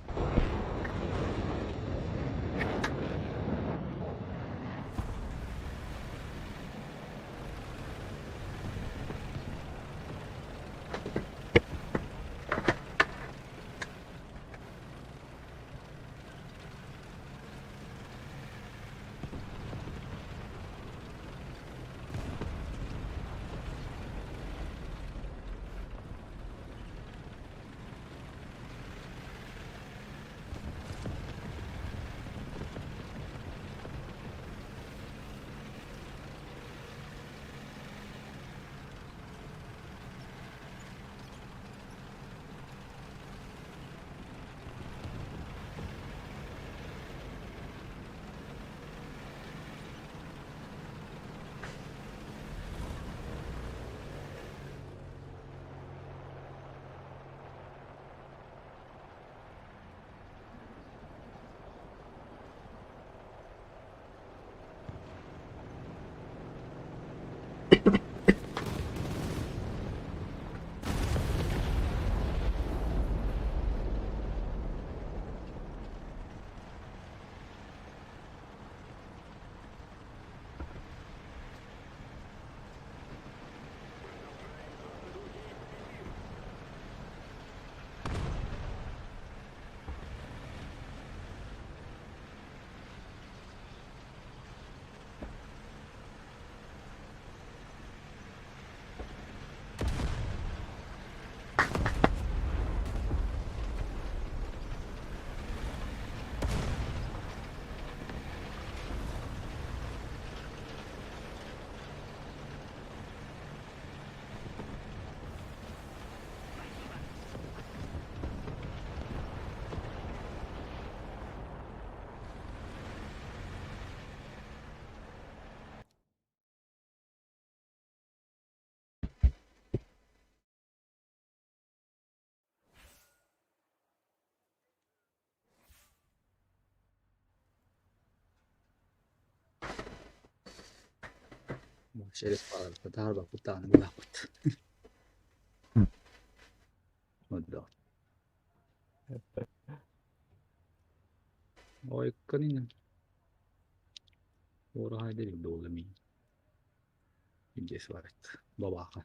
Через паарта таарбаппыт даҕаны буолаахпыт. Моддо. Ой, Уораһайдар долами. Здесь варит. Бабаха.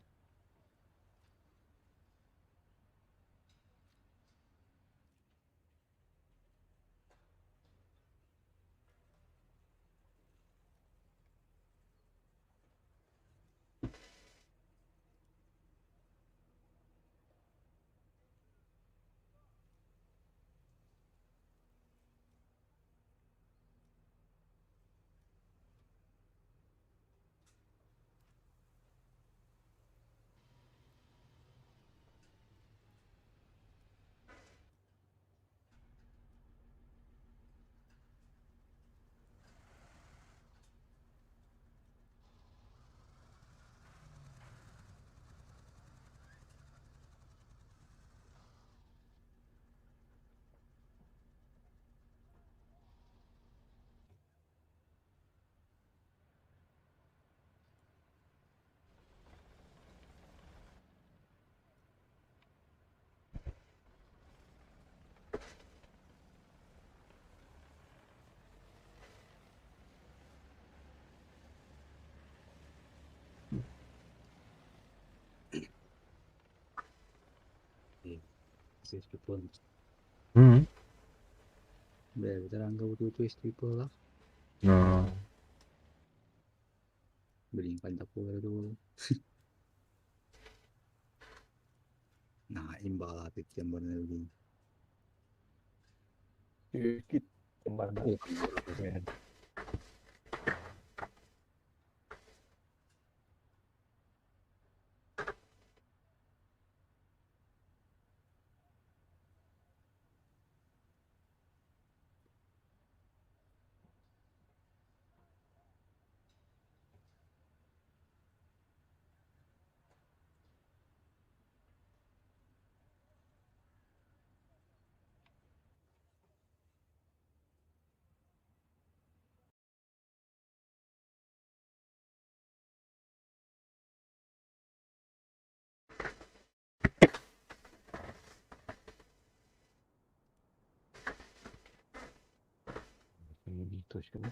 No. Блин, хайдах буолара да буолуо. Наһаа имбаалаатык диэн баран билин. Кит барда. Точка, да?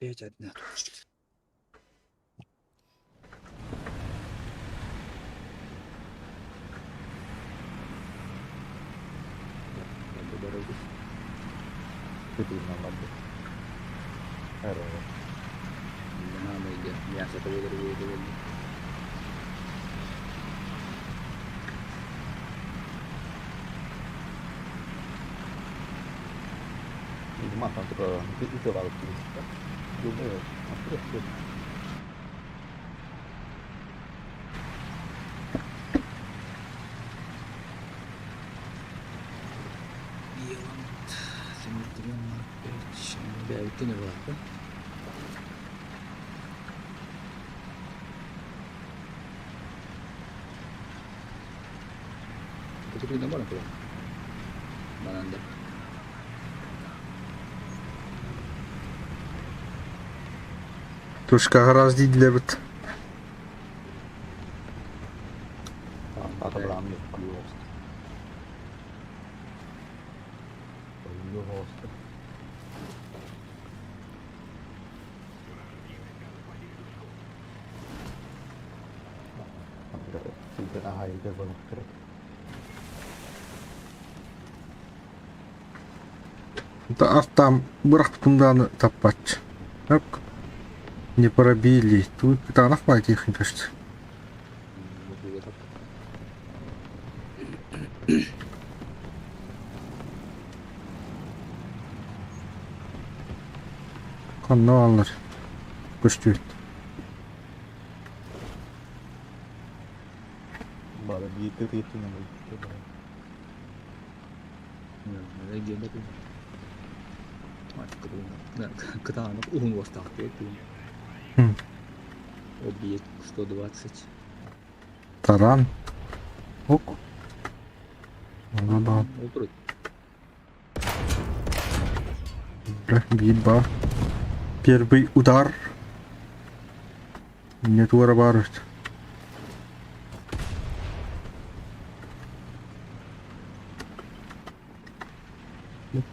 Пять одна точка. Тушка гараж дииллэбит. Там бырахпытым даҕаны таппаччы. Не пробили. Тут кытаанах баай тиэхин кажется. Ханна бааллар көстүбүт. Кытаанах уһун уостаах Объект 120. Таран. Ок. Онно баар. Ол турар. Бля, биир баар. Первый удар. Инньэ туора баар эбит.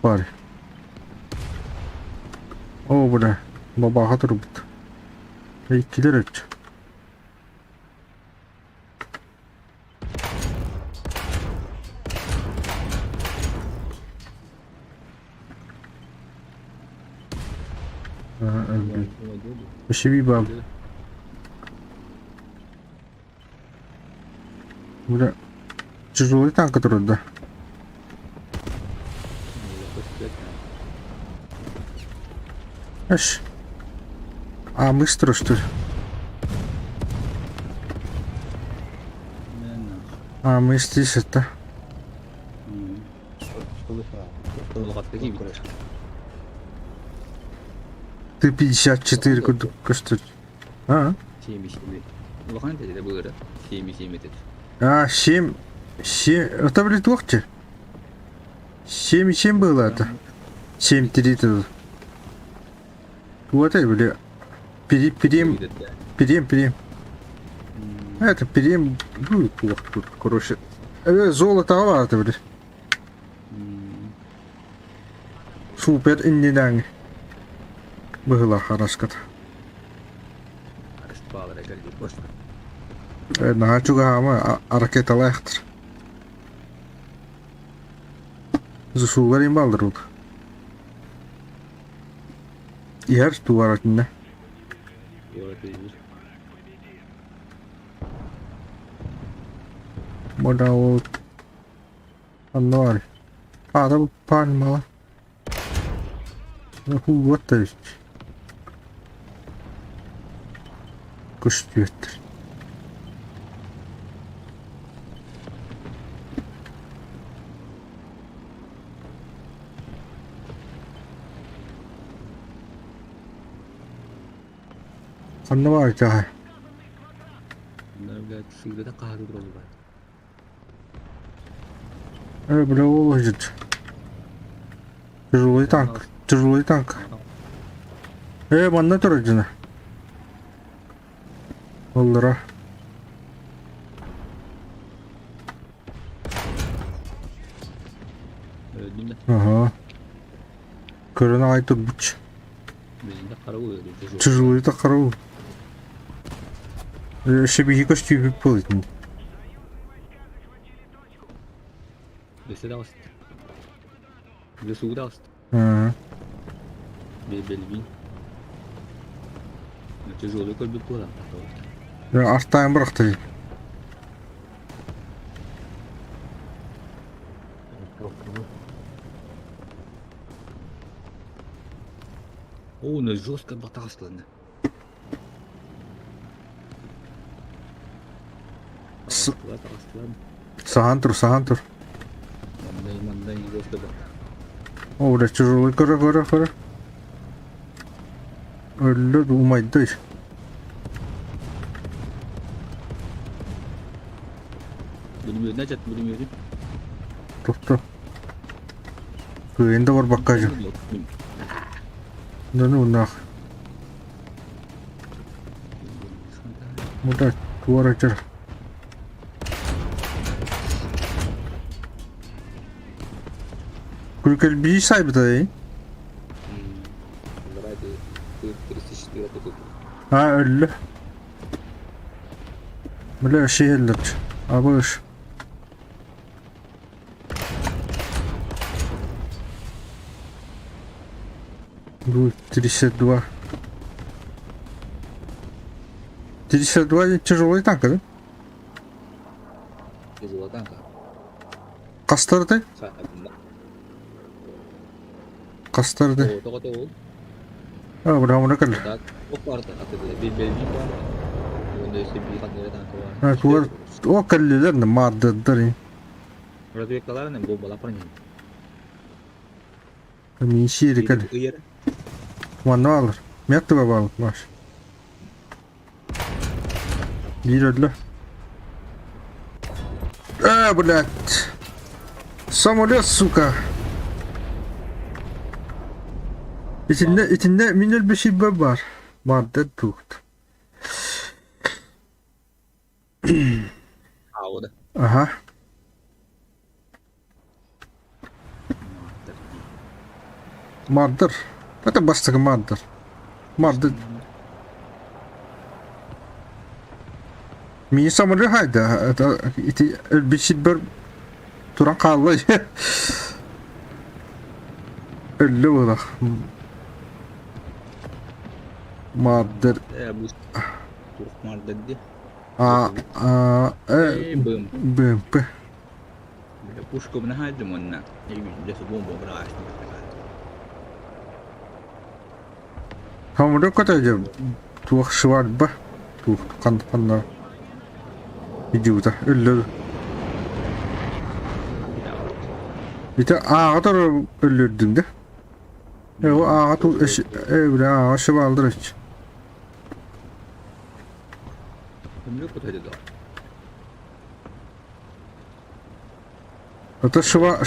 Баар. Оо, бля, бабааха турбут. Иккилэр эбит. Өссө Бля, тяжелый танк турда. Эш. А, быстро, что ли? А, мы здесь это. Ты 54 курдук көстөр. А? Улахан этэ былыры. Семи семи этэ. А, 7... 7... Это, блядь, локти. 7,7 было это. 7,3 это. Вот это, бля. Перем, перем, перем. Это перем... Ну, плохо тут, короче. Золото это, блядь. Супер иннинэн быһыылаах араската. Наһаа чугаһаама ракеталаахтар. Зусуулар им бааллар ол. Иһэр туаратынна. Мода ол Аннуар. Аада пальмала. Вот то есть. Көстүөттэр. Ханна баар итээхэ? Э, бля, ол сылдьар. Тяжелый танк, тяжелый танк. Э, манна турар дьоно. Оллара. Ага. Көрөн аҕай турбут. Тяжелый так караул. Өссө биһи көстүүбүт буолуйтун. Өссө даҕаста. Өссө даҕаста. Бельвин. Тяжелый көрбүт буолан Артаан бырахта. О, ну жестко батасланы. Саһан тур, саһан тур. О, бля, тяжелый көрө, көрө, көрө. Өллө умайды. Тохто. Кыайын да барбакка дьэ. Да ну нах. Муда туора дьэр. Күлкэлбии сайбыта эй. А, өллө. Бля, шиһэллэр. Абыш. Будет 32. 32 тяжелый танк, да? Тяжелый танк. Хастарды? Хастарды? А, бля, мына кэл. А, туар, о, кэллилэр, мардыддар. Разведкалар бомбалап баран Мин сиэри кэл. Манна бааллар. Мертвый бааллар, Маш. Биир өллө. Э, блядь. Самолет, сука! Итиннэ, итиннэ мин өлбүт бар. Барды туут. Ауда. Ага. Мардыр. Это бастакы мардыр. Мардыр. Мини самолет хайда. Это ити өлбүт сирбэр туран хаалла. Өллө буолах. Мардыр. Э, бу туох мардыр ди. А, а, э, Э, бым. БМП. Бля, пушка бына хайдым онна. Десе бомба быраҕааччы. Самолет көтөдө туох швальба. Туох хан ханна. Идиота. Өллөр. Ити ааҕа өллөрдүҥ да? Э, о ааҕа тул э бля ааҕа шыбаалдыр өч. Самолет көтөдө да. Это шва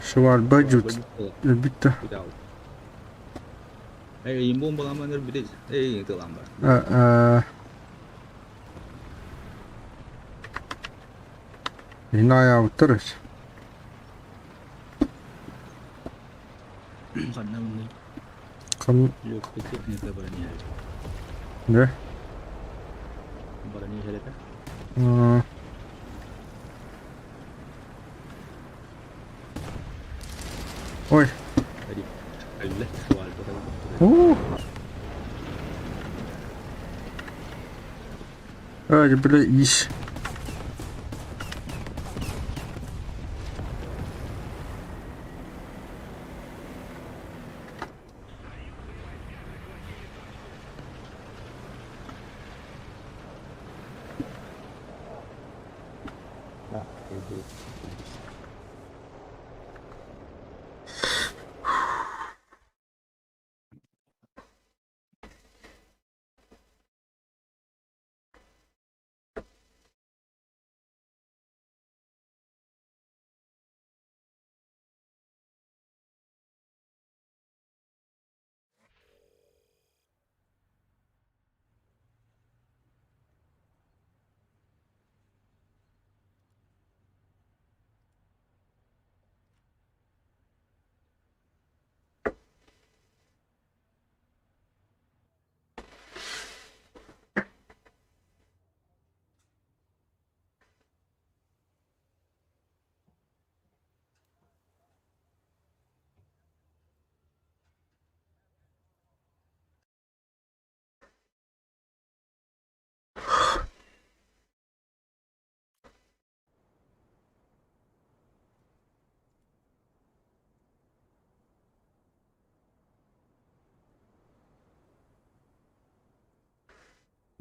швальба жут. Өлбүт да. Эй, бомбаламан өлбүт. Эй, тылан бар. Э, Yine ayağı өч. Ханна мын Кан легкая техника броня. не? Броня это. Ой. Әллә швальба. У. Ай, бля, иш. А, иди.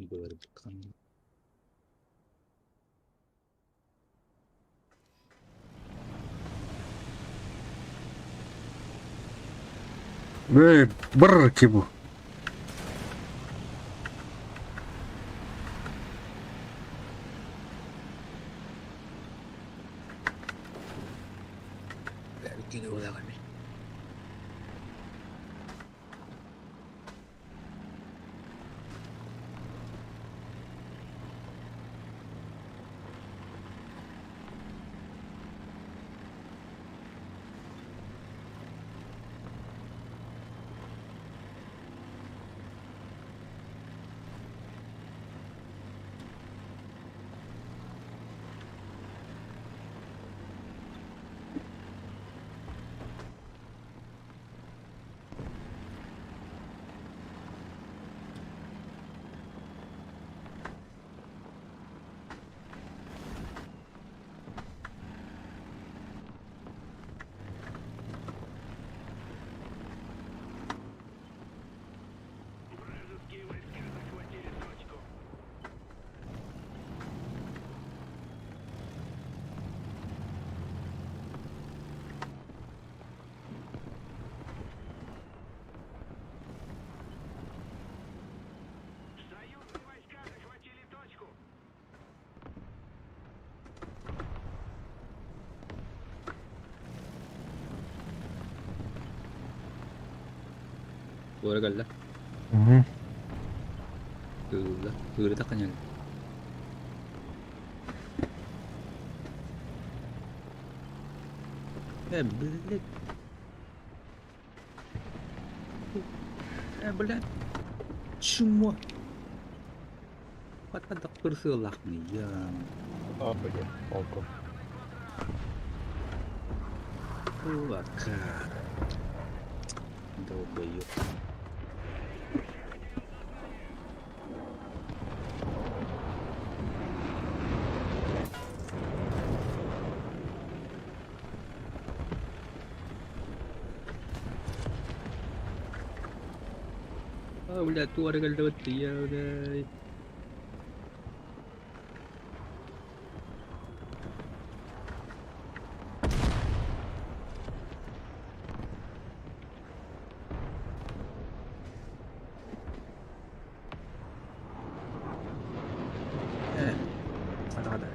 Быркан. Эй, бр кибу. Бәркені олаган. Туора кэллэ. Угу. Кыылла. Кыырыта ханьан. Э, блядь. Э, блядь. Чмо. Хат-хат кырсыалаахпын я. А, блин, полку. Кулака. Долбоёб. А, блядь, туора кэллэбит я, блядь. Э, хата-хата.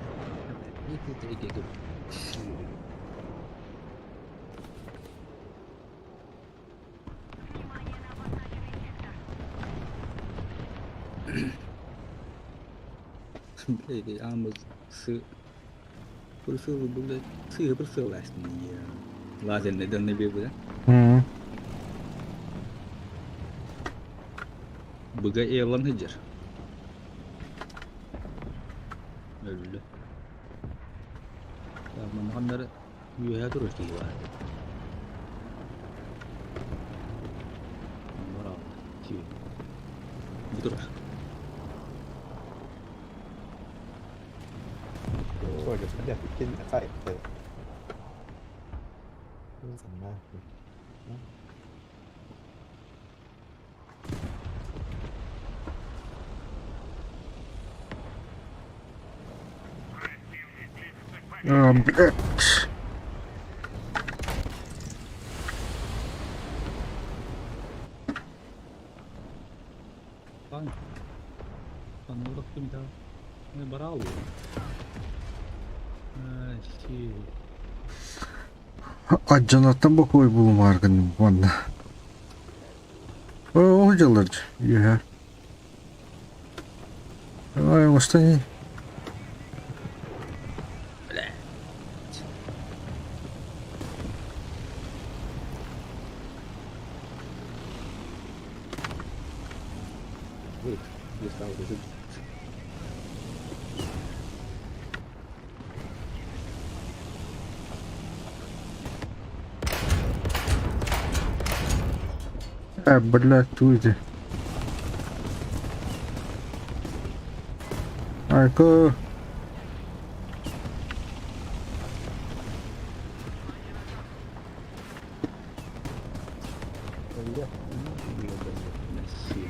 Блядь, амыз сы Пырсыл, блядь, сы пырсыл Лазерный дальнобой, да? Угу. Быга Эрлан хыджар. Өллө. Манханнар үөһэ турар киһи баар. Бара. Киһи. Бу турар. Ой, блядь, кинь хайп. Нахуй. А, блядь. Пан. Пан урок да. Не барал. Си. Аджанаттан бокой булумааргын манна. О, дьыллар. Үөһэ. Ай, остани. Ой, не стал уже. А, блядь, туйди. Айка. Бля, Си.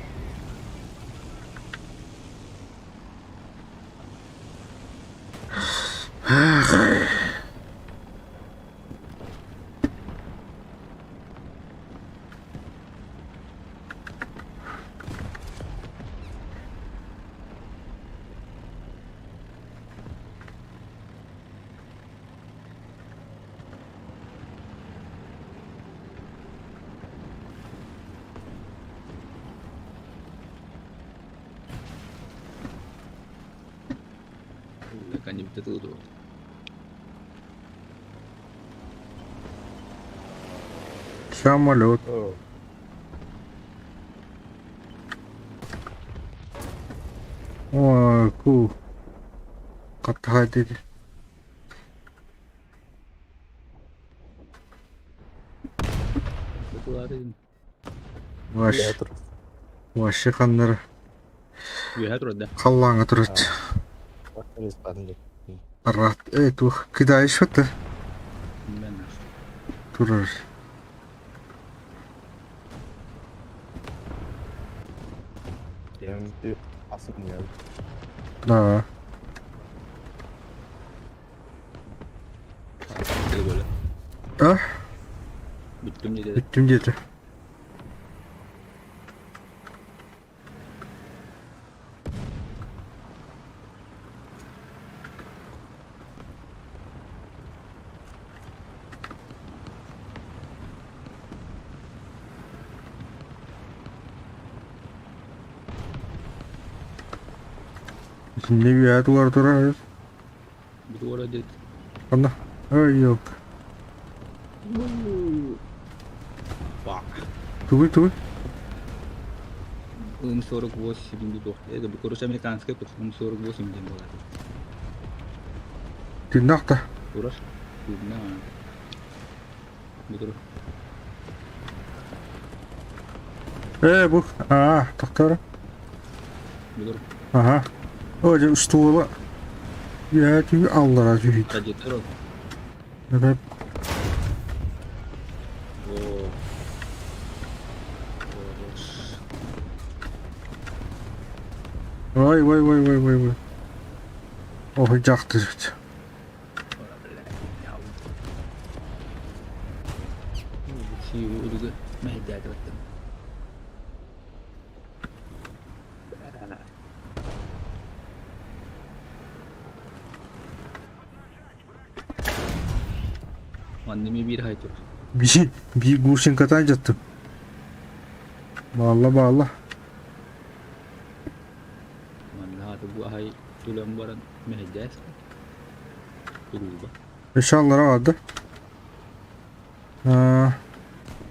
Каниб туту. Самолет. О, О, ку. Каттахай деди. Тутулары. Ваш. бля, тур. Ваши ханнар. Үөһэ турар да. Халлааҥҥа турар. Арат. Э, тух. Кидай шоты. Мен. Турар. Да. Böyle. А? Бүттүм диде. Бүттүм диэтэ. Итиннэ үөһэ туора турар. Туора диэт. Ханна? Ой, ёк. Тугуй, тугуй? М48 дуу Это, короче, американская М48 диэн буолар. Тыыннаах да? Турар. Тыыннаах. Бу турар. Ээ, бу, аа, тохтоор. Бу турар. Аха. О, дьэ, устуула. Үөһэ түһүү, аллара түһүү. Радиатор ол. Эбэт. О. Хорош. Ой, ой, ой, ой, ой, ой. Оһуйдьахтырыт. Манна эмиэ биир аһай турар. Биир, биир гусенькатан дьаттым. Баалла, баалла. Манна аата бу аһай түлэн баран мэһэйдээс. Туруба. Өссө аллара барды.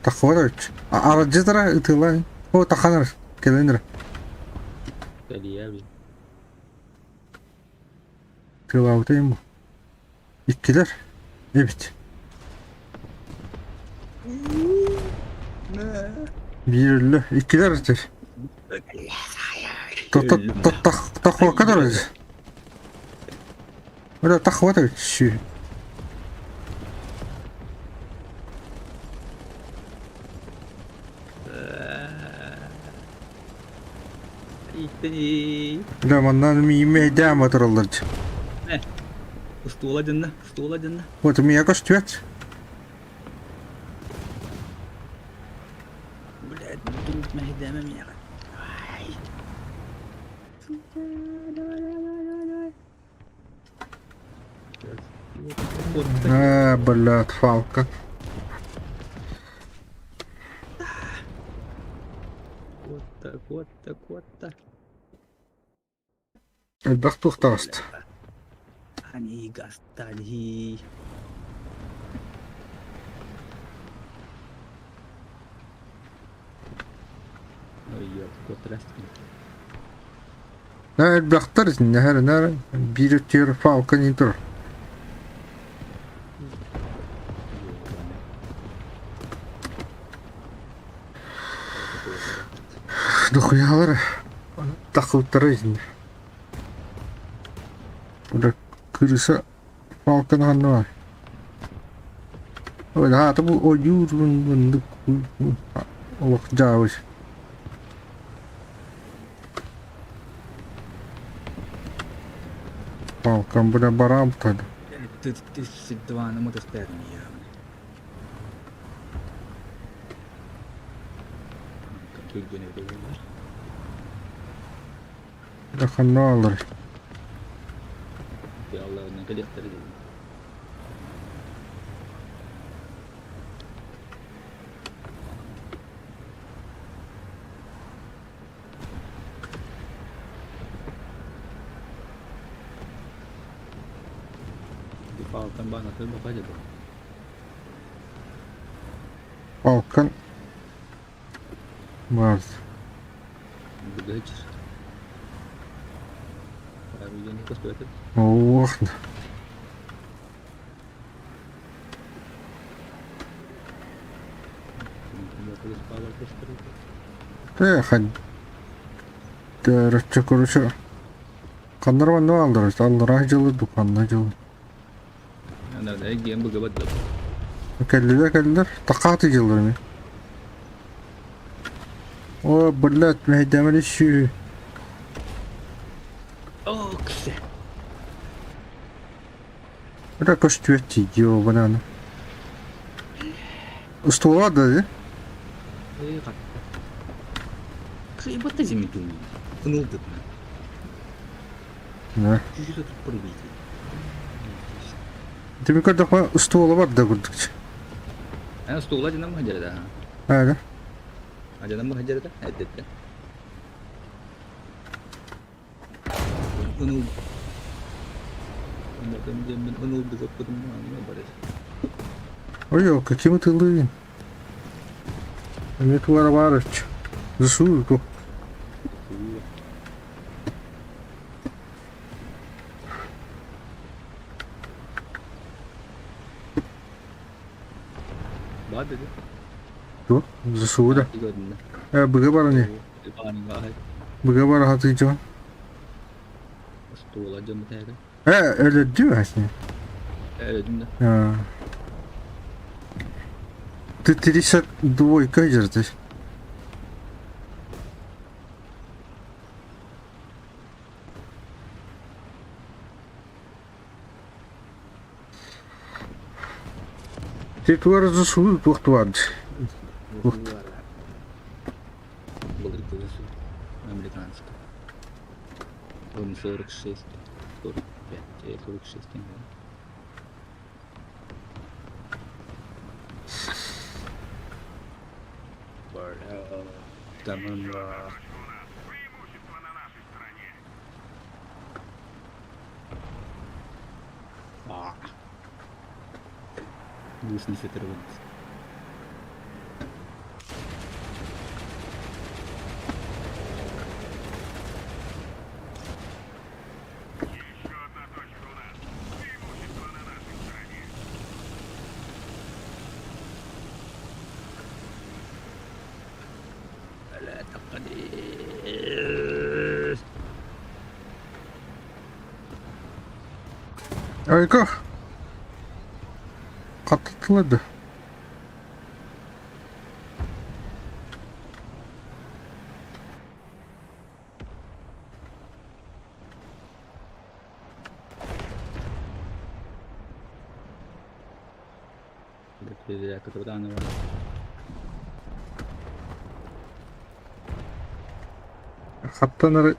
Таххыбат эбит. Аралдьытара ытыылаан. О, тахханар. Кэлэн эрэ. Кэлиэ бин. Тыылаабытым бу. Иккилэр. Эбит. Биир өллө. Иккилэр этэр. Таххыбакка да Бля, таххыбат эбит сүү. Бля, манна миимэ дама тураллар. Устуола дьынна, устуола дьынна. Вот у меня көстүөт. Блядь, тут мэһэйдээмэ миэхэ. Э, блядь, фалка. Куотта, куотта, куотта. Элбэх туох таҕыста. Ани гастани. Ой, куоттарастым. Элбэхтэр итиннэ нэр биир өттүгэр фалка не турар. Дохуялар тахылтара итиннэ. Бу кырыса фалканы ханна бар? Ой, хаата бу ойуур мындык олох дьаабыс. Балкан бля барам тады. Ты ты два на мотоспядом явно. Ханна алар. Балкан бар. Ох. Эх, Короче, короче. Ханнар манна аллар, аллараа дьылы дуканна дьылы. Кэллилэр кэллилэр, такааты дьыллар ими. О, блядь, мэһэйдээмэли сү. Это көстүөт ёбананы. Устуола да, да? Да. Тими көрдөхпө устуола бар да курдук. Устуола дьанам хадьарда. Ага. Дьанам хадьарда, эддеттен. Ыныл диэммин ынылдык ыппытым бары. Ой, каким ытылыын? Эмиэ туара баар өччү. Засуу ту. Баар dedi. Ту, засуу да. Э, быга бараны. Быга бара хатыйдьон. Остуола дьон битээгэ. Э, өлөрдүү асни. Өлөдүм да. Ты 32 держишь. Ты туара засуду туохтуар. Былыргы американский. Он 46, 45, 46 Преимущество на нашей стороне. Гусеница рвется. Еще одна точка у нас. Преимущество на нашей стороне. لا تقدير. Айка. Хаттылады. Хаттанары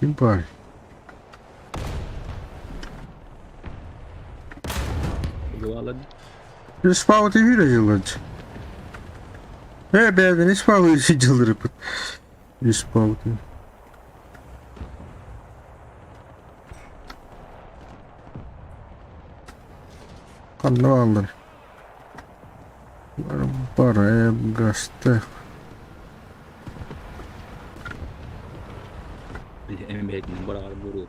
Ким баар? Спаут и дьыллар. Э, бэйдэн спаут дьыллырыппыт. Спаут. Ханна бааллар? Бара гаста. Эми бара буруrum.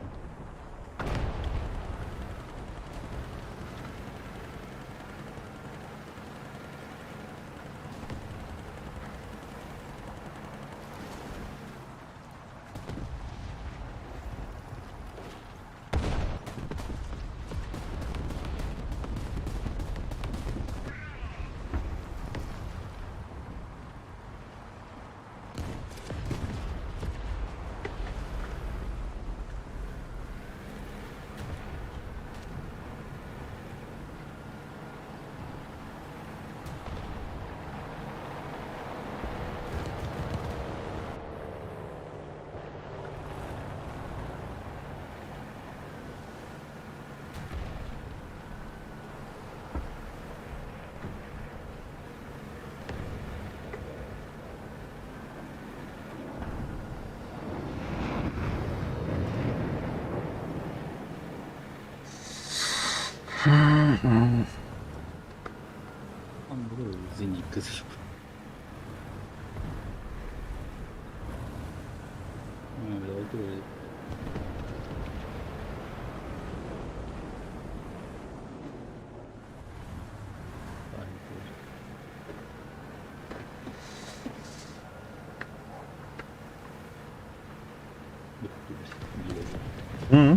Зенитка. Hı.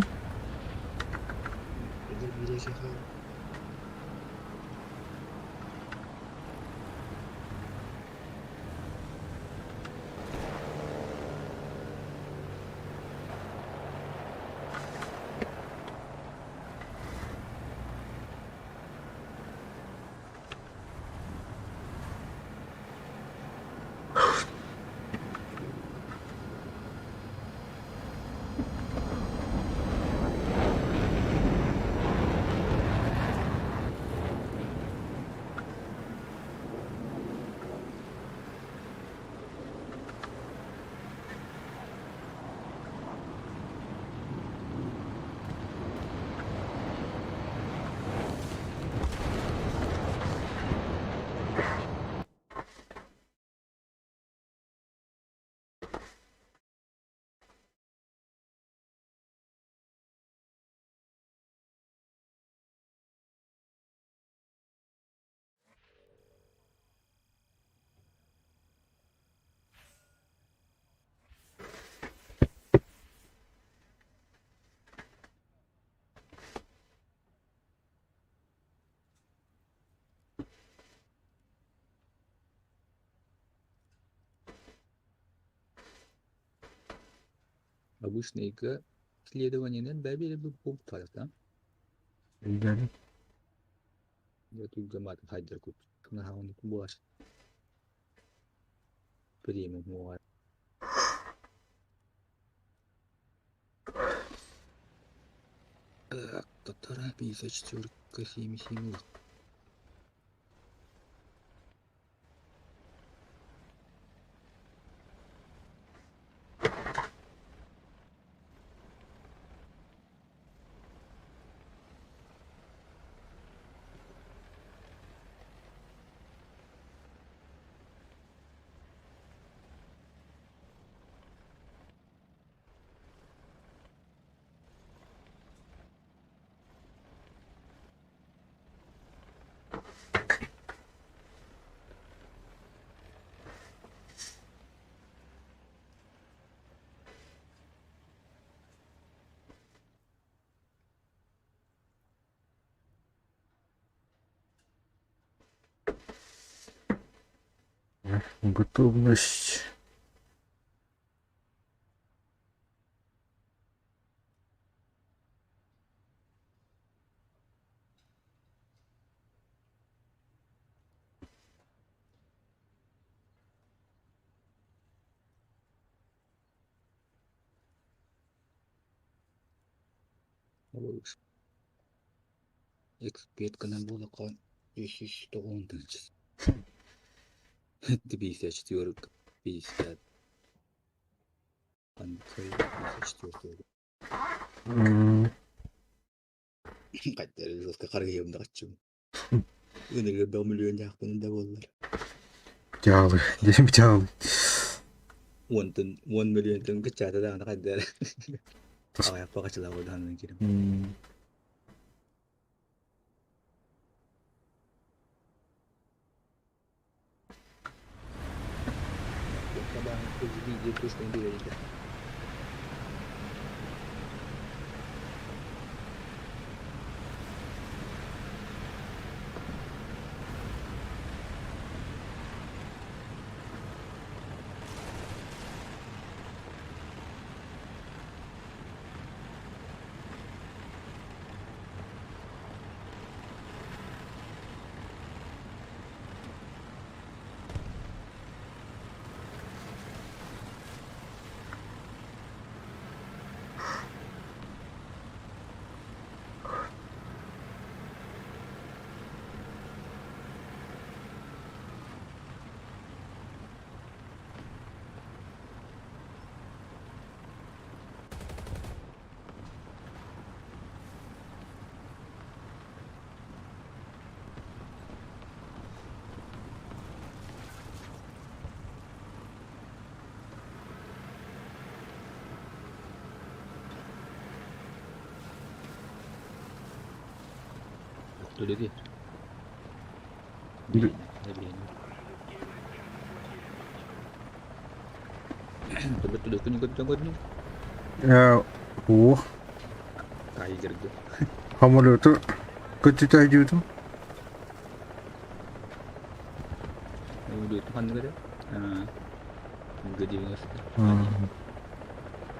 Обычныйга следованиенан бэбиэри буолбуттар Өйдөөбүт. Дьэ хайдар кут. Буолар. Премиум буолар. Так, татара 54 77 Готовность. Экспертканан буоллахха 309 тыһыынча. 54 50 54 Хайдах жестко харгыйым да каччым. Ынырыгы миллион да буоллар. Дьаалы, дьэ дьаалы. Уонтан 10 миллионтан кыччаата даҕаны хайдах аҕыйах баҕачылаах буолдаҕына киирим. Төлөдү. О. Самолету көтүтэ дьуутум.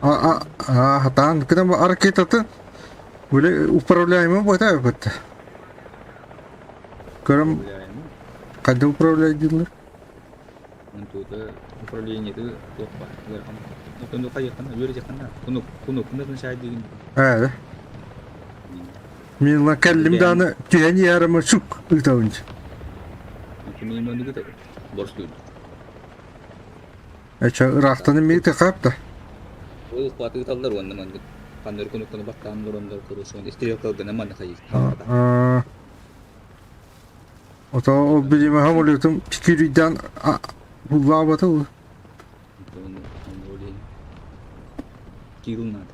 А, а, хатаан кына ракетаты были управляемы будет бит. Көрөм кайда управлять дииллэр? Управление туох баар. Ээ. Мин кэллим дааны түһэн иһэрим сук ыытабын. Эчэ ыраахтаны миите хаапта. Ол хватыыталлар уонна маннык ханнары кунукканы баттаан олороннор короче стрелка гына манна хайыы. Ото ол билиме самолетум пикирүйден буллаабата ол. Кирилл надо.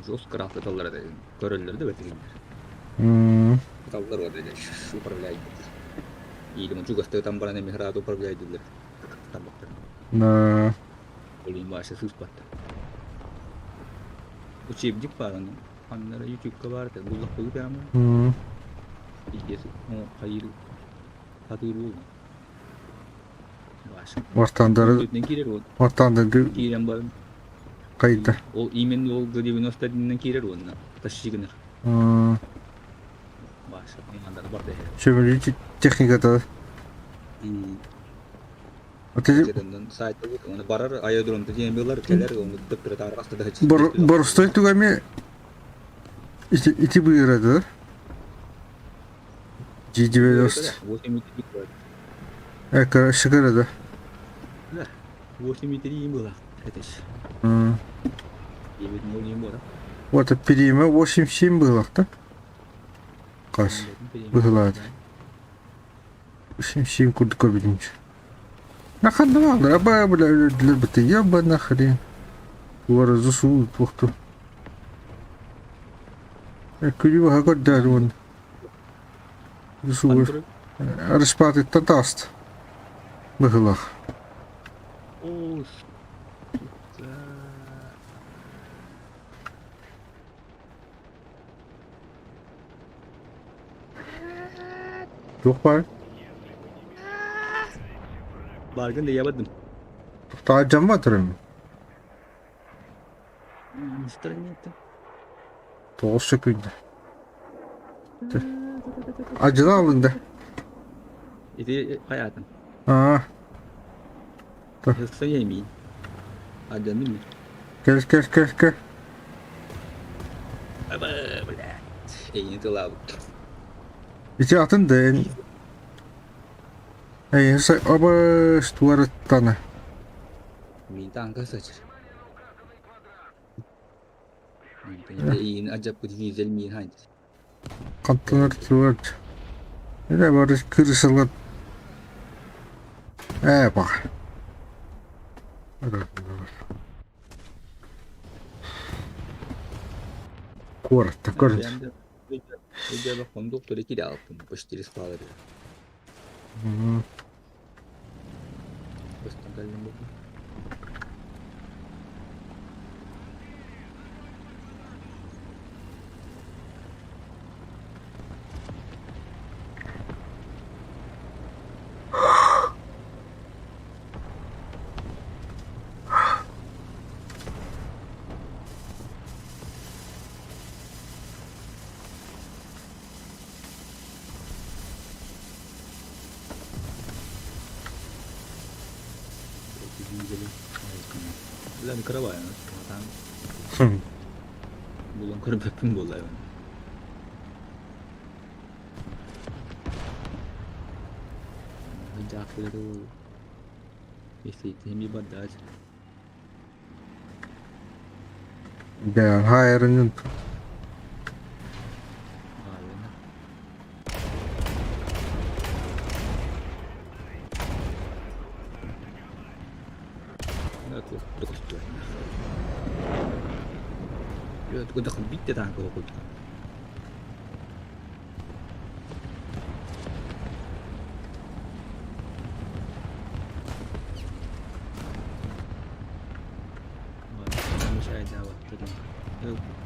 Жестко рафтаталлар это көрөллөр да бэтигиннер. Таллар вот это управляет. Или мы чугасты там баран эмихрат управляет дилер. Да. Олин башы сыспат. Учебник бар. Ханна эрэ ютубка баар этэ, буллахпыт прямо. Пиздец, хайыр сатыыр буолла. Ортандары киирэр ол. Ортандары киирэн баран. Хайда. Ол именно ол 91-нэн киирэр уонна тащи гынар. Баша, команданы бар дэһэр. Сөбүлүү техниката. Барар аэродром диэн билар кэлэр оны төптөрө тааргаста да Боростой тугами ити быырады. G90. Эка шыгырады. 8,3 было. Это ж. 9,0 было. Вот периме 8,7 было, да? Кас. Быһылаат. 7 курдук көрбүтүм. Наханна аба бля өлөрдүлэр быты яба нахрен. Улар суу туохту. Күлүү баха көрдөөр уон. Суу Арыспаатыттан тааст. Быһылах. О, Туох баар? Баргын да ябадым. Таажамма турам. Страница. Тоҕус сөкүүндэ. Ажыла алынды. Ити хайаатын? Аа. Хысса емиин. Адьанным ми. Кэл кэл кэл кэл. Аба, блядь. Эйини тылаабыт. Ити атын да эн Эй, аба туарыттана. Мин танка сачыр. Эйин ажаппыт дизель мин хайд. Хантанар туар. Эне бар кырысылат. Ээ бах. Куоратта көрүн. Өйдө кондуктор эки алыптым. Почти спалыр. Бастан кэллим буолла. Lan кыра баайы. Булан көрбөппүн буолла. Жаакылары ол. Эми бардаач. Да, хайырынын. Аайына. Биитте таанка курдук.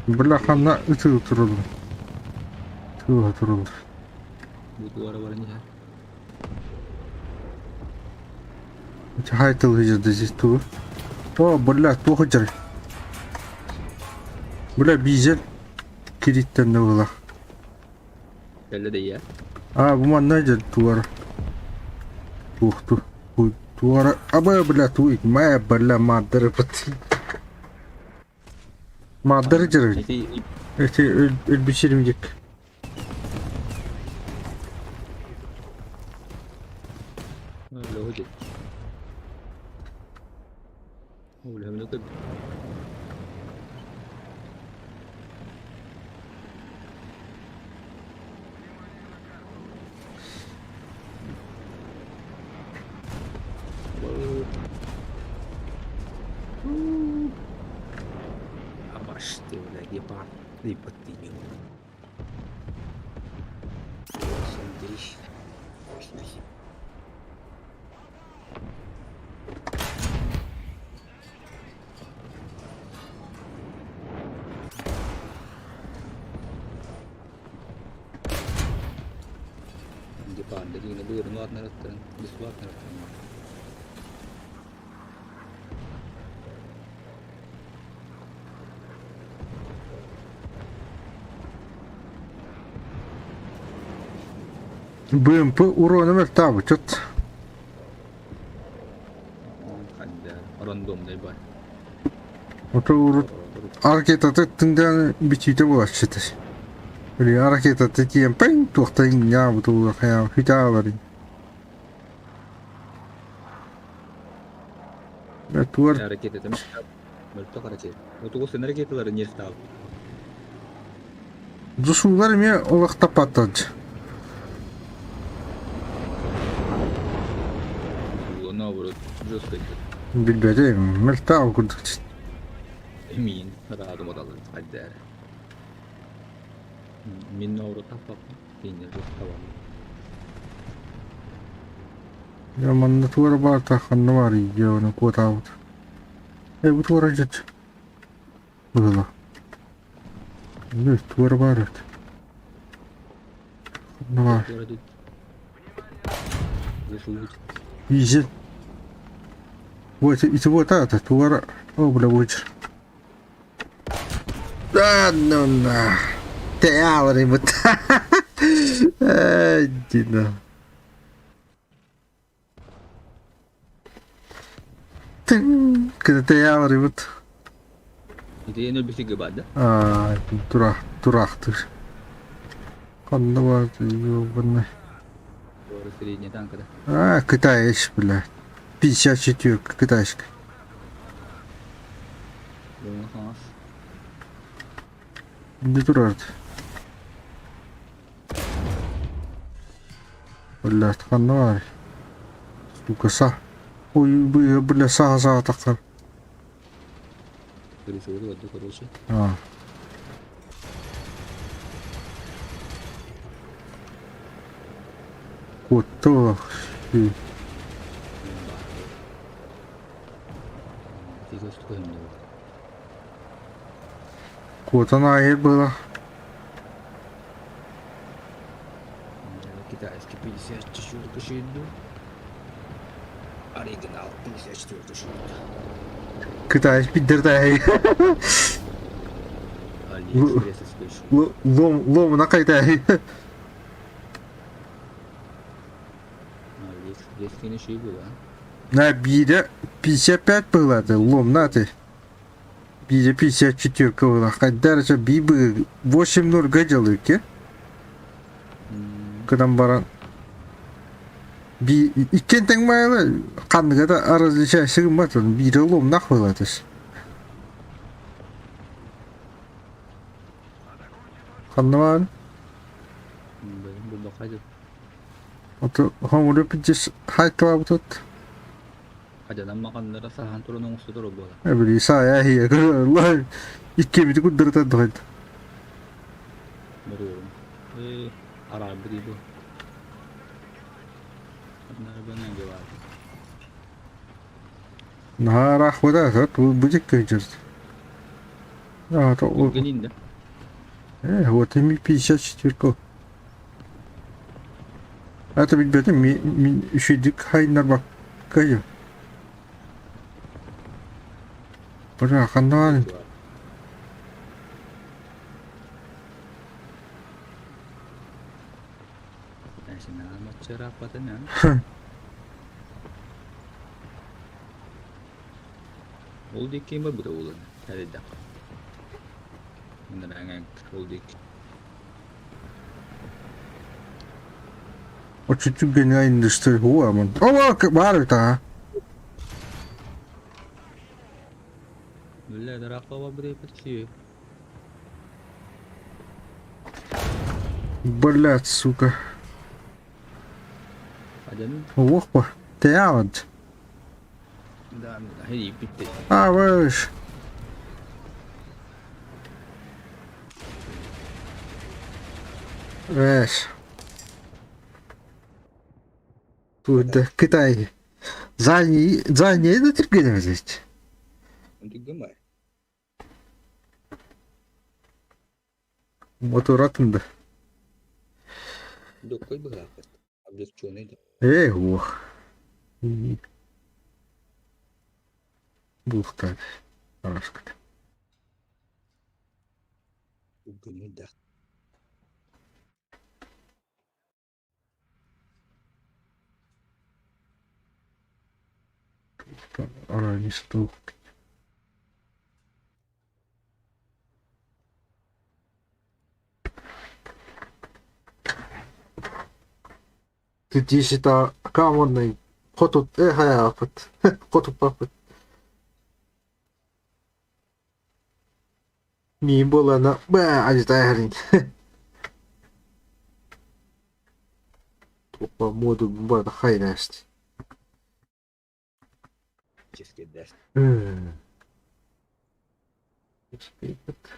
Бля ханна ытыы турулду. Тыа турулду. Бу бар не. Хайтыл хыжырды здесь ту. О, бля, ту хыжыр. Бля, бизел кириттен не була. Кэллэ да я. А, бу манна жер туар. Тух ту. Туара. Аба, бля, ту мая, бля, мадыр бит. Мадыр жер. Ити Эти өлбүчерим жек. Лохо Бля, ну как. Абаш ты, бля, гепард, ты подтянул. Смотри. Баанда дигини быырын улаатынарыттарын, бис улаатынарыттарын. БМП урона мөлтөөбүт. Рандомный бар. Ото урут ракетата тыңдаан бүтүүтэ буолааччыта. Били ракетата тиийэн пэҥ туохтан ньаабыт улар хайаан хүтааларын. Туар Ракетата мөлтөх ракета. Отугу сын ракеталары нервтаал. Дусуулар эмиэ олохтоппаттар. Наоборот, жестко Билбэтим, мөлтөөх курдук. Мин радом одалын хайдаар. Мин наоборот таппаппын. Кинилэр жестко Дьэ манна туора баарта ханна баарый дьэ куотаабыт. Э бу туора дьэт. Быһыла. Туора баар эбит. Ханна баар? Изи. Вот ити вот это туора. О, бля, вот. Да, ну на. Теалри вот. Эй, Дина. Кытатыйаалар ибит. Ити эн өлбүтүгэ баар да? Аа, тураах, тураахтыыр. Ханна баар ёбаный. Бары средняя танка да. А, китаец, бля. 54 китайская. Буҥа хаҥас. Не турар. Блядь, ханна баар? Сука, са. Ой, бля, саха саха тахсар. Крысовый воду, короче. А. Куотта Куотан аайы было. Китайский 54 шиду. Оригинал 54 шиду. Китайский пидердай. Алиэкспресс спешил. Лом, лом на кайтай. Алиэкспресс кини шиду, да? На биирэ 55 было, лом на ты. Биирэ 54 было. Хайдар это би 8-0 гаделыки. Кынан баран би иккен тэҥ маайлы ханныга да различайся гымматын биирэ ломнах была тыс. Ханна Булбакайды. Ото хомуру пиджис хайталабытыт. Хадьанан маханнара саһаан туран оҥостотор буола. Эбили саая хия лай иккибити куддырытан тухайт. Боруорум. Э, араарбыт бу. Наһаа ыраах бу дьиккэ А, то Генин да? Э, вот ими 54. Это билбэтим мин үчүгдүк хайнарбаккайым. Бара ханнаан Ол диэки барбыта буолан эрэйдэххэ. Ол диэки Оччотугар индустри хуаман. О, баар эбит аа. Бля, ыраахха барбыт Блядь, сука. Адьан Уох Теавад. Да, бүттэ. А, ваш. Эш. Тут Китай. Задний, задний это терпение здесь. Түгэн Мотор атында. Доккой быһаахпыт. Облегченный да. Эй, уох. Бултар. Араскыт. Гүнү да. Аранистух. Ты камонный хотут хайаапыт. Хотуппапыт. Миин буолана баа ажитайхарин. Тупа моду бата хайнаст. Ческедер. Järjestäytynyt.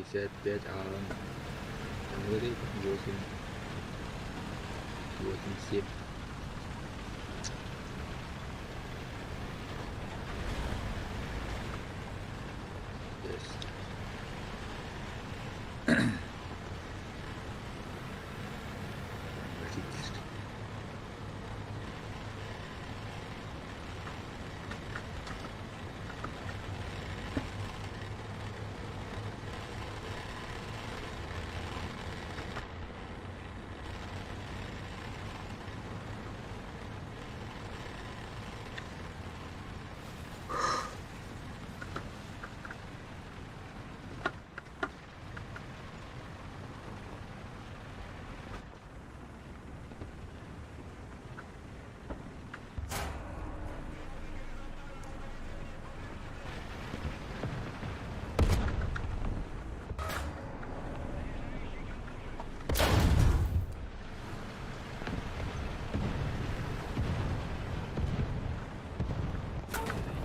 55 а там вот это 8 8 7. Yes.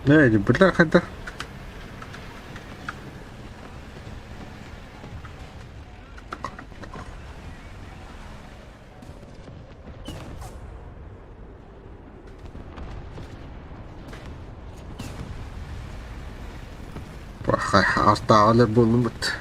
Ней, бляха, да. Артаалар булмут.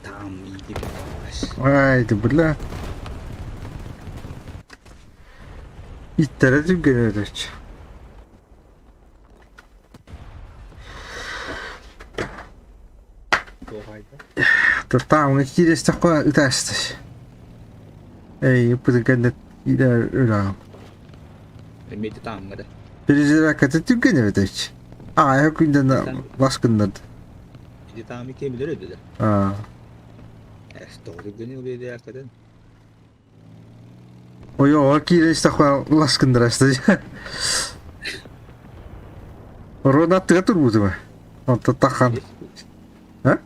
Там иди. Ай, ты бля. Иттэрэ түргэнэрч. Тартаамҥа киирэстэххэ ытаасташ. Эй, ыппытын кэннэ ылаҕым. Эмиэ таамҥа да. Перезарядката түргэн эбит Аа, күндэн бас гыннарды. Ити таамы кемилер өдүлэр. Аа. Эс тоҕу түргэн убедиякадан. Ойоҕо киирэн истэххэ лас гыннара Рон аттыга турбутума. Онтон тахан. А?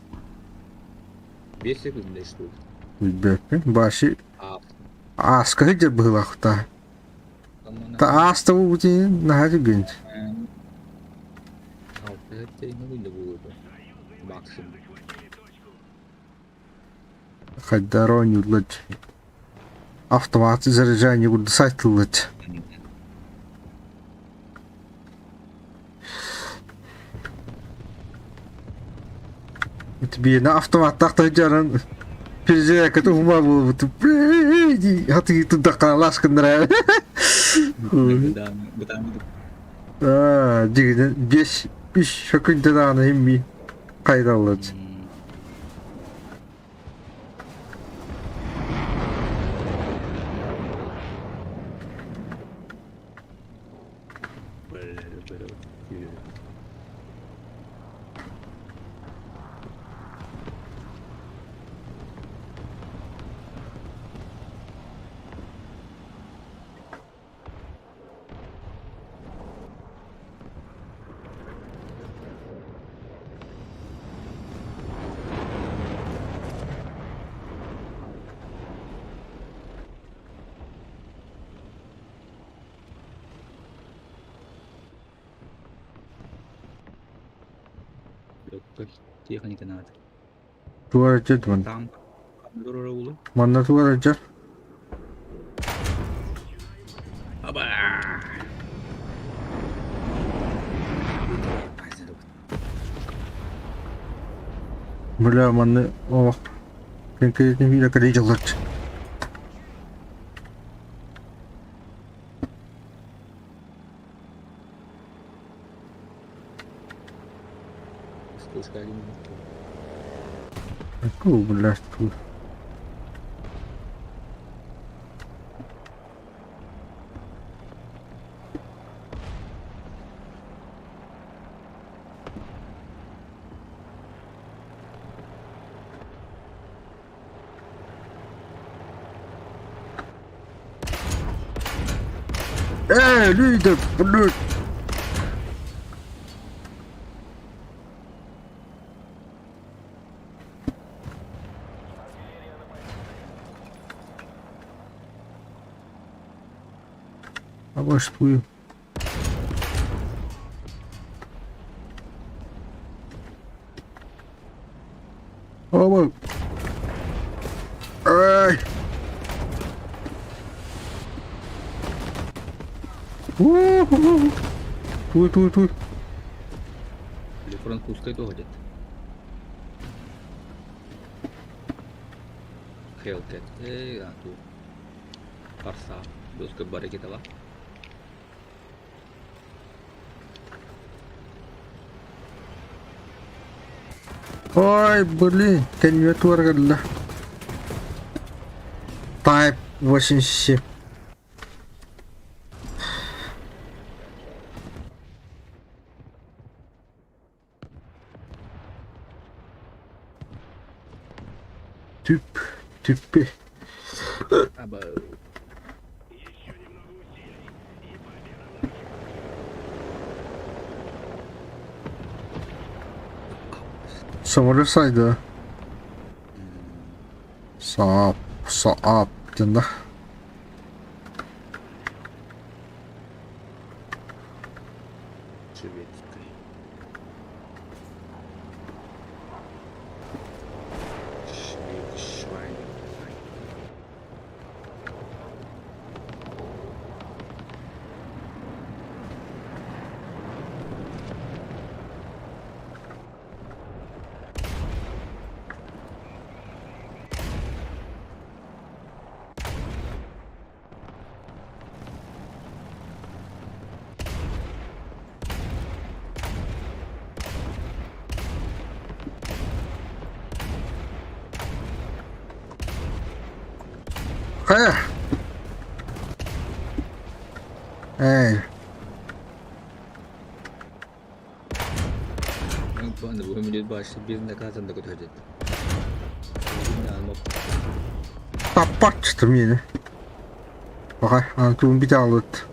5 секунд что Билбэппин. Баши ааска сылдьар быһыылаахта. Та ааста буолбутун наһаа түргэн. Максимум. Хайдара оонньууллар автомат заряжание курдук сайтыллар. Биэнэ автоматтаах таһдьаран перезарядката ума буолбут. Хатыы тудахха лас гыннара. Аа, дигинен бес үс сөкүндэ даҕаны химми хайдаллар. Техника надо. Тугар дьэ Там дорога Манна тугар дьэр. Аба! Бля, манна олох кэнкэйэтин биирэ кэлии дьыллар. Ку, бля, тут. Эй, лидер, блядь! А ваш твою. Оба. Ай! У-ху-ху. Туй, туй, туй. Или французская тоже где-то. Hellcat. Эй, а тут. Парса. Доска баррикетова. Ой, блин, кэннибэр Type 87. Түп, түппи. Аба. Самолет сайда. Saap, saap диэн да. Шведская. Швед, швайн. Хайа! Эй, Таппат миэнэ. Баҕар, аны тугун бит аҕалбыт.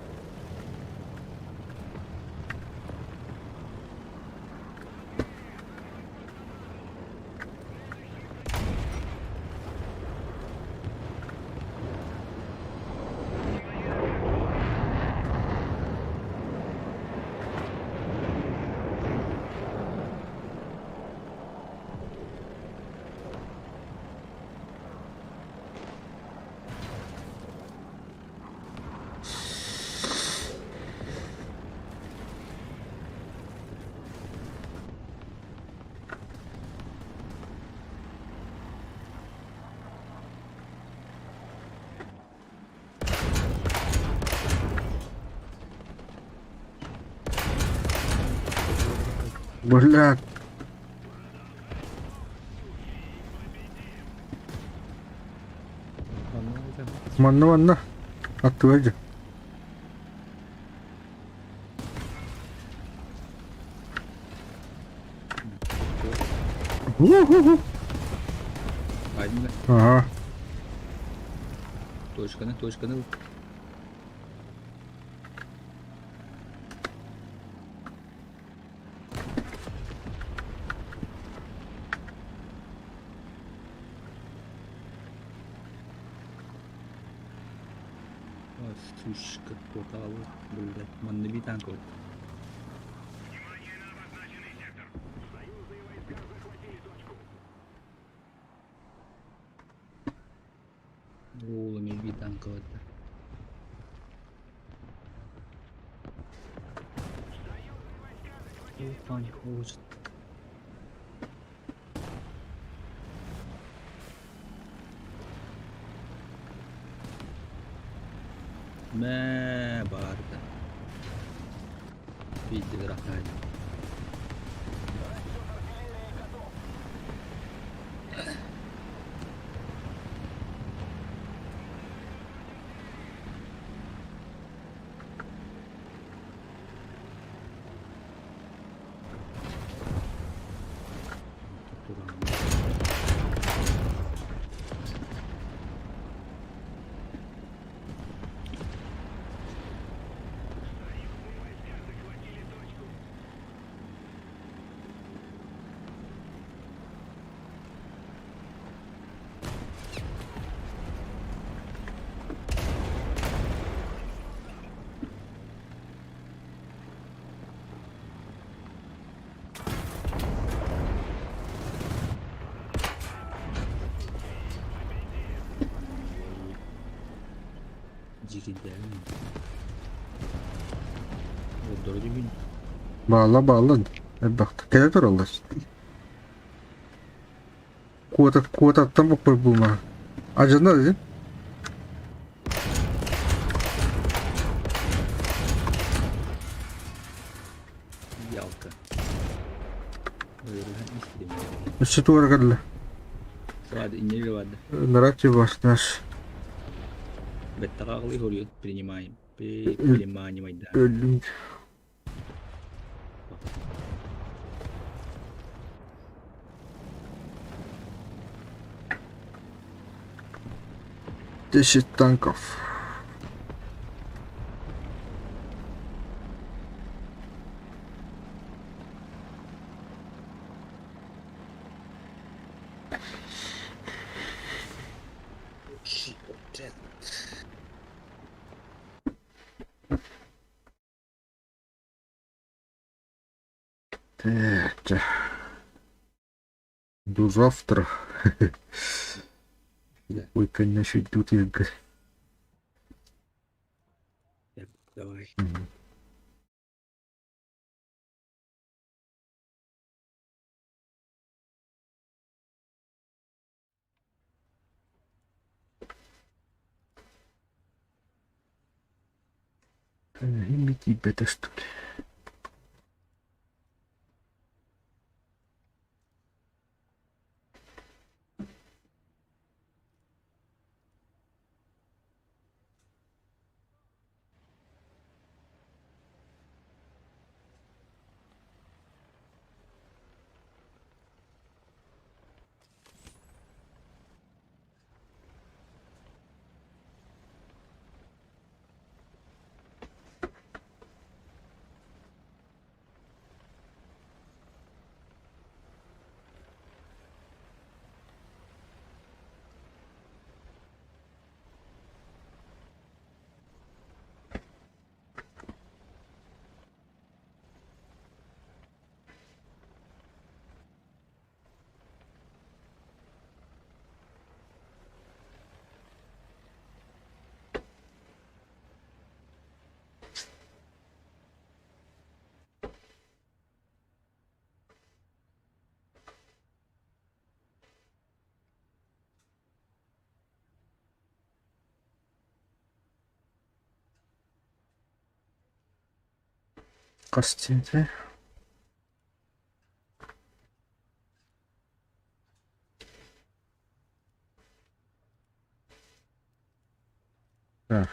Бля. Манна манна. Аттыгар дьэ. Ху-ху-ху. Ага. Точканы, точканы. Сушка, куотаалы, блядь, манна би танк вот. Ол эмиэ би танка барда. Опа, не хочет. Мэ баарда. Биирдигэр атаайда. Баалла баалла элбэхтик кэлэ тураллар. Куота куотаттан букпар булма. Ажана дедин. Ялка. Өссө туора кэллэ. Иннеге барды. Нарачи наш. Беттаҕаҕылыы хоруйун принимаем. Принимаем да. Өллүм. Десять танков. Так. До завтра. Ой, конечно, тут игры. Давай. Химики что ли? Хас диэтэ? Так.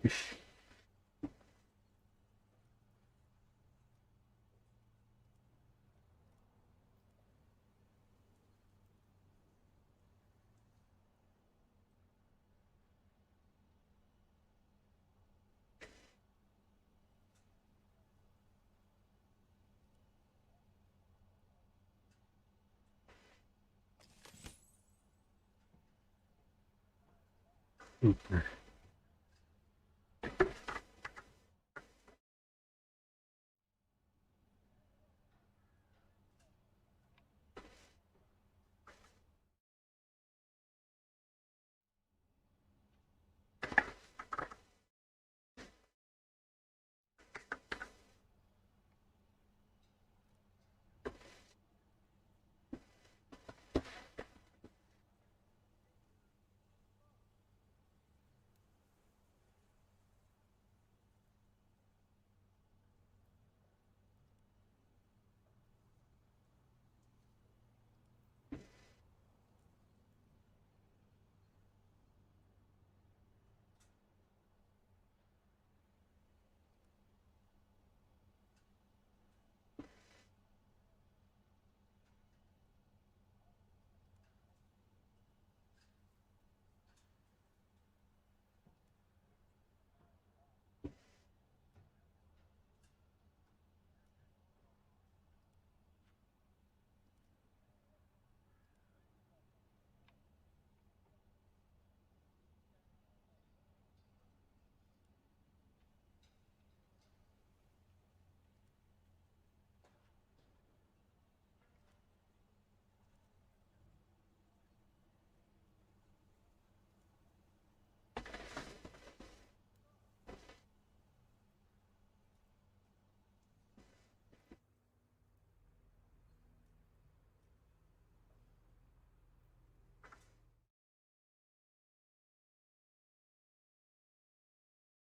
Үс.